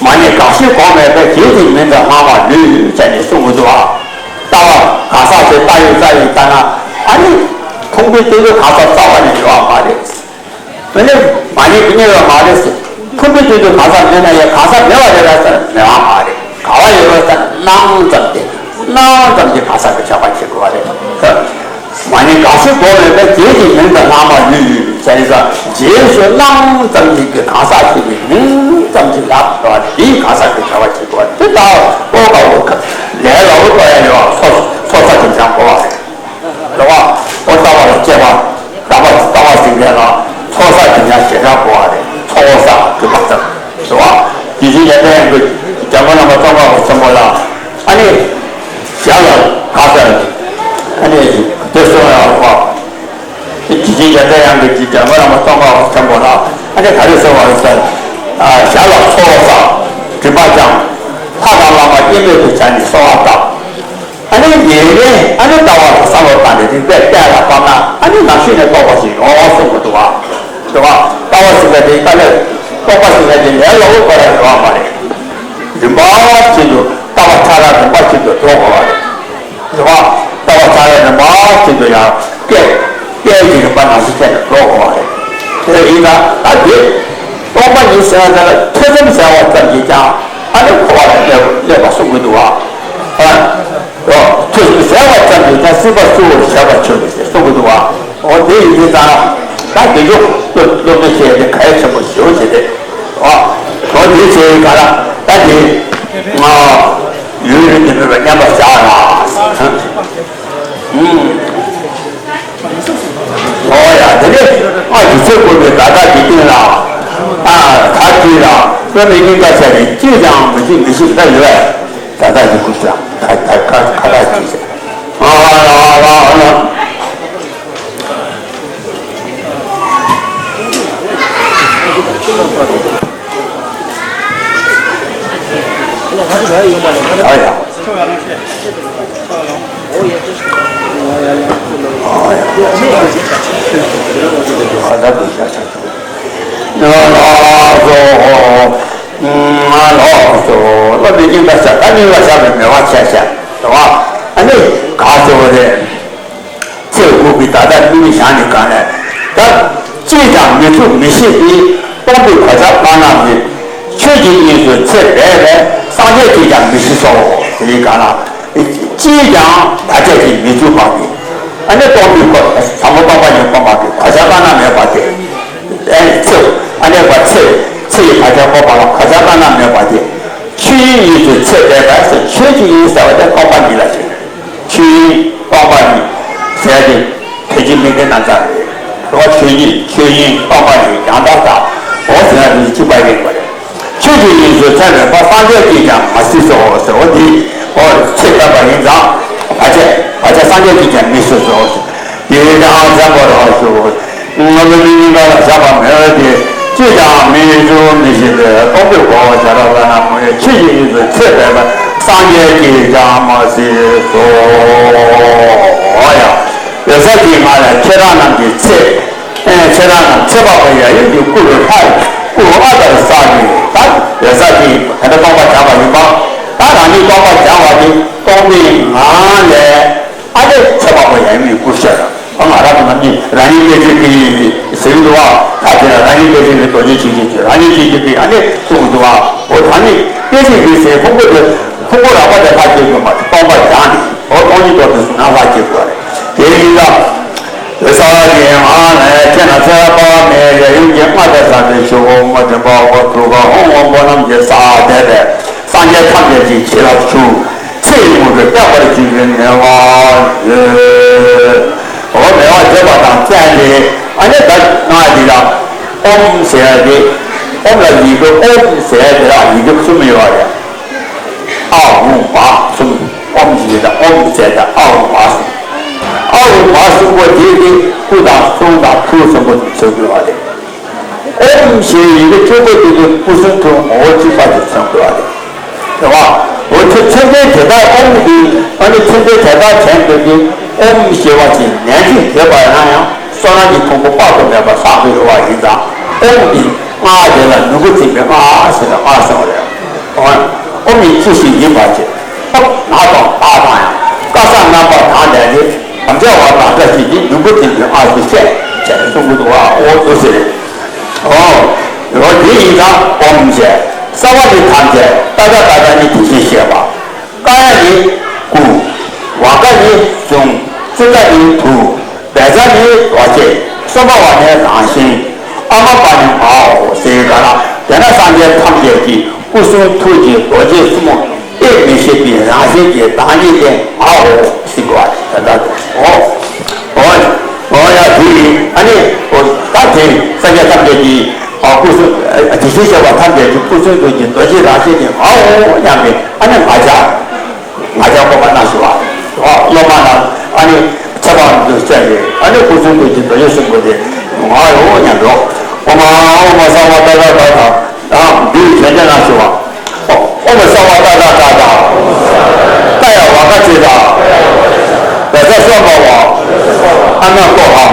མ་རྙེད་གང་ཞིག་གོང་མེད་པས་བརྗེད་ཅིང་མིང་དུ་སྣང་བ་ལུས་བྱས་ནས་གསུང་གི་འདུག་ཨ། ལྟ་བ་གང་ཟག་དེ་ལྟ་བའི་རྩ་ཡི་ལྟ་ན་ཨ་ནི། ཕུང་པོའི་སྟེང་དུ་གང་ཟག་རྩ་བ་ནས་ཡོད་པ་མ་རེད། དེ་ནི་མ་རྙེད་དུ་རྙེད་པ་མ་རེད་ཟེར། ཕུང་པོའི་སྟེང་དུ་གང་ཟག་མེད་ན་ཡང་གང་ཟག་མེད་པ་རེད་ལ་ཟེར་མེད་པ་མ་རེད། ག་བ་ཡོད་པ་ཟེར་སྣང་ཙམ་དེ་སྣང་ཙམ་གྱིས་གང་ཟག་གི་ཆགས་པ་བྱེད་དགོས་པ་རེད། མ་རྙེད་གང་ཞིག་གོང་མེད་པས་བརྗེད་ཅིང་མིང་དུ་སྣང་བ་ལུས་ཟེར་ནས་རྗེས་སུ་སྣང་ཙམ་ཞིག་གིས་གང་ཟག་ཞིག་གི་མིང་ཙམ་ཞིག་ལ་འགྲོ་བ་དེས་གང་ཟག་གི་ཆགས་པ་བྱེད་དགོས་པ་དེ་ལྟ་བ་ལྟོ་ག་བོ་ལས་ལ་འོ་ལྟོ་ཡ་ཡོད་ཚོ་ཚོ་ས་དེ་འཆང་དགོས་པ་རེད། རེད་བ། ཨོ་ལྟ་བ་ལ་དཔྱད་པ། ལྟ་བ་ལྟ་བ་ཟིན་མཁན་ལ་ཚོགས་བསགས་དེ་ཡང་ཞེ་དྲག་དགོས་པ་རེད། ཚོགས་བསགས་གྲུབ་པ་ཙམ་རེད་བ། དེ་བཞིན་གཤེགས་པའི་དབྱངས་ཀྱིས་འཇམ་མགོན་བླ་མ་ཙོང་ཁ་པ་ཆེན་པོ་ལ་ཨ་ནི་ཞལ་ལ་ག་ཟེར་ཨ་ནི་དེ་གསུངས་ཡོད་རེད་བ། དེ་བཞིན་གཤེགས་པའི་དབྱངས་ཀྱིས་འཇམ་མགོན་བླ་མ་ཙོང་ཁ་པ་ཆེན་པོ་ལ་ཨ་ནི་ག་རེ་གསུངས་པ་རེད་ཟེར། ཞལ་ལ་ཚོགས་བསགས་སྒྲིབ་པ་སྦྱངས། ལྷ་དང་བླ་མ་དབྱེར་མེད་དུ་བྱས་ནས་གསོལ་བ་བཏབ། ཨ་ནི་ཉེ་རིང་ཨ་ནི་ལྟ་བ་ལ་བསམ་བློ་བཏང་ནས་རིག་པས་ ནང་ཤེས་ནས་རྟོགས་པ་ཞིག་ཡོང་གསུངས་པ་འདུག་བ། རེད་བ། ལྟ་བ་ཞིག་ལ་དེ་ལྟ་ལས་རྟོགས་པ་ཞིག་ལ་དེ་ལས་སླ་བོ་བར་རེད་བ་མ་རེད། རིམ་པ་བཞིན་དུ་ལྟ་བ་ཕྲ་རགས་རིམ་པ་བཞིན་དུ་འགྲོ་དགོས་པ་རེད། རེད་བ། ལྟ་བ་ཕྲ་རགས་རིམ་པ་བཞིན་དུ་ཡང་སྐད་སྐད་ཀྱི་རིམ་པ་ནང་བཞིན་བྱས་ནས་འགྲོ་དགོས་པ་རེད། དེ་ཡིན་ན་ད་དེ་སྟོང་པ་ཉིད་ཟེར་བ་དེ་ལ་ཐེ་ཚོམ་ཟ་བ་ཙམ་གྱིས་ཀྱང་ཨ་ནི་འཁོར་བ་ལ་སླེབས་སླེབས་པ་གསུང་གི་འདུག་བ། ཨ། ཐེ་ཚོམ་ཟ་བ་ཙམ་གྱིས་ཀྱང་སྲིད་པ་སྲུང་བར་བྱ་བ་ཆོད་པའི་ཟེར་གསུང་གི་འདུག་བ། འོ་དེ་ཡིན་དུས་ཙང་ད་དེ་ཚོ་སློབ་སློབ་སྟོན་བྱས་ཏེ་གལ་ཆེན་པོ་ཞེ་པོ་ཅིག་རེད། འོ་འོ་དེ་བྱས་ཡིན་ག་ལ་ད་དེ་ང་ཡུན་རིང་དུ་མེད་པར་མཉམ་པར་བཞག་ལ། ཨུམ། འོ་ཡ་དེ་ནས་ཨ་ཡིག་ཚད་བཀོད་པའི་བརྡ་དག་གི་སྟེང་ལ་ཨ་ད་དེ་ལ་བླ་མའི་སྙིང་ག་བྱས་ནས་ཅིས་ཀྱང་མི་ཤེས་མི་ཤེས་ད་ཡོད། ད་ལྟ་ཡི་གུ་ཙམ་ད་ད་ཁ་ཁ་ད་ཅི་ཟེར། ཨ་ཨ་ཨ་ཨ། ཨ་ཡ། ཨ་ཡ། ཁ་ད་དུ་ཤ་ཤ་ཤ། ཡ་ལ་སོ། ང་ལོག་སོ། སློབ་དཔོན་སྙིང་ག་ཤ་ད་སྙིང་ག་ཤ་བའི་མེད་པ་ཆ་ཤ་དེ་བ། ཨ་ནི་ག་ཚོད་རེད། ཚེ་འགུགས་པའི་ད་ལྟ་མིག་བཞག་ནས་གང་ལས་ད་ཅིས་ཀྱང་མི་ཐུབ་མི་ཤེས་ཏེ་སྟོང་པའི་གོ་ཆ་སྤང་ན་མེད། ཆོས་ཀྱི་དབྱིངས་སུ་ཚེ་སྦས་པས་སངས་རྒྱས་ཀྱིས་ཀྱང་མི་ཤེས་སོ་ཟེར་གང་ལ་ཅིས་ཀྱང་བར་ཆད་ཀྱིས་མི་ཚུགས་པ་གི་ཨ་ནི་སྟོང་པའི་གོ་ཟབ་མོ་སྟོང་པ་ཉིད་སྟོང་པ་གི་གོ་ཆ་སྤང་ན་མེད་པ་དེ། ཨེ་ཚེ། ཨ་ནི་བ་ཚེ། ཚེ་ཡི་བར་ཆད་སྤོང་བ་ལ་གོ་ཆ་སྤང་ན་མེད་པ་དེ། ཆོས་དབྱིངས་སུ་ཚེ་སྦས་པ་ཟེར་ཆོས་ཀྱི་དབྱིངས་ཟེར་བ་དེ་སྟོང་པ་ཉིད་ལ་ཟེར། ཆོས་དབྱིངས་སྟོང་པ་ཉིད་ཟེར་ཏེ། དོན་གྱི་མིང་གི་རྣམ་གཞག་རེད། རོ་ཆོས་ཉིད་ཆོས་དབྱིངས་སྟོང་པ་ཉིད་ཡང་དག་ལྟ། འོ་ཟེར་ན་དེ་གཅིག་པ་ཡིན་པ་རེད། ཆོས་ཀྱི་དབྱིངས་སུ་ཚེ་སྦས་པ་སངས་རྒྱས་ཀྱིས་ཀྱང་མ་གཟིགས་སོ་ཟེར་བ་འདི། འོ་ཚེ་སྦས་པ་ཡིན་ཙང་བར་ཆད་བར་ཆད་སངས་རྒྱས་ཀྱིས་ཀྱང་མི་གཟིགས་སོ་ཟེར། དེ་ཡང་བྱམས་པ་རང་ཞུ། སྔོན་མའི་སྙིང་ག་ལ་བཞག་པ་མེད་པ་དེ། ཅིས་ཀྱང་མི་འགྱུར་མི་ཤེས་པས་སྟོང་པའི་གོ་བ་བྱ་ར་ལ་ན་མོ་ཡི་ཆོས་ཀྱི་དབྱིངས་སུ་ཚེ་སྦས་པ་སངས་རྒྱས་ཀྱིས་ཀྱང་མ་གཟིགས་སོ། ཡ། འོད་གསལ་གྱི་ངང་ལས་ཁྱེད་རང་རྣམས་ཀྱི་ཚེ། ཨེ་ཁྱེད་རང་རྣམས་ཚེ་དཔག་པའི་ཡབ་ཡུམ་གྱི་སྐུ་རུ་ལྷ་ཡི་སྐུ་རུ་ཨ་ལྟར་བསགས་ནས་ད་འོད་གསལ་གྱི་དེ་འདྲ་སྟོང་པ་སྦྱངས་པ་ཡིན་པ། ད་རང་ཉིད་སྟོང་པ་སྦྱངས་པ་དེ་སྟོང་པའི་ངང་ལས། ཨ་ནི་ཚེ་དཔག་པའི་ཡབ་ཡུམ་གྱི་སྐུར་ཤར། ཨ་ང་རང་རྣམས་ནི་རང་ཉིད་སྐད་ཅིག་གིས་ཟེར་གྱི་འདུག་བ། ད་དེ་ལ་རང་ཉིད་སྐད་ཅིག་གིས་རྡོ་རྗེ་ཆོས་ཀྱི་ཆོས། རང་ཉིད་སྐད་ཅིག་གིས་ཨ་ནི་གསུངས་འདུག་བ། འོ་ད་ནི་སྐད་ཅིག་གིས་ཟེར་ཕུང་པོ་དེ་ཕུང་པོ་རགས་པ་དེ་ལྷག་སྐྱེས་དགོས་མ་རེད། སྟོང་པ་སྦྱངས་ནས་འོ་སྟོང་ཉིད་རྟོགས་ཏེ་གཟུགས་སྣང་ལྷག་སྐྱེས་དགོས་རེད། དེ་ཡིན་ལ། འོད་གསལ་གྱི་ངང་ལས་ཁྱེད་རྣམས་ཚེ་དཔག་མེད་ཡབ་ཡུམ་གྱི་མངའ་བདག་ཟབ་པའི་ཆོས་སྐུ་མུ་སྟེགས་དཔའ་བོ་དུད་ཁ་ཧཱུྃ་ཝང་པོ་རྣམས་ཀྱིས་བསགས་བསྡད་པའི་སངས་རྒྱས་ཐམས་ཅད་ཀྱི་བྱིན་རླབས་ཆུ། ཚེ་ཡི་མུ་ཁྲོད་སྐྱོབ་པར་བྱེད་པའི་མོས་པ་ཡོད། འོ་མོས་པ་བརྗོད་པ་དང་བཙན་ཏེ་ཨ་ནི་ད་སྔགས་འདི་ལ་ཨོཾ་ཟེར་ཡ་དེ། ཨོཾ་ལ་ཡི་གེ་ཨོཾ་ཟེར་ཡ་དེ་ལ་ཡི་གེ་གསུམ་ཡོད་རེད། ཨ་ཨུ་མ་གསུམ། ཨོཾ་ཟེར་ཡ་དང་ཨོཾ་ཟེར་ཡ་དང་ཨ་ཨུ་མ་གསུམ། ཨ་ཨུ་མ་གསུམ་པོ་དེ་དེ་སྐུ་དང་གསུང་དང་ཐུགས་གསུམ་པོ་དེ་ཚོ་ཡོད་རེད། ཨོཾ་ཞེས་ཡི་གེ་བཅུ་པོ་དེ་ནི་སྐུ་གསུང་ཐུགས་ངོ་བོ་གཅིག་པ་དེ་མཚོན་དགོས་པ་རེད། རེད་བ། འོ་ཚེ་ཚེ་འདས་དེ་དག་ཨོཾ་འདི་ཨ་ནི་ཚེ་འདས་དེ་དག་དྲན་འདོད་ཀྱི་ཨོཾ་ཞེས་པ་ཅིག་ནན་གྱིས་བརྗོད་པ་ཡིན་ན་ཡང་བསོད་ནམས་ཀྱི་ཕུང་པོ་དཔག་ཏུ་མེད་པ་བསགས་ཀྱི་ཡོད་པ་ཡིན་ཙང་ཨོཾ་འདི་སྔགས་དེ་ལ་ནུས་པ་འཛིན་པའི་སྔགས་ཟེར་ནས་སྔགས་གསུངས་པ་རེད། ཨོཾ་ཨོཾ་ཡིན་ཅི་ཞིག་ཡིན་པ་ཅིག་ཨོ་ན་དང་བ་དང་ཡང་བཀའ་གསང་རྣམ་པར་དག་ལས་ནི། དམ་བཅའ་བ་དང་བཀྲ་ཤིས་ཀྱི་ནུས་པ་ཅན་གྱི་ཨ་ཟེར་བཤད་བྱས་ནས་གསུང་གི་འདུག་བ། འོ་འདུག་ཟེར། འོ། འོ་དེ་ཡིན་ཙང་ཨོཾ་ཞེས། ས་བ་ནི་ཐམས་ཅད་ཏ་ཏ་ཏ་ཏ་ནི་དེ་བཞིན་གཤེགས་པ། ཀ་ཡ་ནི་སྐུ། ཝ་ཀ་ནི་གཟུངས། ཙི་ཏ་ནི་ཐུགས། བཛྲ་ནི་རྡོ་རྗེ། སུ་པ་བ་ནི་རང་བཞིན། ཨ་མ་པ་ནི་ངའོ་ཟེར་ག་ལ། དེ་ན་སངས་རྒྱས་ཐམས་ཅད་ཀྱི་སྐུ་གསུང་ཐུགས་ཀྱི་རྡོ་རྗེ་གསུམ་པོ། དབྱེར་མི་ཕྱེད་པའི་རང་བཞིན་གྱི་བདག་ཉིད་དེ་ངའོ་ཟེར་གྱི་བ་རེད། ད་ལྟ་འོ། འོ། འོ་ཡ་དེ་ཡིན་ཨ་ནི་འོ་ད་དེ་སངས་རྒྱས་ཐམས་ཅད་ཀྱི་ཨ་སྐུ་གསུང་ཨ་དེ་བཞིན་གཤེགས་པ་ཐམས་ཅད་ཀྱི་སྐུ་གསུང་ཐུགས་ཀྱི་རྡོ་རྗེ་རང་བཞིན་དེ་ངའོ་སྙམ་པའི་ཨ་ནི་ང་རྒྱལ། ང་རྒྱལ་སྤོབས་པ་གནང་ཞུ་བ། འོ་སློབ་མ་རྣམས་ཨ་ནི་ཚེ་དཔག་ཏུ་བསྟན་ཏེ་ཨ་ནི་སྐུ་གསུང་ཐུགས་ཀྱི་རྡོ་རྗེ་གསུམ་པོ་དེ་ངའོ་སྙམ་པའི་ཨོཾ་ཨཱཿཧཱུྃ་ས་བ་ཏ་ཏ་ཏ་དང་། ཡང་འདིའི་དོན་བསྟན་ན་ཞུ་བ། ཨོཾ་ས་བ་ཏ་ཏ་ཏ་དང་། ཀ་ཡ་ཝ་ཀ་ཙི་ཏ། བཛྲ་སུ་པ་བ། ཨ་མ་ཀོ་ཧ།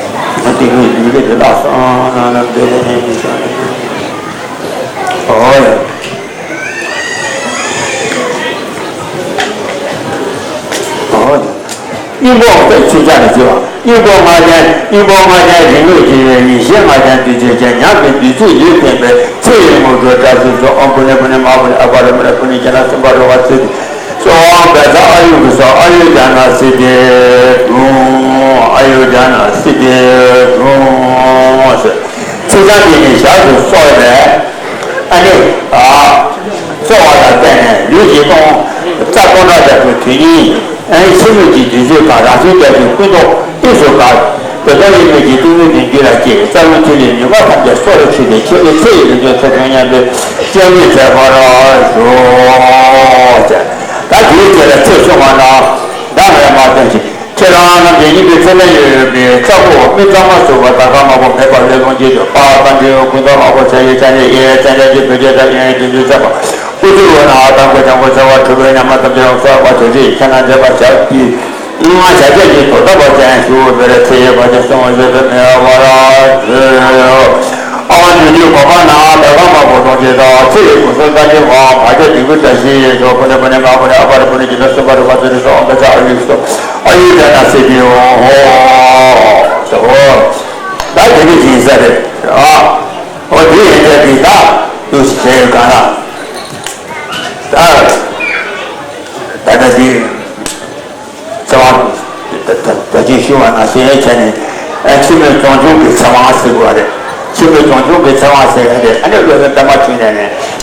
ལགས་སོ། ཨ་ནམ་དེ་ནས་ཧེ་མི་སོང་ནས། ཨོ་ཡ། ཨོ་ཡ། སྙིང་པོ་ཨོ་ཏེ་ཆུ་ཆ་ནས་བརྗོད་པ། སྙིང་པོ་ལྔ་ཅན། སྙིང་པོ་ལྔ་ཅན་རིང་ལུགས་ཀྱི་ཡོད། ཡེ་ཤེས་ལྔ་ཅན་དུས་ཆེན་ཅན། ཉམས་ཀྱི་བདུད་རྩི་ཡོད་བསྟན་པའི་ཚེ་ཡི་དངོས་གྲུབ་བཀྲ་ཤིས་ཤོག་ཨོཾ་པུ་ནེ་པུ་ནེ་མ་པུ་ནེ་ཨ་པ་ར་པུ་ནེ་པུ་ནེ་ཇ་ན་སུ་པ་རོ་བ་ཚེ་འདི་སོ། ཨོཾ་བཛྲ་ཨ་ཡུ་གུ་སོ། ཨ་ཡུ་ཇ་ན་སིདྡྷི་ཧཱུྃ། ཨ་ཡུ་ཇ་ན་སིདྡྷི་ཧཱུྃ་ཟེར། ཚིག་རྐང་འདི་ནི་ཞབས་སུ་སོར་བས། ཨ་ནི། ཨ། གསོ་བ་ལ་བརྟེན་ནས་ལུས་ཀྱི་སྟོང་། རྩ་སྟོང་ཕྲག་བརྒྱ་པོའི་དོན་གཉིས། ཨ་ནི་ཕྱི་སྣོད་ཀྱི་བདུད་རྩི་དང་རང་བཞིན་རྒྱ་མཚོའི་ཀུན་རྟོག་གཏིང་ཚུགས་དཀར། བོད་དོན་ཡིན་མིན་གྱི་གཏིང་མིན་བདུན་རྒྱུད་ལ་སྐྱེས། རྩ་བའི་ཐིག་ལེ་ཉོན་མོངས་ཐམས་ཅད་སོ་རུ་ཆུད་དེ། ཆོས་ཀྱི་ཚེ་ཡི་ལུས་རྟེན་ཐོབ་བྱུང་སྙམ་པའི་སྤྱན་ནི་མཛད་པར་ཞུ། ད་དེའི་རྗེས་ལ་ཚེ་བྱུང་བ་ན་བདག་ལས་མ་བཏོན་ཅིང་། ཁྱེད་རང་རྣམས་ཀྱི་སྙིང་པོའི་ཚེ་ལས་ཡོད་པའི་རྩ་བོ་མི་གཙང་མ་ཚུགས་པ་དག་མ་པོ་མེད་པ་ལས་ལོངས་སྤྱོད་དུ་དཔལ་དང་འབྲས་བུ་ཀུན་ཏུ་མང་པོ་བྱ་ཡུལ་ཆ་ནས་ཡེ་ཙན་དན་གྱི་བོད་ཆས་དང་ཡོན་ཡོན་དུ་འདུས་ཚད་པ་སྐུ་ཚེ་བོ་ན་དང་པོ་ལྗང་གུ་ཚེ་བ་གྲུབ་པའི་ཉམས་མ་ཐམས་ཅད་ཡོངས་སུ་བ་དེ་རིགས་ཁྱེད་རྣམས་མཛད་པར་བྱ་སྟེ། ང་བྱ་བྱེད་ཀྱི་དོ་ཐབས་པ་ཅན་ཞུ་བའི་ཚེ་ཡི་བར་དུ་སོང་བ་བཞིན་དུ་མི་བ་ར་ཨ་ནུ་དུས་གོ་པ་ན་དག་མ་པོ་གྲོང་ཁྱེར་དང་ཚེ་ཡི་གོ་སོལ་ལྟ་ཅི་བ་བ་ཅ་དིང་གུ་བཀྲ་ཤིས་ཡོད་ཤོག་ཕུ་ནེ་ཕུ་ནེ་མ་ཕུ་ནེ་ཨ་པ་ར་ཕུ་ནེ་ཇི་ན་སུ་པ་རུ་པ་ཚུ་རི་སོ་ཨོ་མེ་ཚ་ཨ་ཡུ་སོ། ཨ་ཡུ་ཇ་ན་སིདྡྷི་ཧོ། ད་དེ་ནི་ཡིན་ས་རེད། ཨ། ཨོ་དེ་ཡིན་ས་རེད། ད་དུ་ཞིག་བྱས་ཡོད་ག་ན། ད་ད་ད་དེ་ཚེ་དབང་ད་ད་ད་ཅི་ཞུ་བ་ན་དེ་བྱས་ནས་ཨ་འཆི་མེད་རྫོང་ཆུང་གི་ཚེ་དབང་ཟེར་བ་རེད། འཆི་མེད་རྫོང་ཆུང་གི་ཚེ་དབང་ཟེར་བ་རེད། ཨ་ནི་བློ་ལ་པད་མ་བྱུང་ནས་ནས་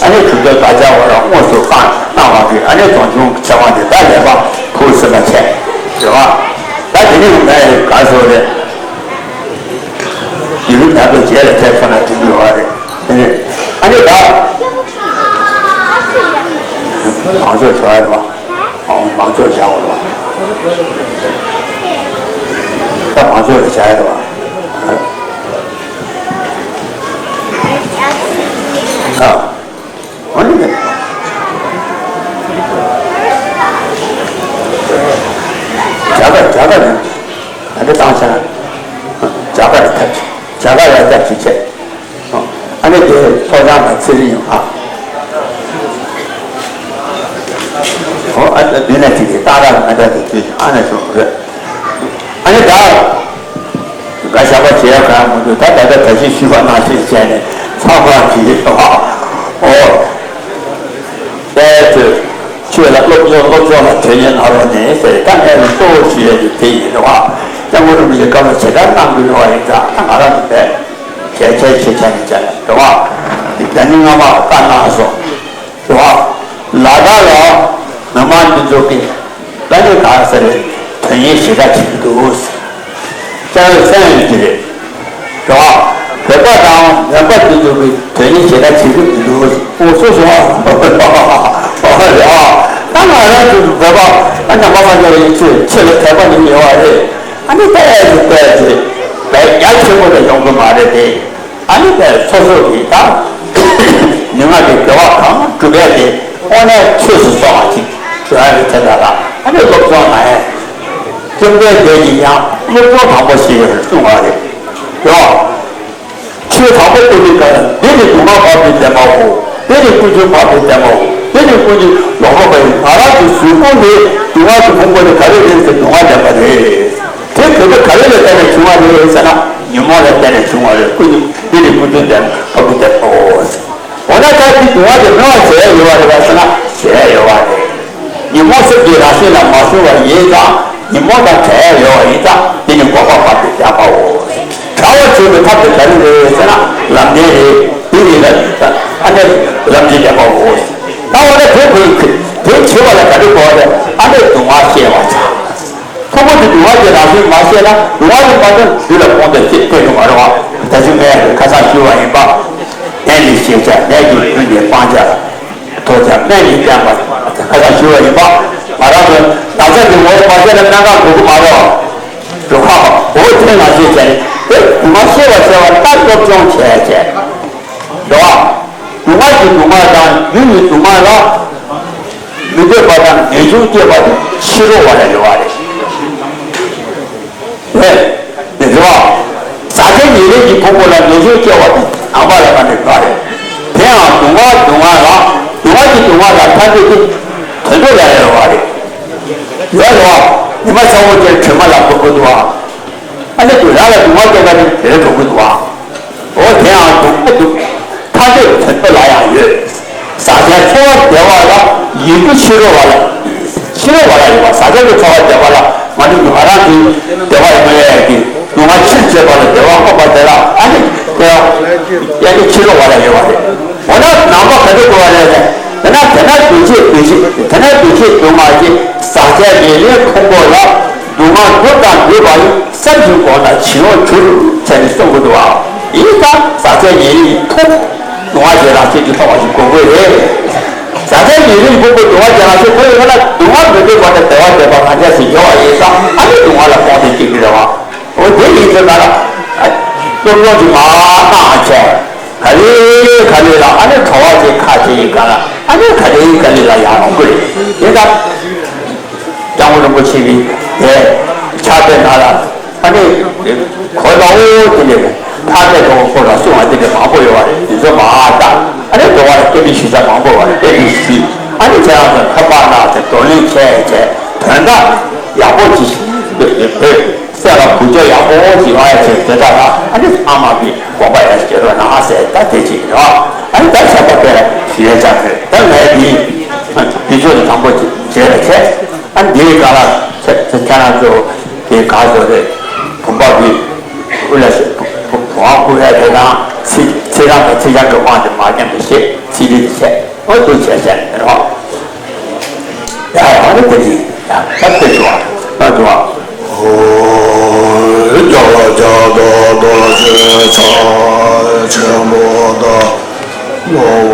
ཨ་ནི་གྲུབ་ཐོབ་བདག་ཅག་བ་ར་དངོས་སུ་བཀའ་གནང་བ་གི་ཨ་ནི་རྫོང་ཆུང་གི་ཚེ་དབང་དེ་ད་ལས་པ་ཕུག་ཟིན་པ་བྱས་རེད་བ། ད་དེ་ནི་ངས་ག་ཟེར་བ་རེད། ཡུལ་ལུགས་ནང་དུ་རྗེས་ལ་ཐེབས་སོང་ན་དེ་འདྲ་བ་རེད། དེ་ནས་ཨ་ནི་ད་མང་ཚོགས་བྱ་བ་རེད་བ། མང་ཚོགས་བྱ་བ་རེད་བ། ད་མང་ཚོགས་ལ་བྱ་ཡ་རེད་བ། ཨ། འོ་ནི་མེད། རྒྱ་གར་རྒྱ་གར་ནས་ད་འདི་བཏང་ཆ་ན་རྒྱ་གར་ནས་ཐབས་ཀྱིས་རྒྱ་གར་ལ་སྐྱབས་ཀྱིས་བྱས། ཨ་ནི་དེ་ཚོགས་བྱང་དང་ཚེ་རིང་ཡོང་ཨ། འོ་ཨ་ད་འདི་ནས་ཅིག་གིས་རྟགས་རག་མ་འདྲ་དེ་དུས་ཨ་ནས་བྱུང་རེད། ཨ་ནི་ད། འགའ་ཞག་པ་བྱེད་ཡ་གང་མི་འདུག་ད་ད་ལྟ་ད་ཅི་ཞུས་པ་ནང་བཞིན་བྱས་ནས་ཚང་མ་གིས་ཨོ། དཔེ་དེ་ཆོས་ལ་སློབ་སྦྱོང་སློབ་སྦྱོང་ལ་དོན་གཉེར་གནང་རོགས་གནང་ཟེར། ད་ངས་ནི་གཙོ་བོ་ཞུ་ཡ་གི་དེ་ཡིན་རེད་བ། སྐྱབས་མགོན་རིན་པོ་ཆེ་སྐབས་ལ་ཇི་ལྟར་གནང་དགོས་རེད་བ་ཡིན་ཙང་ད་ང་རང་གི་བས་གལ་ཆེ་ཆེ་ཆ་ནས་བྱ་ཡ་རེད་བ། འདི་ད་ནི་སྔ་མ་བཀའ་གནང་སོང་། རེད་བ། ལ་དྭགས་ལ་མི་མང་འདི་ཚོ་གིས་ད་ནི་ག་ཟེར་རེད། དོན་གཉེར་ཞེ་དྲག་བྱེད་ཀྱི་འདུག་སྐྱ་བོའི་སེམས་ཡོད་ཀྱི་རེད། རེད་བ། བོད་པ་དང་མོན་པ་འདི་ཚོ་གིས་དོན་གཉེར་ཞེ་དྲག་བྱེད་ཀྱི་མི་འདུག་འོ་སོ་སོ་བ། རེད་བ། ད་ང་རང་ཚོ་བོད་པ་ཨ་ཉམས་པ་མ་འཇོག་ཡིན་ཚེ་ཆེ་ལ་དད་པ་ནི་ཡོད་བ་རེད། ཨ་ནི་ལྟ་ཡ་ཞིག་ལྟ་ཡ་ཞིག་བས་རྒྱ་ཆེན་པོ་ལ་ཡོང་གི་མ་རེད་དེ། ཨ་ནི་བས་སོ་སོ་གིས་ད་མི་མངའ་གི་དགེ་བ་གང་སྒྲུབ་ཡ་དེ་དངོས་གནས་ཆོས་སུ་སོང་བ་ཅིག་སྒྲུབ་ཡ་གི་དེ་འདྲ་ལ་ཨ་ནི་སློབ་སྦྱོང་གནང་ཡ། བཅོམ་ལྡན་འདས་ཀྱིས་ཡང་སློབ་སྦྱོང་དང་པོ་ཞིག་གསུངས་པ་རེད། ཡོ། ཆོས་དང་པོ་སྟོན་པའི་སྐབས་ལ་འདི་ནི་སྡུག་བསྔལ་བབ་པའི་བདེན་པའོ། འདི་ནི་ཀུན་འབྱུང་བབ་པའི་བདེན་པའོ། འདི་ནི་ཀུན་འབྱུང་ལོག་རྟོག་པ་ཡིན། ང་རང་གི་གཟུགས་ཕུང་འདི་སྡུག་བསྔལ་གྱི་ཕུང་པོ་ནི་ག་རེ་རེད་ཟེར་སྡུག་བསྔལ་བདེན་པ་རེད། དེ་ག་དུས་ག་རེ་ལ་བརྟེན་ནས་བྱུང་བ་རེད་ཟེར་ན་ཉོན་མོངས་ལ་བརྟེན་ནས་བྱུང་བ་རེད། ཀུན་འབྱུང་འདི་ནི་ཀུན་འབྱུང་བདེན་བབ་པའི་བདེན་པའོ། འོ་ན་ད་འདི་སྡུག་བསྔལ་དེ་མེད་པ་བྱས་ཡོད་པ་རེད་པ་ཟེར་ན་བྱས་ཡོད་པ་རེད། ཉོན་མོངས་སེམས་ཀྱི་རང་བཞིན་ལ་མ་བྱུང་བ་ཡིན་ཙང་ཉོན་མོངས་དང་བྲལ་ཡོད་པ་ཡིན་ཙང་འདི་ནི་འགོག་པ་བར་དུ་བཤགས་པའོ། བྲལ་བར་བྱེད་པའི་ཐབས་དེ་ག་རེ་རེད་ཟེར་ན་ལམ་བདེན་རེད། འདི་ནི་ལ་ཨ་ནི་ལམ་གྱི་བདེན་པའོ། ད་འོ་ན་དེ་དེ་བྱེད་པ་ལ་ག་རེ་དགོས་པ་རེད། ཨ་ནི་སྡུག་བསྔལ་ཤེས་པར་བྱ། ཕུང་པོ་དེ་སྡུག་བསྔལ་གྱི་རང་བཞིན་མ་ཤེས་ན་སྡུག་བསྔལ་དེ་མ་དོན་འདི་ལ་ཁོང་དུ་ཆུད་ཐུབ་ཀྱི་མ་རེད་བ། ད་ཅི་ངས་ཁ་སང་ཞུས་པ་ཡིན་པ། ནད་ནི་ཤེས་བྱ། ནད་ཀྱི་རྒྱུ་ནི་སྤང་བྱ། ཐོབ་བྱ་སྨན་ནི་བསྟེན་པ། ཁ་སང་ཞུས་པ་ཡིན་པ། ང་རང་ཚོ་ན་ཚ་གི་ངོ་བོ་མ་ཤེས་ན་སྨན་ཁང་འགྲོ་གི་མ་རེད་བ། འགྲོ་ཁ་བ་འོ་དེ་ང་ཤེས་བྱ་ནི་དེ་སྡུག་བསྔལ་ཤེས་པ་བྱ་བ་ལྟར་སློབ་སྦྱོང་བྱས་བྱས། རེད་བ། སྡུག་བསྔལ་གྱི་སྡུག་བསྔལ་དང་རྒྱུ་ཡི་སྡུག་བསྔལ་ལ་མི་འདོད་པ་དང་ངེས་འབྱུང་སྐྱེས་པ་དེ་ཕྱི་རོལ་བ་ལ་ཡོད་པ་རེད། རེད། རེད་བ། ཟག་བཅས་ ཉེ་རིང་གི་ཕུང་པོ་ལ་ཉེ་ཞིང་སྐྱེ་བ་དེ་ནང་པ་ལ་ག་འདྲ་ཡོད་རེད། དེ་ཡང་སྡུག་བསྔལ་སྡུག་བསྔལ་ལ་སྡུག་བསྔལ་གྱི་སྡུག་བསྔལ་ལ་ཐར་འདོད་དེ་དོན་དུ་ལ་ཡོད་རེད་བ་རེད། ཡོད་རེད་བ། ཉི་མ་ཤར་བ་ཅན་དྲོད་མ་ལ་འགྲོ་དགོས་འདུག་བ། ཨ་ནི་དུས་རང་ལ་སྡུག་བསྔལ་སྐྱེ་བ་དེ་དེར་འགྲོ་དགོས་འདུག་བ། འོ་དེ་ཡང་སྡུག་བསྔལ་སྡུག་ཐར་འདོད་དོན་དུ་ལ་ཡང་ཡོད། ཟག་བཅས་འཚོ་བ་བདེ་བ་ལ་ཡིད་དུ་ཕྱི་རོལ་བ་ལ། ཕྱི་རོལ་བ་ལ་ཡོད་པ་ཟག་བཅས་ཀྱི་འཚོ་བ་བདེ་བ་ལ་ང་ཚོ་ང་རང་གི་བདེ་བ་ཡིན་པ་ཡ་གི་སྡུག་བསྔལ་ཕྱིར་བཅད་པ་ལ་བདེ་བ་འཕགས་པ་དེ་ལ་ཨ་ནི་དེ་ཡ་གི་ཕྱི་རོལ་བ་ལ་ཡོད་པ་རེད། འོ་ན་ནང་པ་ག་འདྲ་དགོས་པ་རེད་ཟེར། དེ་ན་དེ་ན་འདུ་བྱེད་འདུ་བྱེད་དེ་ན་འདུ་བྱེད་སྡུག་བསྔལ་གྱི་ཟག་བཅས་ཉེ་རིང་ཕུང་པོ་ལ། སྡུག་བསྔལ་འགྲོ་དང་འདོད་པ་ཡི། བསམ་བཞིན་སྒོམ་ན་བྱིང་བར་གྱུར། བྱས་ནས་གསུང་གི་འདུག་བ། ཡིན་ཙང་ཟག་བཅས་ཉེ་རིང་ཐོབ། སྡུག་བསྔལ་གྱི་རང་བཞིན་གྱིས་ཐོབ་པ་ཞིག་དགོས་ཀྱི་རེད། ཟག་བཅས་ཉེ་རིང་ཕུང་པོ་སྡུག་བསྔལ་གྱི་རང་བཞིན་ཐོབ་ཡོད་ན་སྡུག་བསྔལ་མི་འདོད་པ་དང་བདེ་བ་འདོད་པ་ང་རྒྱལ་ཞིག་ཡོད་པ་ཡིན་ཙང་ཨ་ནི་སྡུག་བསྔལ་ལ་སྤོང་དེ་གཅིག་གི་རེད་བ། འོ་དེ་ཡིན་ཚེ་ན་ལ། སློབ་སྦྱོང་གི་མ་གནང་བྱས། ག་ལེ་ག་ལེ་ལ་ཨ་ནི་གྲོ་བ་ཅིག་ཁ་ཅིག་ཡིན་ག་ལ་ཨ་ནི་ག་ལེ་ག་ལེ་ལ་ཡང་ཡོང་གི་རེད། དེ་ལྟར་སྐྱབས་མགོན་རིན་པོ་ཆེ་གིས་དེ་ཕྱག་དཔེ་ནང་ལ་ཨ་ནི་གོ་ལའོ་དེ་ལས་ཕར་དེ་གོ་ཁོ་ལ་གསུང་བ་དེ་འདྲ་མང་པོ་ཡོད་པ་རེད། དེ་ཚོ་མ་ལྟ་ཨ་ནི་འགྲོ་བ་ལ་སྐྱེ་མི་ཞིག་ས་མང་པོ་ཡོད་པ་རེད། དེ་ཞིག་ཨ་ནི་ཁྱེད་རང་ཚོ་ཁ་པར་ནང་དེ་བགྲོ་གླེང་བྱས་བྱས་དོན་དག་ཡག་པོ་ཅིག་བོད། སེམས་ལ་འགུལ་སྐྱོད་ཡག་པོ་ཞིག་ཡོང་ཡ་ཆེད་དེ་དག་ལ་ཨ་ནི་ཚང་མ་གི་དགོངས་པ་ཡར་བཞེས་རོགས་གནང་ཟེར་ད་དེ་ཅིག་རེད། ཨ་ནི་ད་བྱས་པ་དཔེ་ཞུ་ཡ་ཆགས་ཡོད། ད་ངས་འདི་དུས་ཚོད་དང་དང་པོ་ཅིག་བྱས་ལ་བྱས། ཨ་ནི་འདིའི་སྒང་ལ་ཁྱེད་ཁྱེད་རང་ཚོ་གི་ག་ཚོད་རེད། བུམ་པ་གི་དབུ་ལ་བུམ་དབང་བསྐུར་ཡ་དེ་དང་ཚིག་ཚིག་རང་དང་ཚིག་རྐྱང་གི་དབང་དེ་མ་མཉམ་པའི་ཞེས་ཚིག་འདི་བྱས། ཨོ་དེ་བྱས་བྱས་རོགས། ཡ་ཡ་ཨ་ནི་དེ་ནི་ཡ་ད་དེ་ཞུ་བ་ད་ཞུ་བ། ཨོ་རྒྱལ་བ་རྒྱ་དང་རྡོ་རྗེ་འཆང་ཆེན་པོ་དང་།